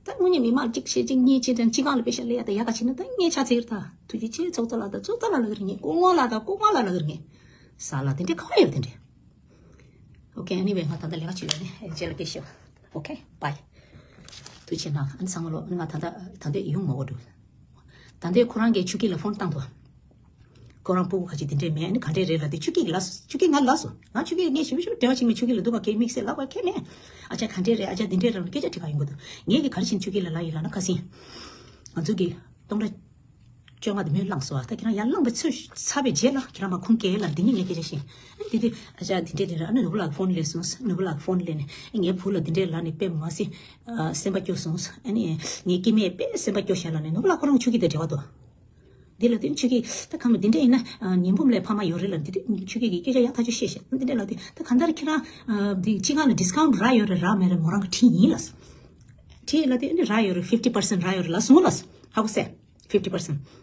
ད་དངོས་གནས་མི་མང་གཅིག་བཤད་གཅིག་གཉིས་བྱས་དང་སྤྱི་ཁང་ལ་པེ་ཤ་ལེན་ཡ་ད་ཡག་ག་བྱས་ན་ད་ངས་ཆ་ཚིག་ད་ཐུགས་རྗེ་ཆེ་ཚོགས་གཙོ་ལགས་དང་ཚོགས་གཙོ་ལགས་ལ་གི་རེད་ངས་སྐུ་ངོ་ལགས་དང་སྐུ་ངོ་ལགས་ལ་གི་རེད་ངས་ས་ལ་དེ་འདྲའི་ཁ་བ་ཡོད་དེ་འདྲའི། Okay, anyway ང་ད་ལྟ་ལས་ཀ་བྱེད་ཡོད་ནི་རྗེས་ལ་སྐད་ཤེས། Okay, bye. ཐུགས་རྗེ་ཆེ་གནང་། ཨ་ནི་ཚང་མ་ལོ་ང་ད་ལྟ་ད་ལྟ་ཡོང་མ་གོ་འདུག་ད་ལྟའི་ཁོ་རང་གིས་ཆུ་སྐྱིད་ལ་ཕོན་བཏང་འདུག་ཁོ་རང་སྤུ་གུ་ཁ་ཅིག་དེ་འདྲས་མེད། ཨ་ནི་ག་འདྲས་རེད་ལབ་དུས་ཆུ་སྐྱིད་ལབ་སོང་། ཆུ་སྐྱིད་ང་ལབ་སོང་། ང་ཆུ་སྐྱིད་ངས་ཞིབ་ཞིབ་འབྲེལ་བ་བྱེད་མི་ཆུ་སྐྱིད་ལ་སྡུག་པ་སྐད་དམིགས་བསལ་ལབ་པ་ཁྱད་མེད། ཨ་ཅག་ག་འདྲས་རེད། ཨ་ཅག་འདི་འདྲས་རེད་ལབ་སྐད་ཆ་དྲི་ག་ཡོང་གི་འདུག་ངས་ཀྱི་ག་རེ་བྱས་ནས་ཆུ་སྐྱིད་ལ་ལབ་ཡིན་ལབ་ན། ཁ་སང་ང་ཚོ་གི་སྟོང་ཕྲག་བཅོ་ལྔ་དེ་མོ་བླངས་སོང་བ། ད་ཁྱེད་རང་ཡར་བླངས་པའི་ཚོད་ཚར་བའི་རྗེས་ལ་ཁྱེད་རང་མར་ཁུངས་སྐྱེལ་ལ་འདི་ཉིད་ངས་སྐད་ཆ་བཤད། ཨ་ནི་དེ་དུས་ཨ་ཅག་འདི་འདྲས་རེད་ལབ། ཨ་ནི་ནོར་བུ་ལགས་ཕོན་སླེབས་སོང་། ནོར་བུ་ལགས་ཕོན་སླེབས་ནས་ངའི་བུ་ལ་འདི་འདྲས་ལབ་ནས་དཔེ་མ་སྲིད་སེམས་པ་སྐྱོ་སོང་། ཨ་ནི་ངའི་སྐྱེ་དམན་དཔེ་སེམས་པ་སྐྱོ་ཤག་ལབ་ནས་ནོར་བུ་ལགས་ཁོ་རང་ཆུ་སྐྱིད་དེ་འབྲེལ་བ་འདུག་འདི་ལ་དེ་ཆུ་སྐྱིད་ད་གང་མ་འདི་འདྲ་ཡིན་ན་ཉི་འབུམ་ལས་ཕ་མ་ཡོད་རེད་ལབ། འདི་དུས་ཆུ་སྐྱིད་ཀྱི་སྐད་ཆ་ཡག་ཐག་ཆོད་བཤད་ཤག་འདི་འདྲ་ལབ་དུས་ད་གང་ལྟར་ཁྱེད་རང་འདི་སྤྱི་ཁང་ལ་ཌི་སི་ཀའུན་ཊི་རག་ཡོད་རེད་རག་མེད་རེད་མོ་རང་གི་དྲིས་ཡིན་ལབ་སོང་། དྲིས་ལབ་དུས་ཨ་ནི་རག་ཡོད་རེད། ཕིབ་ཊི་པར་སེན་ཊི་རག་ཡོད་རེད་ལབ་སོང་ལབ་སོང་། ཧ་གོ་སོང་། ཕིབ་ཊི་པར་སེན་ཊི།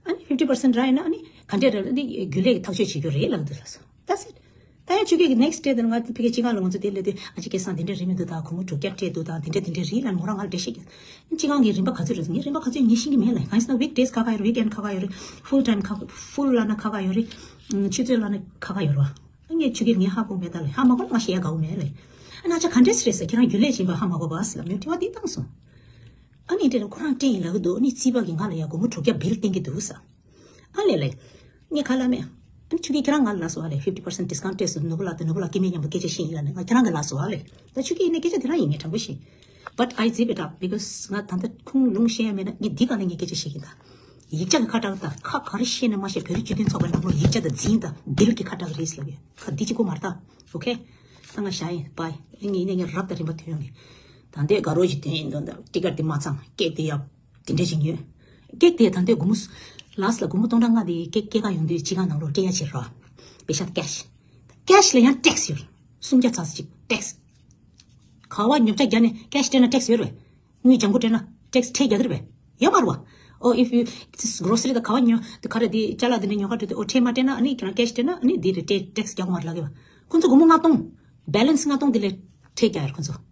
ཨ་ནི་ཕིབ་ཊི་པར་སེན་ཊི་རག་ཡོད་ན་ཨ་ནི་ག་འདྲས་རེད་ལབ་དུས་རྒྱུན་ལས་ཀྱི་ཐག་གཅོད་བྱེད་རྒྱུ་རེད་ལབ་འདུག་ལབ་སོང་། That's it. ད་ཡང་ཆུ་སྐྱིད་ཀྱི་ནེག་སི་ཊི་ཌེ་དེ་ང་ཕ་གི་སྤྱི་ཁང་ལ་ང་ཚོ་དེ་སླེབས་དུས་ཨ་ཅག་སྐལ་བཟང་དེ་འདྲས་རེད་མི་འདུག་ད་གོང་མོ་དྲུག་བརྒྱ་སྤྲད་འདུག་ད་དེ་འདྲས་དེ་འདྲས་རེད་ལབ་མོ་རང་ང་ལ་འགྲེལ་བཤད་རྒྱག་སྤྱི་ཁང་གི་རིན་པ་ག་ཚོད་རེད་ཟེར། ངས་རིན་པ་ག་ཚོད་ངས་ཤེས་ཀྱི་མེད་ལབ། གང་ཡིན་ཟེར་ན་ཝིག་ཌེ་སི་ཁ་ཁ་ཡོད་རེད། ཝིག་ཨེན་ཌི་ཁ་ཁ་ཡོད་རེད། ཕུལ་ཊའིམ་ཁ་ཕུལ་ལབ་ན་ཁ་ཁ་ཡོད་རེད། ཆུ་ཚོད་ལབ་ན་ཁ་ཁ་ཡོད་རེད་བ། ངས་ཆུ་སྐྱིད་ངས་ཧ་གོ་མེད་ད་ལབ། ཧ་མ་གོ་ན་ང་ཞེ་ཡ་དགའ་བོ་མེད་ལབ། ཨ་ན་ཅག་ག་འདྲས་རེད་ཟེར། ཁྱེད་རང་རྒྱུན་ལས་ཡིན་པ་ཧ་མ་གོ་བ་ཟེར་ལབ་ནས་དྲི་བ་འདི་བཏང་སོང་། ཨ་ནི་དེ་ལ་ཁོ་རང་སྤྲད་ཡིན་ལབ་གི་འདུག་ཨ་ནི་རྩིས་པ་གིས་ང་ལ་ཡ་སྒོར་མོ་དྲུག་བརྒྱ་བིལ་བསྟན་གྱི་འདུག་ཟེར། ཨ་ལས་ལས། ངས་ཁ་ལ་མེད། ཨ་ནི་ཆུ་སྐྱིད་ཁྱེད་རང་ང་ལ་ལབ་སོང་ཨ་ལས། ཕིབ་ཊི་པར་སེན་ཊི་ཌི་སི་ཀའུན་ཊི་སྤྲད་སོང་། ནོར་བུ་ལགས་དང་ནོར་བུ་ལགས་སྐྱེ་དམན་མཉམ་དུ་སྐད་ཆ་བཤད་ཡིན་ལབ་ནས་ང་ཁྱེད་རང་གིས་ལབ་སོང་ཨ་ལས། ད་ཆུ་སྐྱིད་ཡིན་ནའི་སྐད་ཆ་དེ་རང་ཡིན། ངས་དྲང་པོ་བཤད། But I zip it up because ང་ད་ལྟ་ཁུངས་ལུང་བཤད་ཡ་མེད་ན་ངས་འདི་ག་ལ་ངས་སྐད་ཆ་བཤད་ཀྱི་ད། ཡིག་ཆ་གི་ཁ་གྲག་ད་ཁ་ག་རེ་བཤད་ནས་མ་བཤད། བོད་རིགས་སྤྱི་མཐུན་ཚོགས་པའི་ནང་ལོགས་ཡིག་ཆ་དང་འཛིན་ད་བིལ་གྱི་ཁ་གྲག་རེད་ལབ་ཡ་ཁ་འདི་གཅིག་པོ་མ་རེད་ད། ཨོ་ཁེ། ད་ང་བཞག་ཡིན། བཱའི། ཨེ་ངས་ཡིན་ནའི་ངས་རབ་དང་རིམ་པ་ཐོན་ཡོང་གི། ད་ལྟའི་དགའ་རོགས་ཀྱི་དོན་ཡིན་དོན་དང་ཊི་ཀེ་ཊི་དེ་མ་ཚང་ཀེག་དེ་ཡབ་དེ་འདྲ་ཞིག་ཉོས། ཀེག་དེ་ད་ལྟའི་སྒོར་མོ་ལགས་ལ་སྒོར་མོ་སྟོང་ཕྲག་ལྔ་དེ་ཀེག་སྐྱེལ་ག་ཡོང་དུས་སྤྱི་ཁང་ནང་ལོགས་སྤྲད་ཡ་བྱེད་རོགས། པེ་ཤ་ཀེཤ། ཀེཤ་ལ་ཡང་ཊེག་སི་ཡོད་རེད། སུམ་བརྒྱ་ཚར་ཅིག་ཊེག་སི། ག་བ་ཉོ་ཆ་བརྒྱབ་ནས་ཀེཤ་སྤྲད་ན་ཊེག་སི་ཡོད་རེད། དངུལ་ལྗང་ཁུ་སྤྲད་ན་ཊེག་སི་ཁྲལ་རྒྱག་གི་རེད་པས། ཡོད་མ་རེད་བ། ཨོ་if you grocery དང་ག་བ་ཉོ་དེ་ག་རེ་དེ་ཅ་ལག་དེ་འདྲ་ཉོ་ག་འགྲོ་དུས་ཨོ་ཁྲལ་མ་སྤྲད་ན་ཨ་ནི་ཁྱེད་རང་ཀེཤ་སྤྲད་ན་ཨ་ནི་དེ་རེད་ཊེག་ཊེག་སི་རྒྱག་དགོས་མ་རེད་ལབ་ཀྱི་བ། ཁོང་ཚོ་སྒོར་མོ་ལྔ་སྟོང་། བེ་ལེན་སི་ལྔ་སྟོང་དེ་ལས་ཁྲལ་རྒྱག་ཡོད་རེད་ཁོང་ཚོ།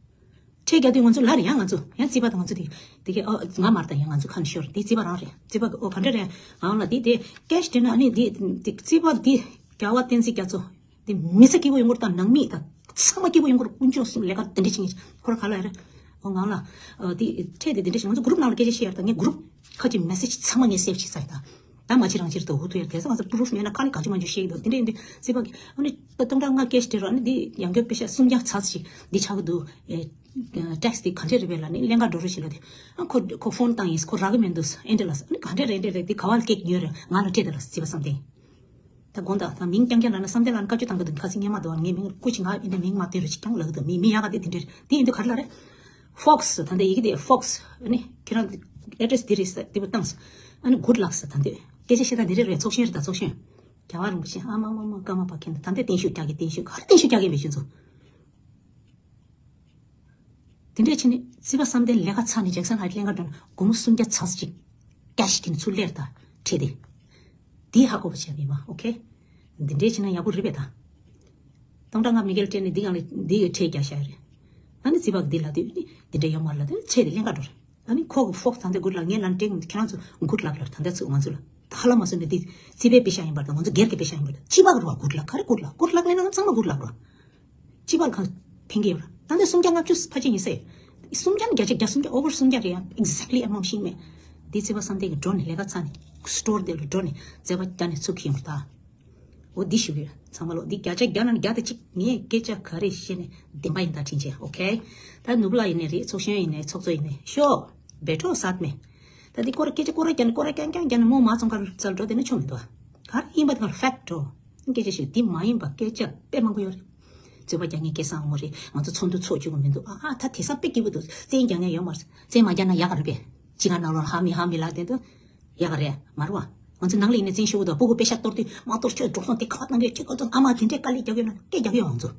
ཁྲལ་རྒྱག་དུས་ང་ཚོ་ལ་རེད་ཡང་ང་ཚོ་ཡང་རྩིས་པ་དང་ང་ཚོ་དེ་དེ་གའི་ཨོ་ང་མ་རེད་ད་ཡང་ང་ཚོ་ཁ་ནས་ཤོར་དེ་རྩིས་པ་རང་རེད། རྩིས་པ་ཨོ་ག་འདྲ་རེད་ང་ལ་དེ་དེ་ཀེཤ་སྤྲད་ན་ཨ་ནི་དེ་དེ་རྩིས་པ་དེ་རྒྱལ་བ་བསྟན་འཛིན་རྒྱ་མཚོ། དེ་མི་ཚེ་སྐྱིད་པོ་ཡོང་གི་རེད་ད། ནང་མི་དང་ཚང་མ་སྐྱིད་པོ་ཡོང་གི་རེད། དཀོན་མཆོག་གསུམ་ལས་ཀ་དེ་འདྲ་བྱེད་མཁན་ཁོ་ར་ག་ལ་ཡ་རེད། ཨོ་ང་ལ་ཨ་དེ་ཁྲལ་དེ་དེ་འདྲ་བྱེད། ང་ཚོ་གུ་རུབ་ནང་ལ་སྐད་ཆ་བཤད་ཡ་རེད་ད། ངས་གུ་རུབ་ཁ་ཅིག་མེ་སེ་ཇི་ཚང་མ་ངས་སེབ་བྱས་ཚར་ཡ་ད། ད་མ་བྱེད་རང་བྱེད་རེད་ད། འུ་ཐུག་ཡ་དེ་ཚོ་ང་ཚོ་པུ་རུབ་མེད་ན་ཁ་ནས་ག་ཅི་མ་ཅི་བཤད་ཀྱི་འདུག་དེ་འདྲ་ཡིན་དུས་རྩིས་པ་གིས་ཨ་ནི་ད་སྟོང་ཕྲག་ལྔ་ཀེཤ་སྤྲད་རོགས། ཨ་ནི་དེ་ཡང་སྐྱར་པེ་ཤ་སུམ་བརྒྱ་ཚར་ཅིག་འདི་ཆགས་ཀྱི་འདུག་ཨེ་ཊེག་སི་དེ་ག་འདྲས་རེད་པས་ལབ་ནས་ཀླན་ཀ་འགྲོ་རོགས་བྱེད་ལབ་དེ། ཨ་ཁོ་ཁོ་ཕོན་བཏང་ཡིན། ཁོ་རག་གི་མི་འདུག་ཨེ་འདྲ་ལབ་སོང་། ཨ་ནི་ག་འདྲས་རེད་འདྲས་རེད། དེ་ག་བ་ལ་ཀེག་ཉོས་རེད། ང་ལ་སྤྲད་དང་ལབ་སོང་རྩིས་པ་བསམ་གཏན། ད་དགོངས་དག་ད་མིང་རྐྱང་རྐྱང་ལབ་ན་བསམ་གཏན་ལབ་ན་བཀའ་བཀྱོན་བཏང་གི་འདུག་ཁ་སང་སྔོན་མ་དུ་བ་ངས་མིང་སྐུ་མཁྱེན་ང་ཨེ་འདྲ་མིང་མ་བཏོན་རོགས་ཅིག་ཀྱང་ལབ་གི་འདུག་མི་མི་ཡག་ག་དེ་དེ་འདྲས་དེ་ཡིན་དུས་ག་རེ་ལབ་རེད། ཕོག་སི་ད་ལྟ་ཡི་གེ་དེ་ཕོག་སི་ཨ་ནི་ཁྱེད་རང་ཨེ་ཌི་རེ་སི་དེ་རེད་ཟེར་དེ་པོ་བཏང་སོང་། ཨ་ནི་གུཌ་ལག་སི་ད་འདོད་སྐད་ཆ་བཤད་སྟངས་འདི་རེད་རེད། ཚོགས་གཞོན་རེད་ད་ཚོགས་གཞོན། རྒྱལ་བ་རིན་པོ་ཆེ་ཨ་མ་མ་མ་ཀརྨ་པ་མཁྱེན། ད་ལྟ་བརྟན་བཞུགས་རྒྱག་གི་བརྟན་བཞུགས་ག་རེ་བརྟན་བཞུགས་རྒྱག་གི་མེད་ཁྱོད་ཚོ། དེ་འདྲས་བྱས་ནས་རྩིས་པ་བསམ་གཏན་ལས་ཀ་ཚར་ནས་ཇེག་སན་ཧའེ་ཊི་ལེན་ག་འགྲོ་ན་སྒོར་མོ་སུམ་བརྒྱ་ཚར་ཅིག་ཀེཤ་གིན་ཚུར་སླེབས་ད་ཁྲིད་དེ། དེ་ཧ་གོ་བ་བྱས་མེད་པ་ཨོ་ཁེ། འདི་འདྲས་བྱས་ན་ཡག་པོ་རེད་པས་ད། སྟོང་ཕྲག་ལྔ་མི་སྒེར་སྤྲད་ནས་འདི་ཡང་ལས་འདི་ཡི་ཁྲལ་རྒྱག་བཞག་རེད། ཨ་ནི་རྩིས་པ་གི་འདི་ལབ་དུས་ནི་འདི་འདྲས་ཡོད་མ་རེད་ལབ་དུས་ཁྲལ་དེ་ལེན་ག་འགྲོ་རེད། ཨ་ནི་ཁོ་གི་ཕོག་ཚང་དེ་གུར་ལ་ངས་ལན་སྤྲད་ཁྱེད་རང་ཚོ་གུར་ལག་ལ་ད་ལྟ་ཚུགས་ང་ཚོ་ལ་ད་ཧ་ལམ་མ་སོང་ནས་འདི་རྩིས་པའི་པེ་ཤ་ཡིན་པར་དང་ང་ཚོ་སྒེར་གྱི་པེ་ཤ་ཡིན་པར་དང་སྤྱི་པ་གི་རུ་བ་གུར་ལག་ག་རེ་གུར་ལག་གུར་ལག་ལེན་ན་ཚང་མ་གུར་ལག་རུ་བ། སྤྱི་པ་ལ་གང་ཕན་གྱི་ཡོད་ར། ད་འདི་སུམ་བརྒྱ་ལྔ་བཅུ་ཕལ་ཆེར་ཡིན་ས་ཡོད། སུམ་བརྒྱ་ནི་བརྒྱ་ཆ་བརྒྱ་སུམ་བརྒྱ་ཨོ་བར་སུམ་བརྒྱ་རེད་ཡ། ཨེག་ཛེག་ལི་ཨེ་མའུན་ཊི་ཤེས་མེད། འདི་རྩིས་པ་བསམ་གཏན་གྱི་འགྲོ་ནས་ལས་ཀ་ཚར་ནས་སི་ཊོར་དེ་ལ་འགྲོ་ནས་རྩིས་པ་བརྒྱབ་ནས་ཚུར་འཁྱེར་ཡོང་ར་ད། འོ་འདི་ཞུ་གི་ཡོད་ཚང་མ་ལོ། འདི་བརྒྱ་ཆ་བརྒྱ་ནང་བརྒྱ་དང་གཅིག་ངས་སྐད་ཆ་ག་རེ་བཤད་ནས་བདེན་པ་ཡིན་ད་དྲིན་ཆེ་ཨོ་ཁེ། ད་ནོར་བུ་ལགས་ཡིན་ནའི་རེད་ཚོགས་གཞོན་ཡིན་ནའི་ཚོགས་གཙོ་ཡིན་ནའི་ཤོག་བེ་ཊོ་སཱཐ་མེ། ད་འདི་སྐོར་སྐད་ཆ་སྐོར་རྐྱང་རྐྱང་རྐྱང་རྐྱང་རྐྱང་ནས་མོ་མ་ཚོང་ཁང་རྩལ་འགྲོ་དེ་ནི་ཆོ་མི་འདུག་ཨ། ག་རེ་ཡིན་པ་དེ་ག་ལ་ཕེག་ཊོ། སྐད་ཆ་ཞིག་འདི་མ་ཡིན་པ་སྐད་ཆ་དཔེ་མང་པོ་ཡོད་རེད། རྩོད་པ་རྒྱག་མཁན་སྐལ་བཟང་དབང་མོ་རེད། ང་ཚོ་ཚོགས་འདུ་ཚོགས་བཅུག་གི་མི་འདུག་ཨ། ཨ་ད་དེང་སང་དཔེ་སྐྱིད་པོ་འདུག་བཙན་རྒྱག་མཁན་ཡོད་མ་རེད། བཙན་མ་རྒྱག་ན་ཡག་ག་རེད་པས། ཅི་ག་ནང་ལོགས་ཧ་མི་ཧ་མི་ལབ་དེ་འདུག་ཡག་ག་རེད་མ་རེད་བ། ང་ཚོ་ནང་ལ་ཡིན་ན་བཙན་ཤོར་གི་འདུག་སྤུ་གུ་པེ་ཤ་གཏོར་དུས་མ་གཏོར་ཆོག་འགྲོ་སོང་དེ་ཁ་བ་གནང་གི་ཁྱོད་ཁོ་ཚོ་ཨ་མ་དེ་འདྲས་དཀའ་ལས་རྒྱག་གི་ཡོད་ན་སྐད་རྒྱག་གི་ཡོད་ང་ཚོ།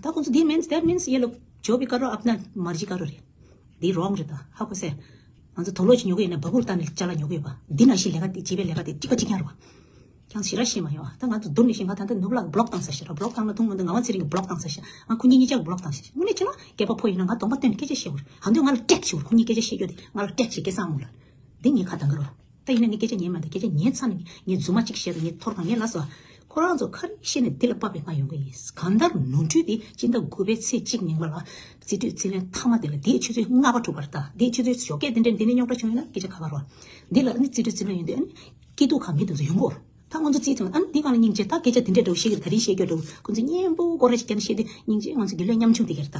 ད་ཁོང་ཚོ་འདི་མིན་སི་that means ཡེ་ལོ་ཇོ་བི་ཀ་རོ་ཨབ་ན་མར་ཇི་ཀ་རོ་རེད། འདི་རོང་རེད་ད་ཧ་གོ་སེ། ང་ཚོ་དུག་ལོག་ཅིག་ཉོ་གི་ཡིན་ན་སྦ་གུར་བཏང་ནས་ཅ་ལག་ཉོ་གི་ཡོད་པ། འདི་ནང་བཞིན་ལས་ཀ་འདི་བྱེད་པའི་ལས་ཀ་འདི་གཅིག་པ་གཅིག་རྐྱང་རེད་བ། ཀྱང་ཞེ་དྲག་ཤེས་མ་ཡོང་བ། ད་ང་ཚོ་བསྡུར་ནས་བཤད་ང་ད་ལྟ་ནུབ་ལག་བི་ལོག་བཏང་ས་ཞེ་དྲག་བི་ལོག་བཏང་ན་ཐུང་མི་འདུག་ངག་དབང་ཚེ་རིང་གི་བི་ལོག་བཏང་ས་ཞེ་དྲག་ང་ཁོ་གཉིས་གཉིས་ཆ་གི་བི་ལོག་བཏང་ས་ཞེ་དྲག་དངོས་གནས་བྱས་ན་སྐྱེས་པ་ཕོ་ཡིན་ན་ང་གདོང་པ་སྟོན་ནས་སྐད་ཆ་བཤད་དགོས་རེད། ཧ་འདོད་ང་ལ་ཀྲེག་བྱེད་དགོས་རེད། ཁོ་གཉིས་སྐད་ཆ་བཤད་རྒྱུ་དེ་ང་ལ་ཀྲེག་བྱེད་སྐལ་བཟང་ངོ་ལ། འདི་ངའི་ཁ་གདངས་ཀྱི་རེད་བ། ད་ཡིན་ན་ངས་སྐད་ཆ་ཉན་མ་འདུག་སྐད་ཆ་ཉན་ཚར་ནས་ངས་རྫུན་མ་གཅིག་བཤད་དང་ངས་ཐོར་གང་ངས་ལབ་སོང་། ཁོ་རང་ཚོ་ག་རེ་བཤད་ནས་འདི་ལ་དཔའ་བའི་ང་ཡོང་གི་ཡིན། གང་ལྟར་ནོར་འཁྲུལ་དེ་སྤྱི་ཟླ་དགུ་པའི་ཚེས་གཅིག་ཉིན་པ་ལ་རྩིས་སྤྲོད་རྩིས་ལེན་མཐའ་མ་དེ་ལ་དེའི་ཆུ་ཚོད་ལྔ་པ་དྲུག་པར་ལྟ། དེའི་ཆུ་ཚོད་ཞོགས་ཀས་དེ་འདྲས་འདི་ནས་རྙོག་དྲ་བྱུང་ཡོད་ན་སྐད་ཆ་ག་པར་རོ། འདི་ལ་ནི་རྩིས་སྤྲོད་རྩིས་ལེན་ཡོང་དུས་ཨ་ནི་སྐྱིད་སྡུག་ག་མི་འདུག་ཚོ་ཡོང་གོ། ད་ང་ཚོ་རྩིས་ཚང་ཨ་ནི་འདི་གང་ལ་སྙིང་རྗེ། ད་སྐད་ཆ་དེ་འདྲས་འདྲ་བོ་བཤད་ཀྱི་ག་རེ་བཤད་རྒྱུ་འདྲ་བོ། ཁོང་ཚོ་སྙན་པོ་སྐོར་ར་ཞིག་བརྒྱབ་ནས་བཤད་དུས་སྙིང་རྗེ། ང་ཚོ་དགེ་ལས་ཉམ་ཆུང་དེ་གར་ད་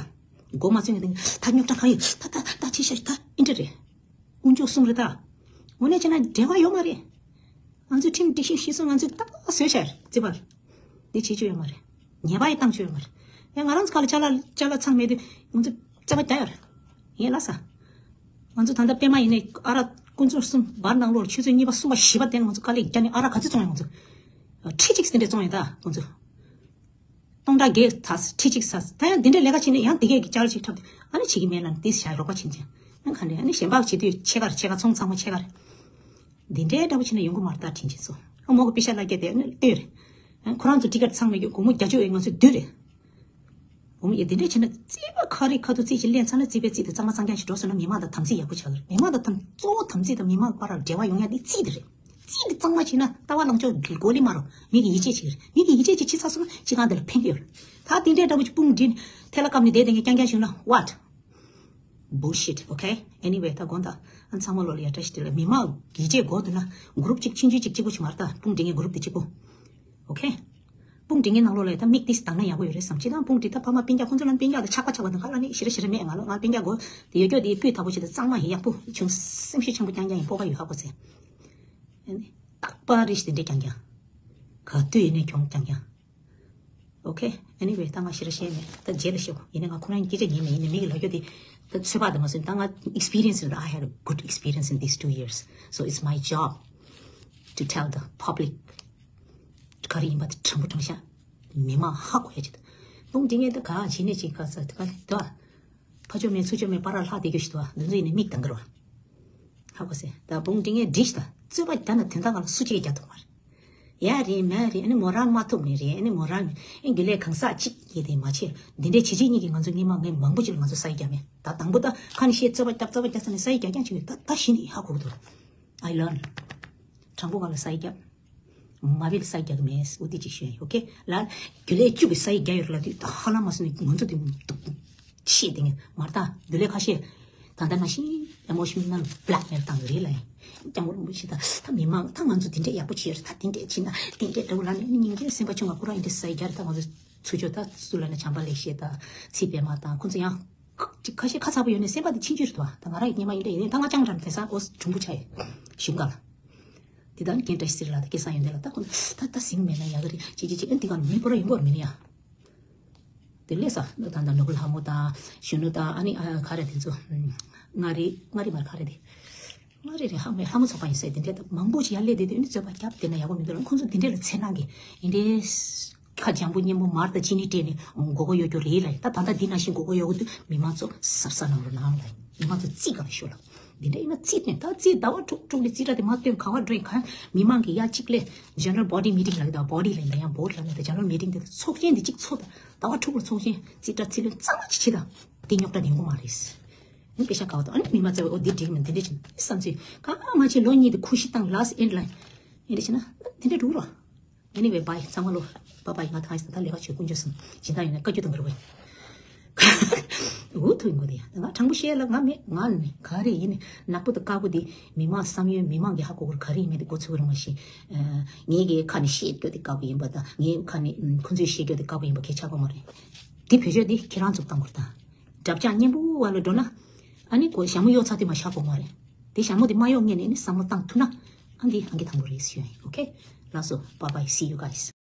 མགོ་མ་ཚོས་ངེས་དེ་ད་རྙོག་དྲ་གང་ཡོད་ད་ད་ད་ཅི་ཤ་ད་ཨིན་དྲ་རེད། དཀོན་མཆོག་གསུམ་རེད་ད། དངོས་གནས་བྱས་ན་འབྲེལ་བ་ཡོད་མ་རེད། ང་ཚོའི་ཁྲིམས་སྒྲིག་གཞི་གཞི་བཟུང་ང་ཚོས་ཏག་ཏག་བཟོས་བྱ་རེད་རྩིས་པར། འདི་བྱེད་རྒྱུ་ཡོད་མ་རེད། ཉེས་པ་ཡི་བཏང་རྒྱུ་ཡོད་མ་རེད། ཡང་ང་རང་ཚོ་ཁ་ལ་ཅ་ལག་ཅ་ལག་ཚང་མེད་དུས་ང་ཚོ་རྩ་བ་རྒྱག་ཡོད་རེད། ཡིན་ལ་ས། ང་ཚོ་ད་ལྟ་པད་མ་ཡིན་ནས་ཨ་རག་དཀོན་མཆོག་གསུམ་བར་ནང་ལོར་ཆུ་ཚོད་གཉིས་པ་གསུམ་པ་བཞི་པ་དེ་ང་ཚོ་དཀའ་ལས་རྒྱག་ནས་ཨ་རག་ག་ཚོད་བཙོང་ཡོད་ང་ཚོ། ཁྲི་གཅིག་ཟིན་འདྲ་བཙོང་ཡོད་ད་ང་ཚོ། སྟོང་ཕྲག་བརྒྱད་ཚར། ཁྲི་གཅིག་ཚར། ད་ཡང་འདི་འདྲའི་ལས་ཀ་བྱས་ནས་ཡང་འདི་གས་ཀྱི་ཅར་ཅིག་འཁྲབ་སྟེ་ཨ་ནི་བྱེད་ཀྱི་མེད་ལ་ནི་ཏིས་བྱ་རོགས་པ་བྱིན་ཅིང་ཨ་ག་འདྲས་ཨ་ནི་གཞན་པ་བྱེད་དུས་ཕྱེད་ཀར་ཕྱེད་ཀ་ཚོང་ཚང་མ་ཕྱེད་ཀར། འདི་འདྲའི་འདྲ་པོ་བྱས་ན་ཡོང་གི་མ་རེད་ད་དྲིན་ཆེན་ཚོ། ཨ་མོ་གི་པི་ཤ་ལ་སྐྱེ་དེ་ཨ་ནི་ལྟོས་རེད། ཨ་ཁོ་རང་ཚོ་ཊི་ཀེ་ཊི་ཚང་མེད་ཀྱི་སྒོར་མོ་བརྒྱ་བཅུ་ཡོད་ང་ཚོས་བསྡུས་རེད། འོ་མ་ཡ་འདི་འདྲས་བྱས་ན་རྩིས་པ་ག་རེ་ཁ་ཐུག་རྩིས་ཞིག་ལེན་ཚར་ན་རྩིས་པའི་རྩིས་དེ་གཙང་མ་གཙང་རྐྱང་ཞིག་འགྲོ་སོང་ན་མི་མང་དང་དམ་ཚིག་ཡག་པོ་ཆགས་ཀྱི་རེད། མི་མང་དང་དམ་གཙོ་བོ་དམ་ཚིག་དང་མི་མང་བར་ལ་འབྲེལ་བ་ཡོང་ཡ་དེ་རྩིས་དེ་རེད། རྩིས་དེ་གཙང་མ་བྱས་ན་ལྟ་བ་ལངས་ཕྱོགས་མགོ་ལི་མ་རོ། མི་གི་ཡིད་ཆེས་བྱེད་ཀྱི་རེད། མི་གི་ཡིད་ཆེས་ཅིག་ཕྱི་ཚ་སོང་ན་ཕྱི་གང་དེ་ལ་ཕན་གྱི་ཡོད་རེད། ད་དེ་འདྲའི་འདྲ་པོ་ཅིག་དཔུང་སྒྲིག་ནས་ཐལ་བ་བཀབ་ནས་བསྡད་དེ་ངས་རྐྱང་རྐྱང་བྱུང་ན་what? Bullshit, okay? Anyway, ད་དགོངས་དག་ཨ་ཚང་མ་ལོ་ལ་ཡ་བཀྲ་ཤིས་བདེ་ལེགས། མི་མང་གི་རྗེས་འགོ་དུ་ན་གུ་རུབ་གཅིག་ཆུང་ཆུང་གཅིག་གཅིག་པོ་ཞིག་མ་རེད་ད། དཔུང་སྒྲིག་མཁན་གུ་རུབ་དེ་གཅིག་པོ། ཨོ་ཁེ། དཔུང་སྒྲིག་མཁན་ནང་ལོགས་ལ་ད་མིག་ཏིས་བཏང་ན་ཡག་པོ་ཡོད་རེད་བསམ། སྤྱིར་བཏང་དཔུང་སྒྲིག་ད་ཕ་མ་སྤུན་ཀྱག་ཁོང་ཚོ་ལ་སྤུན་ཀྱག་ད་ཆགས་པ་ཆགས་པ་དང་ཁ་ལ་ནི་ཞེ་དྲག་ཞེ་དྲག་མེད། ང་ལ་ང་སྤུན་ཀྱག་གོ་དེ་ཡོད་སྐྱོ་དེ་སྤུས་དག་པོ་ཞིག་ད་གཙང་མ་ཡིན་ཡག་པོ་བྱུང་སེམས་ཤུགས་ཆེན་པོ་རྐྱང་རྐྱང་ཡིན་སྤོབས་པ་ཡོད་ཧ་གོ་ཚེ། ཨ་ནི་རྟག་པར་རེ་ཞིག་དེ་འདྲས་རྐྱང་རྐྱང་། ག་དུས་ཡིན་ནའི་གྱོང་རྐྱང་རྐྱང་། Okay, anyway, ད་ང་ཞེ་དྲག་བཤད་མེད། ད་རྗེས་ལ་ཤོད། ཡིན་ནའི་ང་ཁོ་རང་སྐད་ཆ་ཉན་མེད། ཡིན་ནའི་མི་གི་ལབ་རྒྱུ་དེ་ད་ཚོད་དཔག་དེ་མ་སོན། ད་ང་experience རེད། I had a good experience in these two years, so it's my job to tell the public ག་རེ་ཡིན་པ་དེ་དྲང་པོ་དྲང་བཞག་མི་མང་ཧ་གོ་ཡ་ཅིག་ད་དཔུང་སྒྲིག་མཁན་ད་ག་བྱེད་ནས་ཅིག་ག་ས་ད་ག་ལེ་ད་ཕ་ཆོས་མེད་ཚུར་ཆོས་མེད་པ་ར་ལྷག་བསྡད་རྒྱུ་ཞིག་འདུག་བ། འདི་ཚོ་ཡིན་ནའི་མིག་གདངས་ཀྱི་རེད་བ། ཧ་གོ་སོང་། ད་དཔུང་སྒྲིག་མཁན་བསྒྲིགས་ཤིག་ད། རྩོད་པ་རྒྱག་ན་དོན་དག་ག་ལ་སུ་གཅིག་རྒྱག་ཐུབ་མ་རེད། ཡ་རེད་མ་རེད། ཨ་ནི་མོ་རང་མ་ཐུབ་ནི་རེད། ཨ་ནི་མོ་རང་ཨེ་རྒྱུན་ལས་གང་ཟག་གཅིག་ཡིན་དེ་མ་བྱེད། འདི་འདྲའི་བྱེད་བྱེད་གཉིས་ཀྱིས་ང་ཚོ་སྔོན་མ་ངས་མང་པོ་ཅིག་ལ་ང་ཚོ་ས་ཡི་རྒྱག་མེད། ད་དང་པོ་ད་ཁ་ནས་བཤད། རྩོད་པ་རྒྱབ་རྩོད་པ་རྒྱབ་ས་ནས་ས་ཡི་རྒྱག་རྐྱང་བྱེད་ཡོད། ད་ད་གཞི་ནས་ཧ་གོ་གི་འདུག I learn. དྲང་པོ་ག་ལ་ས་ཡི་རྒྱབ། མ་བིལ་ས་རྒྱག་མེད་འུ་དེ་ཅིག་ཤོད་ཡོད། ཀེ་ལ་རྒྱུ་ལས་བཅུ་གི་ས་ཡི་རྒྱག་ཡོད་ལ་དུས་ད་ཧ་ལམ་མ་སོང་ནས་ང་ཚོ་དེ་འདུག་ཤེས་དེ་ངས་མར་ད་རྒྱུ་ལས་ཁ་ཤས་ད་ལྟ་ནང་བཞིན་emotional blackmail བཏང་གི་རེད་ལ། ཡང་སྐྱབས་མགོན་རིན་པོ་ཆེ་ད་ད་མི་མང་ད་ང་ཚོ་དེ་འདྲས་ཡག་པོ་བྱས་ཡོད་རེད། ད་དེ་འདྲས་བྱས་ན་དེ་འདྲས་འདྲ་བོ་ལ་ནས་ནི་ཉིན་རྒྱུན་སེམས་པ་ཆུང་བ་ཁོ་རང་ཡིན་དེ་ས་ཡི་རྒྱག་རེད། ད་ང་ཚོ་ཚུར་ཕྱོགས་ད་སུ་ལ་ནས་བྱམས་པ་ལེགས་བཤད་ད་ཚིག་པད་མ་དང་ཁོ་ཚོ་ཡང་ཁ་ཤས་ཁ་ཚ་པོ་ཡོད་ནས་སེམས་པ་དེ་ཆུང་ཆུང་རེད་དོ། ད་ང་རང་ཡི་སྙེ་མ་ཡིན་འདྲ་ཡིན་ད་ང་ཅང་རང་དེང་སང་ཨོ་གྲུང་པོ་ཆགས་ཡོད་གཞུང་ག་ལ། དེ་དག་ནི་རྒན་བཀྲ་ཤིས་ཚེ་རིང་ལགས་དང་སྐལ་བཟང་ཡོན་ཏན་ལགས་ད་ཁོང་ཚོ་ད་ད་ཟིང་མེད་ན་ཡག་གི་རེད། ཅི་ཅི་ཅི་ཨ་འདི་ག་མི་པོ་ར་ཡོང་གི་མིན་ཡ། དེ་ལས་ས་ད་ད་ནོར་བུ་ལྷ་མོ་དང་གཞོན་ནུ་དང་ཨ་ནི་ཨ་ག་རེ་དེ་ཚོ་མངའ་རིས་མངའ་རིས་མར་ག་རེ་དེ་མངའ་རིས་རེད། ཧ་མེད་ལྷ་མོ་ཚོགས་པ་ཡིན་ས་དེ་འདྲས་ད་མང་པོ་ཞིག་ཡར་སླེབས་དེ་དེ་ཨ་ནི་རྩོད་པ་རྒྱབ་དེ་ན་ཡག་པོ་མི་འདུག་ལ། ཁོང་ཚོ་དེ་འདྲས་ལ་འཚེར་སྣང་གི་ཨ་འདྲས། ཁ་འཇམ་པོ་སྙན་པོ་མར་དང་ཅི་ནི་སྤྲད་ནས་མགོ་སྐོར་གཡོག་རྒྱུ་རེད་ལ། ད་ད་ལྟ་འདི་ནང་བཞིན་མགོ་སྐོར་གཡོག་གི་དུས་མི་མང་ཚོ་གཟབ་གཟབ་གནང་རོགས་གནང་ལ། མི་མང་ཚོ་རྩིས་ག་ལ་ཤོར་ལ། འདི་འདྲ་ཡིན་ན་རྩིས་ནས་ད་རྩིས་ཟླ་བ་དྲུག་དྲུག་ལ་རྩིས་ཁྲ་དེ་མ་སྟོན་ག་བ་འགྲོ་ཡིན་ག་མི་མང་གི་ཡ་གཅིག་ལས་general body meeting ལ་གི་ད་body ལ་ཡིན་ད་ཡང་board ལ་ཡིན་ད་general meeting དེ་ཚོགས་ཆེན་འདི་གཅིག་ཚོགས་ད་ཟླ་བ་དྲུག་ལ་ཚོགས་ཆེན་རྩིས་ཁྲ་རྩིས་ལེན་གཙང་མ་གཅིག་བྱེད་ད་འདི་རྙོག་དྲ་ཡོང་གི་མ་རེད། ཨ་ནི་པེ་ཤ་ག་བ་དང་ཨ་ནི་མི་མང་ཚོ་འོ་འདི་འགྲིག་མིན་འདི་འདྲ་བྱེད་ན་བསམ་ཚུལ་ག་མ་བྱེད་ལོ་གཉིས་དེ་ཁུ་ཤི་བཏང་last end ལ་ཡིན་འདྲ་བྱེད་ན་འདི་འདྲ་འགྲོ་རོགས། Anyway, bye. ཚང་མ་ལོ། Bye bye. ང་ཐང་ཡིན་ད་ལས་ཀ་བྱེད་དཀོན་མཆོག་གསུམ་སྦྱིན་བདག་ཡོད་ན་བཀའ་བཀྱོན་དང་འགྲོ་བ་ཡིན། འུ་ཐུག་ཡིན་དགོས་དེ་ཡ། ང་དྲང་པོ་བཤད་ལ་ང་མེད་ང་ནི་ག་རེ་ཡིན་ནི་ནག་པོ་དང་དཀར་པོ་དེ་མི་མང་བསམ་ཡོད་མི་མང་གི་ཧ་གོ་གོ་ག་རེ་ཡིན་མེད་དེ་འགོ་ཚུགས་རུང་མ་ཤེས། ངེད་ཀྱི་ཁ་ནས་བཤད་རྒྱུ་དེ་དཀར་པོ་ཡིན་པ་དང་ངའི་ཁ་ནས་ཁོང་ཚོས་བཤད་རྒྱུ་དེ་དཀར་པོ་ཡིན་པ་གས་ཆགས་གོ་མ་རེད། དེ་བེད་སྤྱོད་དེ་ཁྱེད་རང་ཚོ་བཏང་དགོས་དང་། དྲ་བྱ་སྙན་པོ་བ་ལ་འགྲོ་ན། ཨ་ནི་གོ་ཞྭ་མོ་གཡོག་ཚར་དུས་མ་ཤ་གོ་མ་རེད། དེ་ཞྭ་མོ་དེ་མ་གཡོག་ངེས་ནས་ནི་བསམ་བློ་བཏང་ཐུབ་ན། ཨ་འདི་ཨང་ཀི་དང་པོ་རེད་ཞུ་ཡིན། Okay? ལགས་སོ། Bye bye. See you guys.